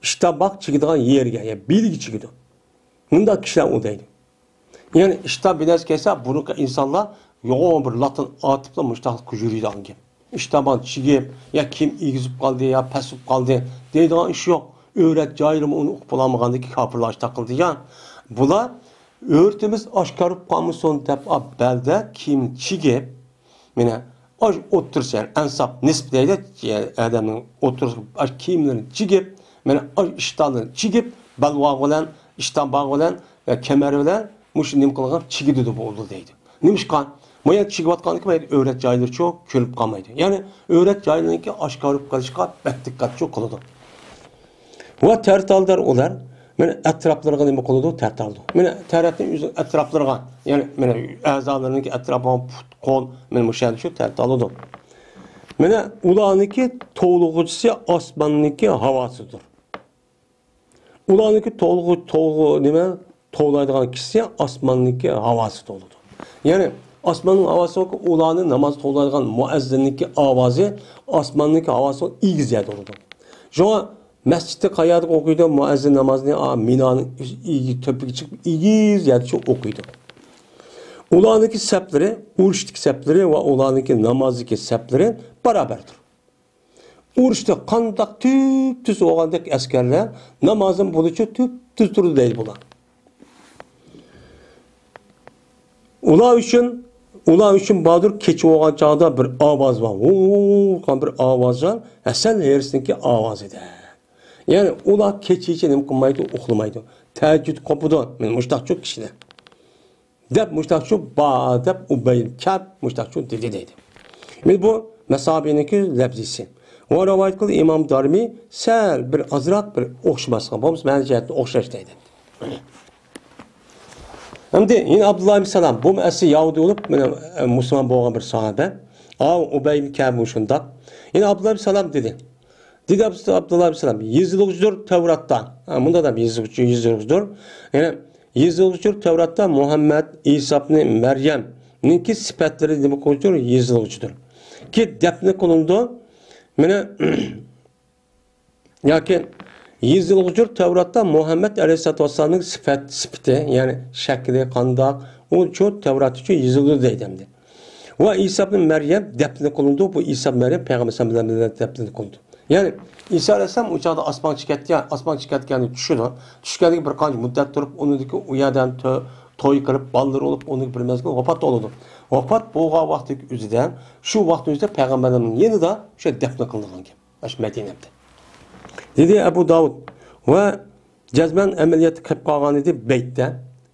ئىشتان باغ چىگىدىغان يېرىگە، يا بېلىگە چىگىدۇ. مۇنداق كىشىلەر ئۇ دەيدۇ. يەنى ئىشتان بىر نەرسە كەلسە، بۇرۇنقى ئىنسانلار يوغان بىر لاتىن ئاتىپلا مۇشتاقلىق يۈرىدىغان گەپ. ئىشتان باغ چىگىپ، يا كىيىم ئېگىزىپ قالدى، يا پەسىپ قالدى دەيدىغان ئىش يوق. ئۆرەت جاھىلمۇ ئۇنى ئۇقۇپ بولالمىغاندىكى كاپىرلار ئىشتان قىلدى يا. بۇلار ئۆرتىمىز ئاشكارا بولۇپ قالمىسۇن دەپ، ئا، بەلدە كىيىم چىگىپ، مانا، ئاش ئوتتۇرىسى، يەنى ئەنساب نىسپ دەيدۇ، ئادەمنىڭ ئوتتۇرىسى، ئاش كىيىملىرىنى چىگىپ، مانا، ئاش ئىشتانلىرىنى چىگىپ، بەلۋاغ بىلەن، ئىشتان باغ بىلەن، ۋە كەمەر بىلەن مۇشۇ نېمە قىلغان چىگىدىدۇ بولدى دەيدۇ. نېمىشقا؟ ما يەنى چىگىۋاتقاندىكى ما يەنى ئۆرەت جايلىرىچۇ كۆرۈنۈپ قالمايدۇ. يەنى ئۆرەت جايلىرىنىڭكى ئاشكارا بولۇپ قېلىشقا بەك دىققەتچۇ قىلىدۇ. ۋە تەرتالدار ئۇلار، مانا ئەتراپلىرىغا نېمە قىلىدۇ؟ تەرتالدۇ. مانا تەرەتنىڭ ئۆزى ئەتراپلىرىغا، يەنى مانا ئەزالىرىنىڭكى ئەتراپىغا پۇت، قول، مانا مۇشۇ يەردە شۇ تەرتالىدۇ. مانا ئۇلارنىڭكى توۋلىغۇچىسى ئاسماننىڭكى ھاۋاسىدۇر. ئۇلارنىڭكى توۋلىغۇ-، توۋلىغۇ-، نېمە؟ توۋلايدىغان كىشىسى ئاسماننىڭكى ھاۋاسى توۋلىدۇ. يەنى ئاسماننىڭ ھاۋاسى ئۇلارنى ناماز توۋلايدىغان مۇئەززىننىڭكى ئاۋازى ئاسماننىڭكى ھاۋاسى ئېگىز يەردە بولىدۇ. شۇڭا مەسچىتتە قەيەردە ئوقۇيدۇ مۇئەززىن نامازنى؟ ئا، مىنانىڭ ئۆز-، ئېگىز، تۆپىگە چىقىپ ئېگىز يەردە شۇ ئوقۇيدۇ. ئۇلارنىڭكى سەپلىرى، ئۇرۇشتىكى سەپلىرى ۋە ئۇلارنىڭكى نامازدىكى سەپلىرى بارابەردۇر. ئۇرۇشتا قانداق تۈپتۈز بولغاندەك ئەسكەرلەر نامازىمۇ بۇنىچە تۈپتۈز تۇرىدۇ دەيدۇ بۇلار. ئۇلار ئۈچۈن، ئۇلار ئۈچۈن باردۇر كېچە بولغان چاغدا بىر ئاۋاز بار. ھۇۋقان بىر ئاۋاز بار. ھەسەن ھېرىسنىڭكى ئاۋازىدەك. يەنى ئۇلار كېچىچە نېمە قىلمايدۇ، ئۇخلىمايدۇ. تەھەججۇد قوپىدۇ. مانا مۇشتاقچۇ كىشىلەر. دەپ مۇشتاقچۇ با دەپ ئۇبەي كەب مۇشتاقچۇ دېدى دەيدۇ. مانا بۇ مەسابىنىڭكى لەپزىسى. ۋە رىۋايەت قىلدى ئىمام دارىمى سەل بىر ئازراق بىر ئوخشىماسلىق. بولمىسا مەنە جەھەتتىن ئوخشاش دەيدۇ. ئەمدى يەنە ئابدۇللا ئىبن سالام، بۇ ئەسلى يەھۇدىي بولۇپ، مانا، مۇسۇلمان بولغان بىر ساھابە. ئاۋۇ ئۇبەي ئىبن كەب شۇنداق. يەنە ئابدۇللا ئىبن سالام دېدى. دېدى ئابدۇللا ئىبن سالام، يېزىلغۇچىدۇر تەۋراتتا. ھە، مۇنداق دەپ يېزىلغۇچى، يېزىلغۇچىدۇر. يەنە يېزىلغۇچىدۇر تەۋراتتا مۇھەممەد، ئىسا ئىبنى مەريەمنىڭكى سۈپەتلىرى نېمە قىلغۇچىدۇر؟ يېزىلغۇچىدۇر. كى دەپنە قىلىنىدۇ. مانا، ياكى يېزىلغۇچۇ تەۋراتتا مۇھەممەد ئەلەيھىسسالاتۇ ۋەسسالامنىڭ سۈپەت، سۈپىتى، يەنى شەكلى قانداق، ئۇ شۇ تەۋراتتا شۇ يېزىلىدۇ دەيدۇ ئەمدى. ۋە ئىسا ئىبن مەريەم دەپنە قىلىندى، بۇ ئىسا ئىبن مەريەم پەيغەمبەر ئەلەيھىسسالام بىلەن بىللە دەپنە قىلىندى. يەنى ئىسا ئەلەيھىسسالام ئۇ چاغدا ئاسمانغا چىقىپ كەتكەن، ئاسمانغا چىقىپ كەتكەندە چۈشىدۇ. چۈشكەندىن كېيىن بىر قانچە مۇددەت تۇرۇپ، ئۇنىڭدىن كېيىن ئۇ يەردە تۆ-، توي قىلىپ، بالىلىرى بولۇپ، ئۇنىڭدىن كېيىن بىر مەزگىل ۋاپات بولىدۇ. ۋاپات بولغان ۋاقتىدىكى ئۆزىدە، شۇ ۋاقىتنىڭ ئۆزىدە پەيغەمبەرنىڭ يېنىدا شۇ دەپنە قىلىنغان گەپ. ئاشۇ مەدىنەدە. دېدى ئەبۇ داۋۇد ۋە جەزمەن ئەمەلىيەتتە قېلىپ قالغان ئىدى بەيتتە.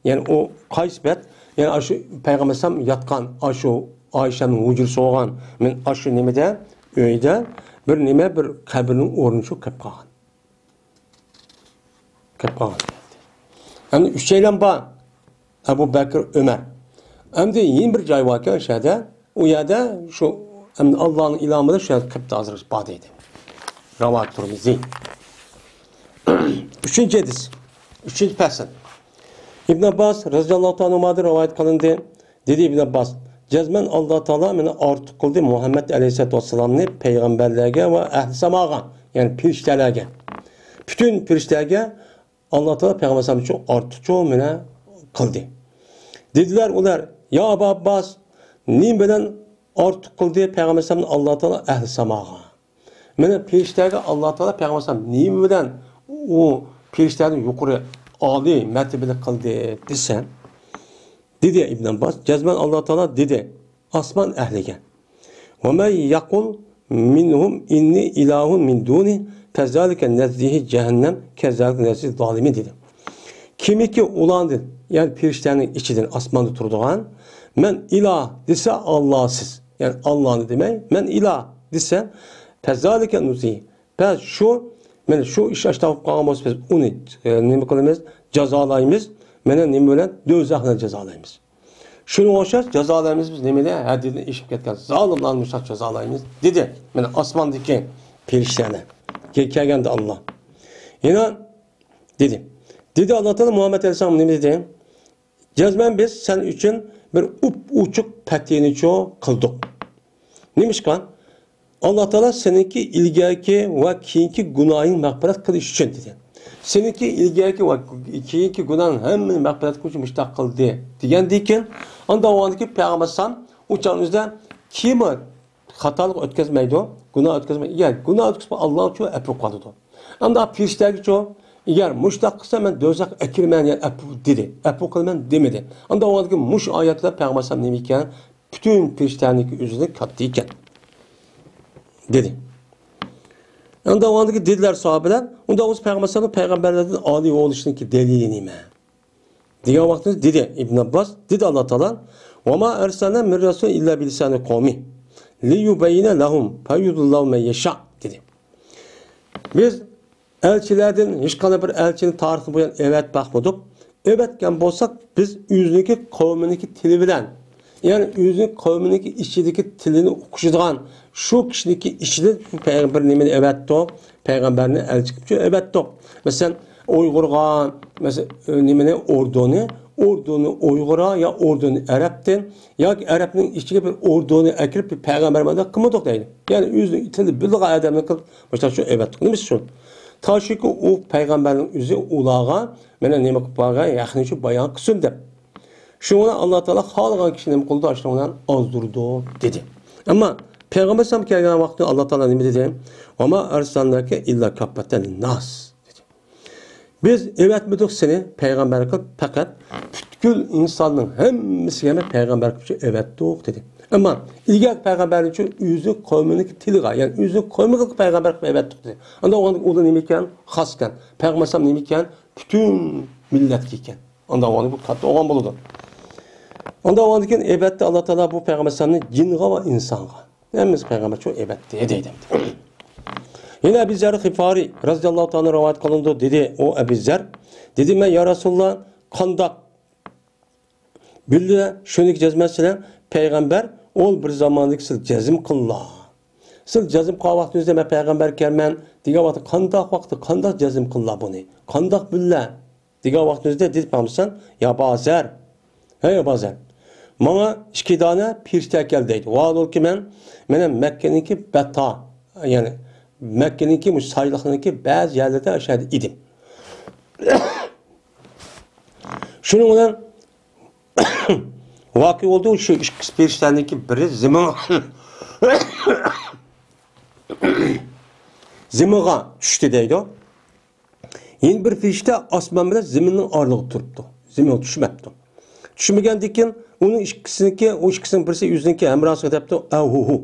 يەنى ئۇ قايسى بەت؟ يەنى ئاشۇ پەيغەمبەر ئەلەيھىسسالام ياتقان، ئاشۇ ئائىشەنىڭ ھۇجرىسى بولغان، مەن ئاشۇ نېمىدە، ئۆيدە بىر نېمە، بىر قەبرىنىڭ ئورنى شۇ قېلىپ قالغان. قېلىپ قالغان. ئەمدى ئۈچەيلەن بار. ئەبۇ بەكرى، ئۆمەر. ئەمدى يەنە بىر جاي باركەن شۇ يەردە. ئۇ يەردە شۇ، ئەمدى ئاللانىڭ ئىلھامى بىلەن شۇ يەردە قېپتۇ ھازىر بار دەيدۇ. رەۋايەت تۇرمۇزى. ئۈچىنچى ھەدىس. ئۈچىنچى پەسىل. ئىبن ئابباس رەزىياللاھۇ تائالا ئەنھۇمادىن رىۋايەت قىلىندى. دېدى ئىبن ئابباس، جەزمەن ئاللا تائالا مېنى ئارتۇق قىلدى مۇھەممەد ئەلەيھىسسالاتۇ ۋەسسالامنى پەيغەمبەرلەرگە ۋە ئەھلى ساماغا، يەنى پېرىشتەلەرگە، پۈتۈن پېرىشتەلەرگە ئاللا تائالا پەيغەمبەر ئەلەيھىسسالام ئۈچۈن ئارتۇقچە مېنى قىلدى. دېدىلەر ئۇلار، يا ئابا ئابباس، نېمە بىلەن ئارتۇق قىلدى پەيغەمبەر ئەلەيھىسسالامنى ئاللا تائالا ئەھلى ساماغا؟ مانا پېرىشتەگە ئاللا تائالا پەيغەمبەر ئەلەيھىسسالام نېمە بىلەن ئۇ پېرىشتەدىن يۇقىرى، ئالىي مەرتىبىلىك قىلدى دېسە، دېدى ئىبن ئابباس، جەزمەن ئاللا تائالا دېدى ئاسمان ئەھلىگە، ۋە مەن يەقۇل مىنھۇم ئىننى ئىلاھۇن مىن دۇنى، فەزالىكە نەززىھى جەھەننەم، كەزالىكە نەززى زالىمىن دېدى. كىمكى ئۇلاندىن، يەنى پېرىشتەنىڭ ئىچىدىن، ئاسماندا تۇرىدىغان، مەن ئىلاھ دېسە ئاللاسىز، يەنى ئاللانى دېمەي، مەن ئىلاھ دېسە، فەزالىكە نۇزىھى، بەس شۇ، مانا شۇ ئىش ئاشتا بولۇپ قالغان بولسا، بىز ئۇنى، ئە، نېمە قىلىمىز؟ جازالايمىز. مانا نېمە بىلەن؟ دوزاخ بىلەن جازالايمىز. شۇنىڭغا ئوخشاش جازالايمىز بىز نېمىنى؟ ھەددىدىن ئېشىپ كەتكەن زالىملارنى مۇشۇنداق جازالايمىز، دېدى. مانا ئاسماندىكى پېرىشتىلەرنى كەلگەندە ئاللا. يەنە دېدى. دېدى ئاللا تائالا مۇھەممەد ئەلەيھىسسالام نېمە دېدى؟ جەزمەن بىز سەن ئۈچۈن بىر ئوپئوچۇق پەتھىنى چۇ قىلدۇق. نېمىشقا؟ ئاللا تائالا سېنىڭكى ئىلگەركى ۋە كېيىنكى گۇناھىڭ مەغپىرەت قىلىش ئۈچۈن دېدى. سېنىڭكى ئىلگەركى ۋە كېيىنكى گۇناھىڭ ھەممىنى مەغپىرەت قىلىش ئۈچۈن مۇشۇنداق قىلدى دېگەندىن كېيىن، ئاندا ئۇنىڭدىكى پەيغەمبەر ئەلەيھىسسالام ئۇ چاغنىڭ ئۆزىدە كىم خاتالىق ئۆتكۈزمەيدۇ، گۇناھ ئۆتكۈزمەيدۇ. ئەگەر گۇناھ ئۆتكۈزسە، ئاللا ئۇچۇن ئەپۇ قىلىدۇ. ئەمدى پېرىشتەگىچۇ، ئەگەر مۇشۇنداق قىلسا، مەن دوزاخقا ئەكىرىمەن، يەنى ئەپۇ دېدى، ئەپۇ قىلىمەن دېمىدى. ئاندا ئۇنىڭدىكى مۇشۇ ئايەتلەر پەيغەمبەر ئەلەيھىسسالام نېمە ئىكەن؟ پۈتۈن پېرىشتەنىڭكى ئۆزىدىن كاتتا ئىكەن، دېدى. ئاندا ئۇنىڭدىكى دېدىلەر ساھابىلەر، ئۇنداق بولسا پەيغەمبەر ئەلەيھىسسالام پەيغەمبەرلەردىن ئالىي بولۇشىنىڭكى دەلىلى نېمە؟ دېگەن ۋاقتىدا دېدى ئىبن ئابباس، دېدى ئاللا تائالا، ۋە ما ئەرسەلنا مىن رەسۇلىن ئىللا بىلىسانى قەۋمى لىيۇبەييىنە لەھۇم فەيۇضىللەھۇ مەن يەشا، دېدى. بىز ئەلچىلەردىن ھېچقانداق بىر ئەلچىنى تارىختىن بۇيان ئەۋەتىپ باقمىدۇق. ئەۋەتكەن بولساق، بىز ئۆزىنىڭكى قەۋمىنىڭكى تىلى بىلەن، يەنى ئۆزىنىڭ قەۋمىنىڭكى ئىچىدىكى تىلىنى ئوقۇشىدىغان شۇ كىشىنىڭكى ئىچىدىن شۇ پەيغەمبەر نېمىنى ئەۋەتتۇق؟ پەيغەمبەرنى ئەلچى قىلىپ ئەۋەتتۇق. مەسىلەن، ئۇيغۇرغا، مەسىلەن، نېمىنى، ئوردۇنى، ئوردۇنى ئۇيغۇرغا يا ئوردۇنى ئەرەبتىن ياكى ئەرەبنىڭ ئىچىگە بىر ئوردۇنى ئەكىرىپ، بىر پەيغەمبەر مۇنداق قىلمىدۇق دەيدۇ. يەنى ئۆزىنىڭ تىلى بىلىدىغان ئادەمنى قىلىپ، مۇشۇنداق شۇ ئەۋەتتۇق. نېمىشقا شۇ؟ تاشۇكى ئۇ پەيغەمبەرنىڭ ئۆزى ئۇلارغا مانا نېمە قىلىپ بارغان ھەقنى شۇ بايان قىلسۇن دەپ. شۇنىڭ بىلەن ئاللا تائالا خالىغان كىشىنى نېمە قىلىدۇ؟ شۇنىڭ بىلەن ئازدۇرىدۇ، دېدى. ئەمما پەيغەمبەر ئەلەيھىسسالام كەلگەن ۋاقىتتا ئاللا تائالا نېمە دېدى؟ ۋە ما ئەرسەلناكە ئىللا كاپپەتەن لىنناس، دېدى. بىز ئەۋەتمىدۇق سېنى پەيغەمبەر قىلىپ، پەقەت پۈتكۈل ئىنساننىڭ ھەممىسىگە پەيغەمبەر قىلىپ ئەۋەتتۇق، دېدى. ئەمما ئىلگەركى پەيغەمبەرنىچۇ ئۆزى قەۋمىنىڭكى تىلىغا، يەنى ئۆزى قەۋمىگە پەيغەمبەر قىلىپ ئەۋەتتۇق، دېدى. ئاندا ئۇلار نېمە ئىكەن؟ خاس ئىكەن. پەيغەمبەر ئەلەيھىسسالام نېمە ئىكەن؟ پۈتۈن مىللەتكە ئىكەن. ئاندا ئۇنى بۇ كاتتا ئوغان بولىدۇ. ئاندا ئۇنىڭدىن كېيىن ئەلۋەتتە ئاللا تائالا بۇ پەيغەمبەر ئەلەيھىسسالامنى جىنغا ۋە ئىنسانغا، ھەممىسى پەيغەمبەر شۇ ئەلۋەتتە دەيدۇ. يەنە ئەبى زەر غىفارى رەزىياللاھۇ تائالا رىۋايەت قىلىنىدۇ، دېدى، ئۇ ئەبى زەر، دېدى، مەن، يا رەسۇلاللا، قانداق بىلدى شۇنىڭكى جەزمەن سىلەر پەيغەمبەر، ئۇ بىر زاماندىكى سىز جەزم قىللا. سىز جەزم قىلغان ۋاقتىڭىزدا مەن پەيغەمبەركەنمەن دېگەن ۋاقىتتا قانداق ۋاقىتتا قانداق جەزم قىللا بۇنى؟ قانداق بىللە؟ دېگەن ۋاقتىمىزدا دېدى پەيغەمبەر، يا ئەبا زەر، ھەي ئەبا زەر، ماڭا ئىككى دانە پېرىشتە كەل دەيدۇ. ۋاھالبۇكى مەن، مەن مەككىنىڭكى بەتا، يەنى مەككىنىڭكى مۇشۇ سايلىقنىڭكى بەزى يەرلىرىدە ئاشۇ يەردە ئىدىم. شۇنىڭ بىلەن ۋەقە بولدى، شۇ ئىككى پېرىشتەنىڭكى بىرى زېمىن-، زېمىنغا چۈشتى دەيدۇ. يەنە بىر پېرىشتە ئاسمان بىلەن زېمىننىڭ ئارىلىقىدا تۇرۇپتۇ. زېمىنغا چۈشمەپتۇ. چۈشمىگەندىكىن ئۇنىڭ ئىككىسىنىڭكى، ئۇ ئىككىسىنىڭ بىرسى ئۆزىنىڭكى ھەمراھىسىغا دەپتۇ، ئەۋ ھۇ ھۇ.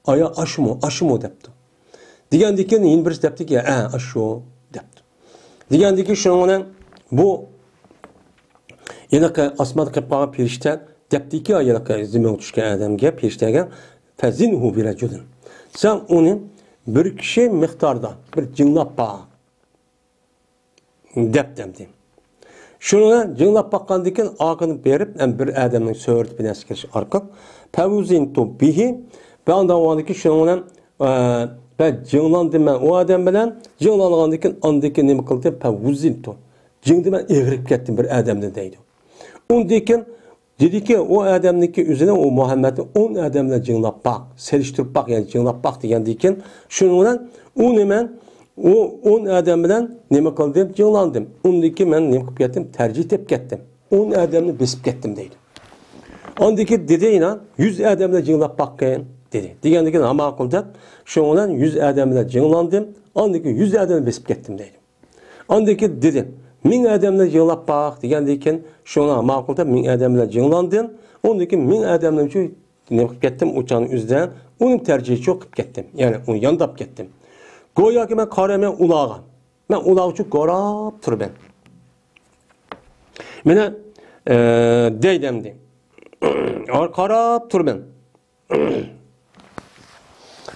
ئايا ئاشۇمۇ، ئاشۇمۇ دەپتۇ. دېگەندىكىن يەنە بىرسى دەپتىكى، ئە، ئاشۇ دەپتۇ. دېگەندىكىن شۇنىڭ بىلەن بۇ ھېلىقى ئاسماندا قېلىپ قالغان پېرىشتە دەپتىكى، ھېلىقى زېمىنغا چۈشكەن ئادەمگە، پېرىشتەگە، فەزىنھۇ بىرەجۇلىن. سەن ئۇنى بىر كىشى مىقداردا بىر جىڭلاپ باق. دەپ دەمدى. شۇنى جىڭلاپ باققاندىن كېيىن ئارقىدىن بېرىپ، ھەم بىر ئادەمنىڭ سۈرىتى بىلەن ئەسكىرىش ئارقىلىق، فەۋزىنتۇ بىھى، ۋە ئاندىن ئاندىن كېيىن شۇنىڭ بىلەن، ئە، ۋە جىڭلاندىم مەن ئۇ ئادەم بىلەن، جىڭلانغاندىن كېيىن ئاندىن كېيىن نېمە قىلدىم؟ فەۋزىنتۇ. جىڭدە مەن ئېغىرىپ كەتتىم بىر ئادەمدىن دەيدۇ. ئۇندىن كېيىن دېدىكى، ئۇ ئادەمنىڭكى ئۆزىنى، ئۇ مۇھەممەدنى ئون ئادەم بىلەن جىڭلاپ باق، سېلىشتۇرۇپ باق، يەنى جىڭلاپ باق دېگەندىن كېيىن، شۇنىڭ بىلەن ئۇنى مەن ئۇ ئون ئادەم بىلەن نېمە قىلدىم؟ جىڭلاندىم. ئۇندىن كېيىن مەن نېمە قىلىپ كەتتىم؟ تەرجىھ تېپىپ كەتتىم. ئون ئادەمنى بېسىپ كەتتىم دەيدۇ. ئاندىن كېيىن دېدى يەنە، يۈز ئادەم بىلەن جىڭلاپ باققىن دېدى. دېگەندىن كېيىن، ھە، ماقۇل دەپ، شۇنىڭ بىلەن يۈز ئادەم بىلەن جىڭلاندىم. ئاندىن كېيىن يۈز ئادەمنى بېسىپ كەتتىم دەيدۇ. ئاندىن كېيىن دېدى، مىڭ ئادەم بىلەن جىڭلاپ باق دېگەندىن كېيىن، شۇڭا ماقۇل دەپ مىڭ ئادەم بىلەن جىڭلاندىم. ئۇندىن كېيىن مىڭ ئادەمنىڭ ئۈچۈن نېمە قىلىپ كەتتىم؟ ئۇ چاغنىڭ ئۆزىدە ئۇنى تەرجىھچۇ قىلىپ كەتتىم. يەنى ئۇنى يانداپ كەتتىم. گوياكى مەن قارىمەن ئۇلارغا. مەن ئۇلار ئۈچۈن قاراپ تۇرىمەن. مانا، ئە، دەيدۇ ئەمدى. قاراپ تۇرىمەن.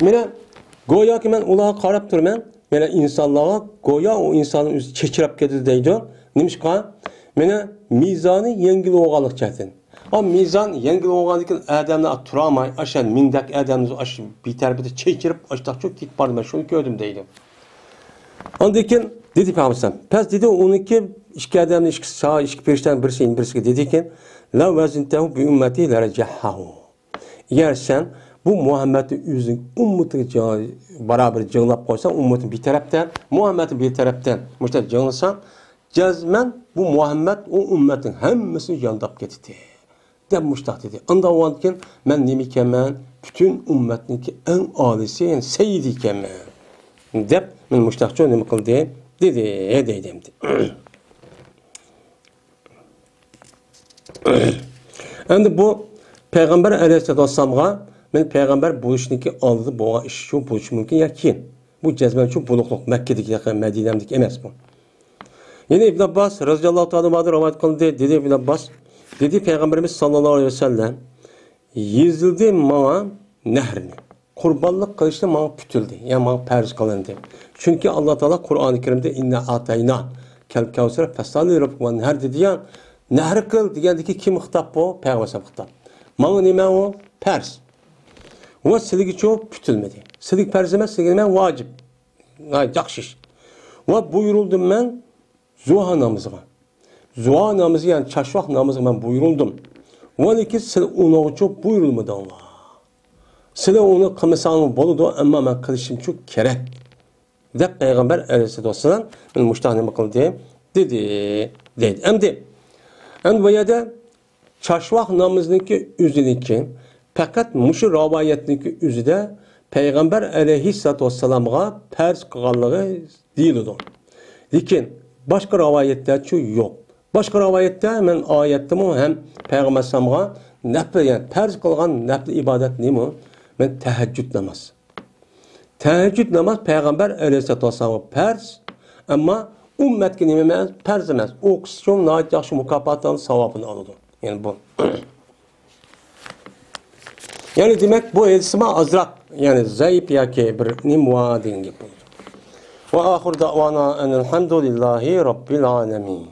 مانا، گوياكى مەن ئۇلارغا قاراپ تۇرىمەن. مانا، ئىنسانلارغا گويا ئۇ ئىنساننىڭ ئۆزى چېچىراپ كېتىدۇ دەيدۇ. نېمىشقا؟ مانا، مىزانى يەڭگىل بولغانلىق جەھەتتىن. ئا، مىزان يەڭگىل بولغاندىن كېيىن ئادەملەر تۇرالماي، ئاشۇ مىڭدەك ئادەمنى ئاشۇ بىر تەرىپىدە چېچىرىپ، ئاشۇنداقچۇ كېتىپ باردى، مەن شۇنى كۆردۈم دەيدۇ. ئاندىن كېيىن دېدى پەيغەمبەر، پەس دېدى، ئۇنىڭكى ئىككى ئادەمنى، ئىككىسى، ئىككى پېرىشتەنىڭ بىرسى، بىرسىگە دېدىكى، لەۋ ۋەزىنتەھۇ بى ئۈممەتى لەرەجەھھەھۇ. ئەگەر سەن بۇ مۇھەممەدنى ئۆزىنىڭ ئۈممىتىگە جىڭ-، بارابەر جىڭلاپ قويساڭ، ئۈممىتىنى بىر تەرەپتە، مۇھەممەدنى بىر تەرەپتە مۇشۇنداق جىڭلىساڭ، جەزمەن بۇ مۇھەممەد ئۇ ئۈممەتنىڭ ھەممىسىنى يانداپ كېتىدۇ، دەپ مۇشۇنداق دېدى. ئاندىن كېيىن مەن نېمە ئىكەنمەن؟ پۈتۈن ئۈممەتنىڭكى ئەڭ ئالىيسى، يەنى سەييىدى ئىكەنمەن، دەپ مەن مۇشۇنداقچۇ نېمە قىلدى؟ دېدى، دەيدۇ ئەمدى. ئەمدى بۇ پەيغەمبەر ئەلەيھىسسالاتۇ ۋەسسالامغا، مەن پەيغەمبەر بولۇشنىڭكى ئالدىدا بولغان ئىش شۇ بولۇشى مۇمكىن يا كېيىن. بۇ جەزمەن شۇ بولۇقلۇق، مەككىدىكى، مەدىنەمدىكى ئەمەس بۇ. يەنە ئىبن ئابباس رەزىياللاھۇ تائالا ئانھۇدىن رىۋايەت قىلىندى، دېدى ئىبن ئابباس، دېدى پەيغەمبىرىمىز ساللاللاھۇ ئەلەيھى ۋەسەللەم، يېزىلدى ماڭا نەھرنى. قۇربانلىق قىلىشنى ماڭا پۈتۈلدى، يەنى ماڭا پەرز قىلىندى. چۈنكى ئاللا تائالا قۇرئانى كەرىمدە، ئىننا ئاتەينا كەل كەۋسەر فەسەللى لىرەببىكە ۋەنھەر دېدى يا، نەھر قىل دېگەندىكى كىم خىتاب بۇ؟ پەيغەمبەر خىتاب. ماڭا نېمە ئۇ؟ پەرز. ۋە سىلىگىچۇ پۈتۈلمىدى. سىلىگە پەرز ئەمەس، سىلىگە نېمە؟ ۋاجىپ. ھە، ياخشى ئىش. ۋە بۇيرۇلدۇم مەن زۇھا نامىزىغا. زۇھا نامىزى، يەنى چاشۋاق نامىزىغا مەن بۇيرۇلدۇم. ۋە لېكىن سىلەر ئۇنىڭغىچۇ بۇيرۇلمىدىڭلار. سىلەر ئۇنى قىلمىساڭلار بولىدۇ، ئەمما مەن قىلىشىمچۇ كېرەك، دەپ پەيغەمبەر ئەلەيھىسسالاتۇ ۋەسسالام مۇشۇنداق نېمە قىلدى؟ دېدى، دەيدۇ. ئەمدى، ئەمدى بۇ يەردە چاشۋاق نامىزىنىڭكى ئۆزىنىڭكى، پەقەت مۇشۇ رىۋايەتنىڭكى ئۆزىدە پەيغەمبەر ئەلەيھىسسالاتۇ ۋەسسالامغا پەرز قىلغانلىقى دېيىلىدۇ. لېكىن باشقا رىۋايەتتەچۇ يوق. باشقا رىۋايەتتە مەن ئايەتتىمۇ ھەم پەيغەمبەر ئەلەيھىسسالامغا نەپلى، يەنى پەرز قىلغان نەپلى ئىبادەت نېمە؟ مەن تەھەججۇد ناماز. تەھەججۇد ناماز پەيغەمبەر ئەلەيھىسسالاتۇ ۋەسسالامغا پەرز، ئەمما ئۈممەتكە نېمە ئەمەس؟ پەرز ئەمەس. ئوقۇسىچۇ ناھايىتى ياخشى مۇكاپاتلارنى، ساۋابىنى ئالىدۇ. يەنى بۇ. يەنى دېمەك، بۇ ھەدىسمۇ ئازراق، يەنى زەئىپ ياكى بىر نېمە ۋا دېگەن گەپ بولىدۇ. ۋە ئاخىر دەئۋانا ئەنىل ھەمدۇلىللاھى رەببىل ئالەمىن.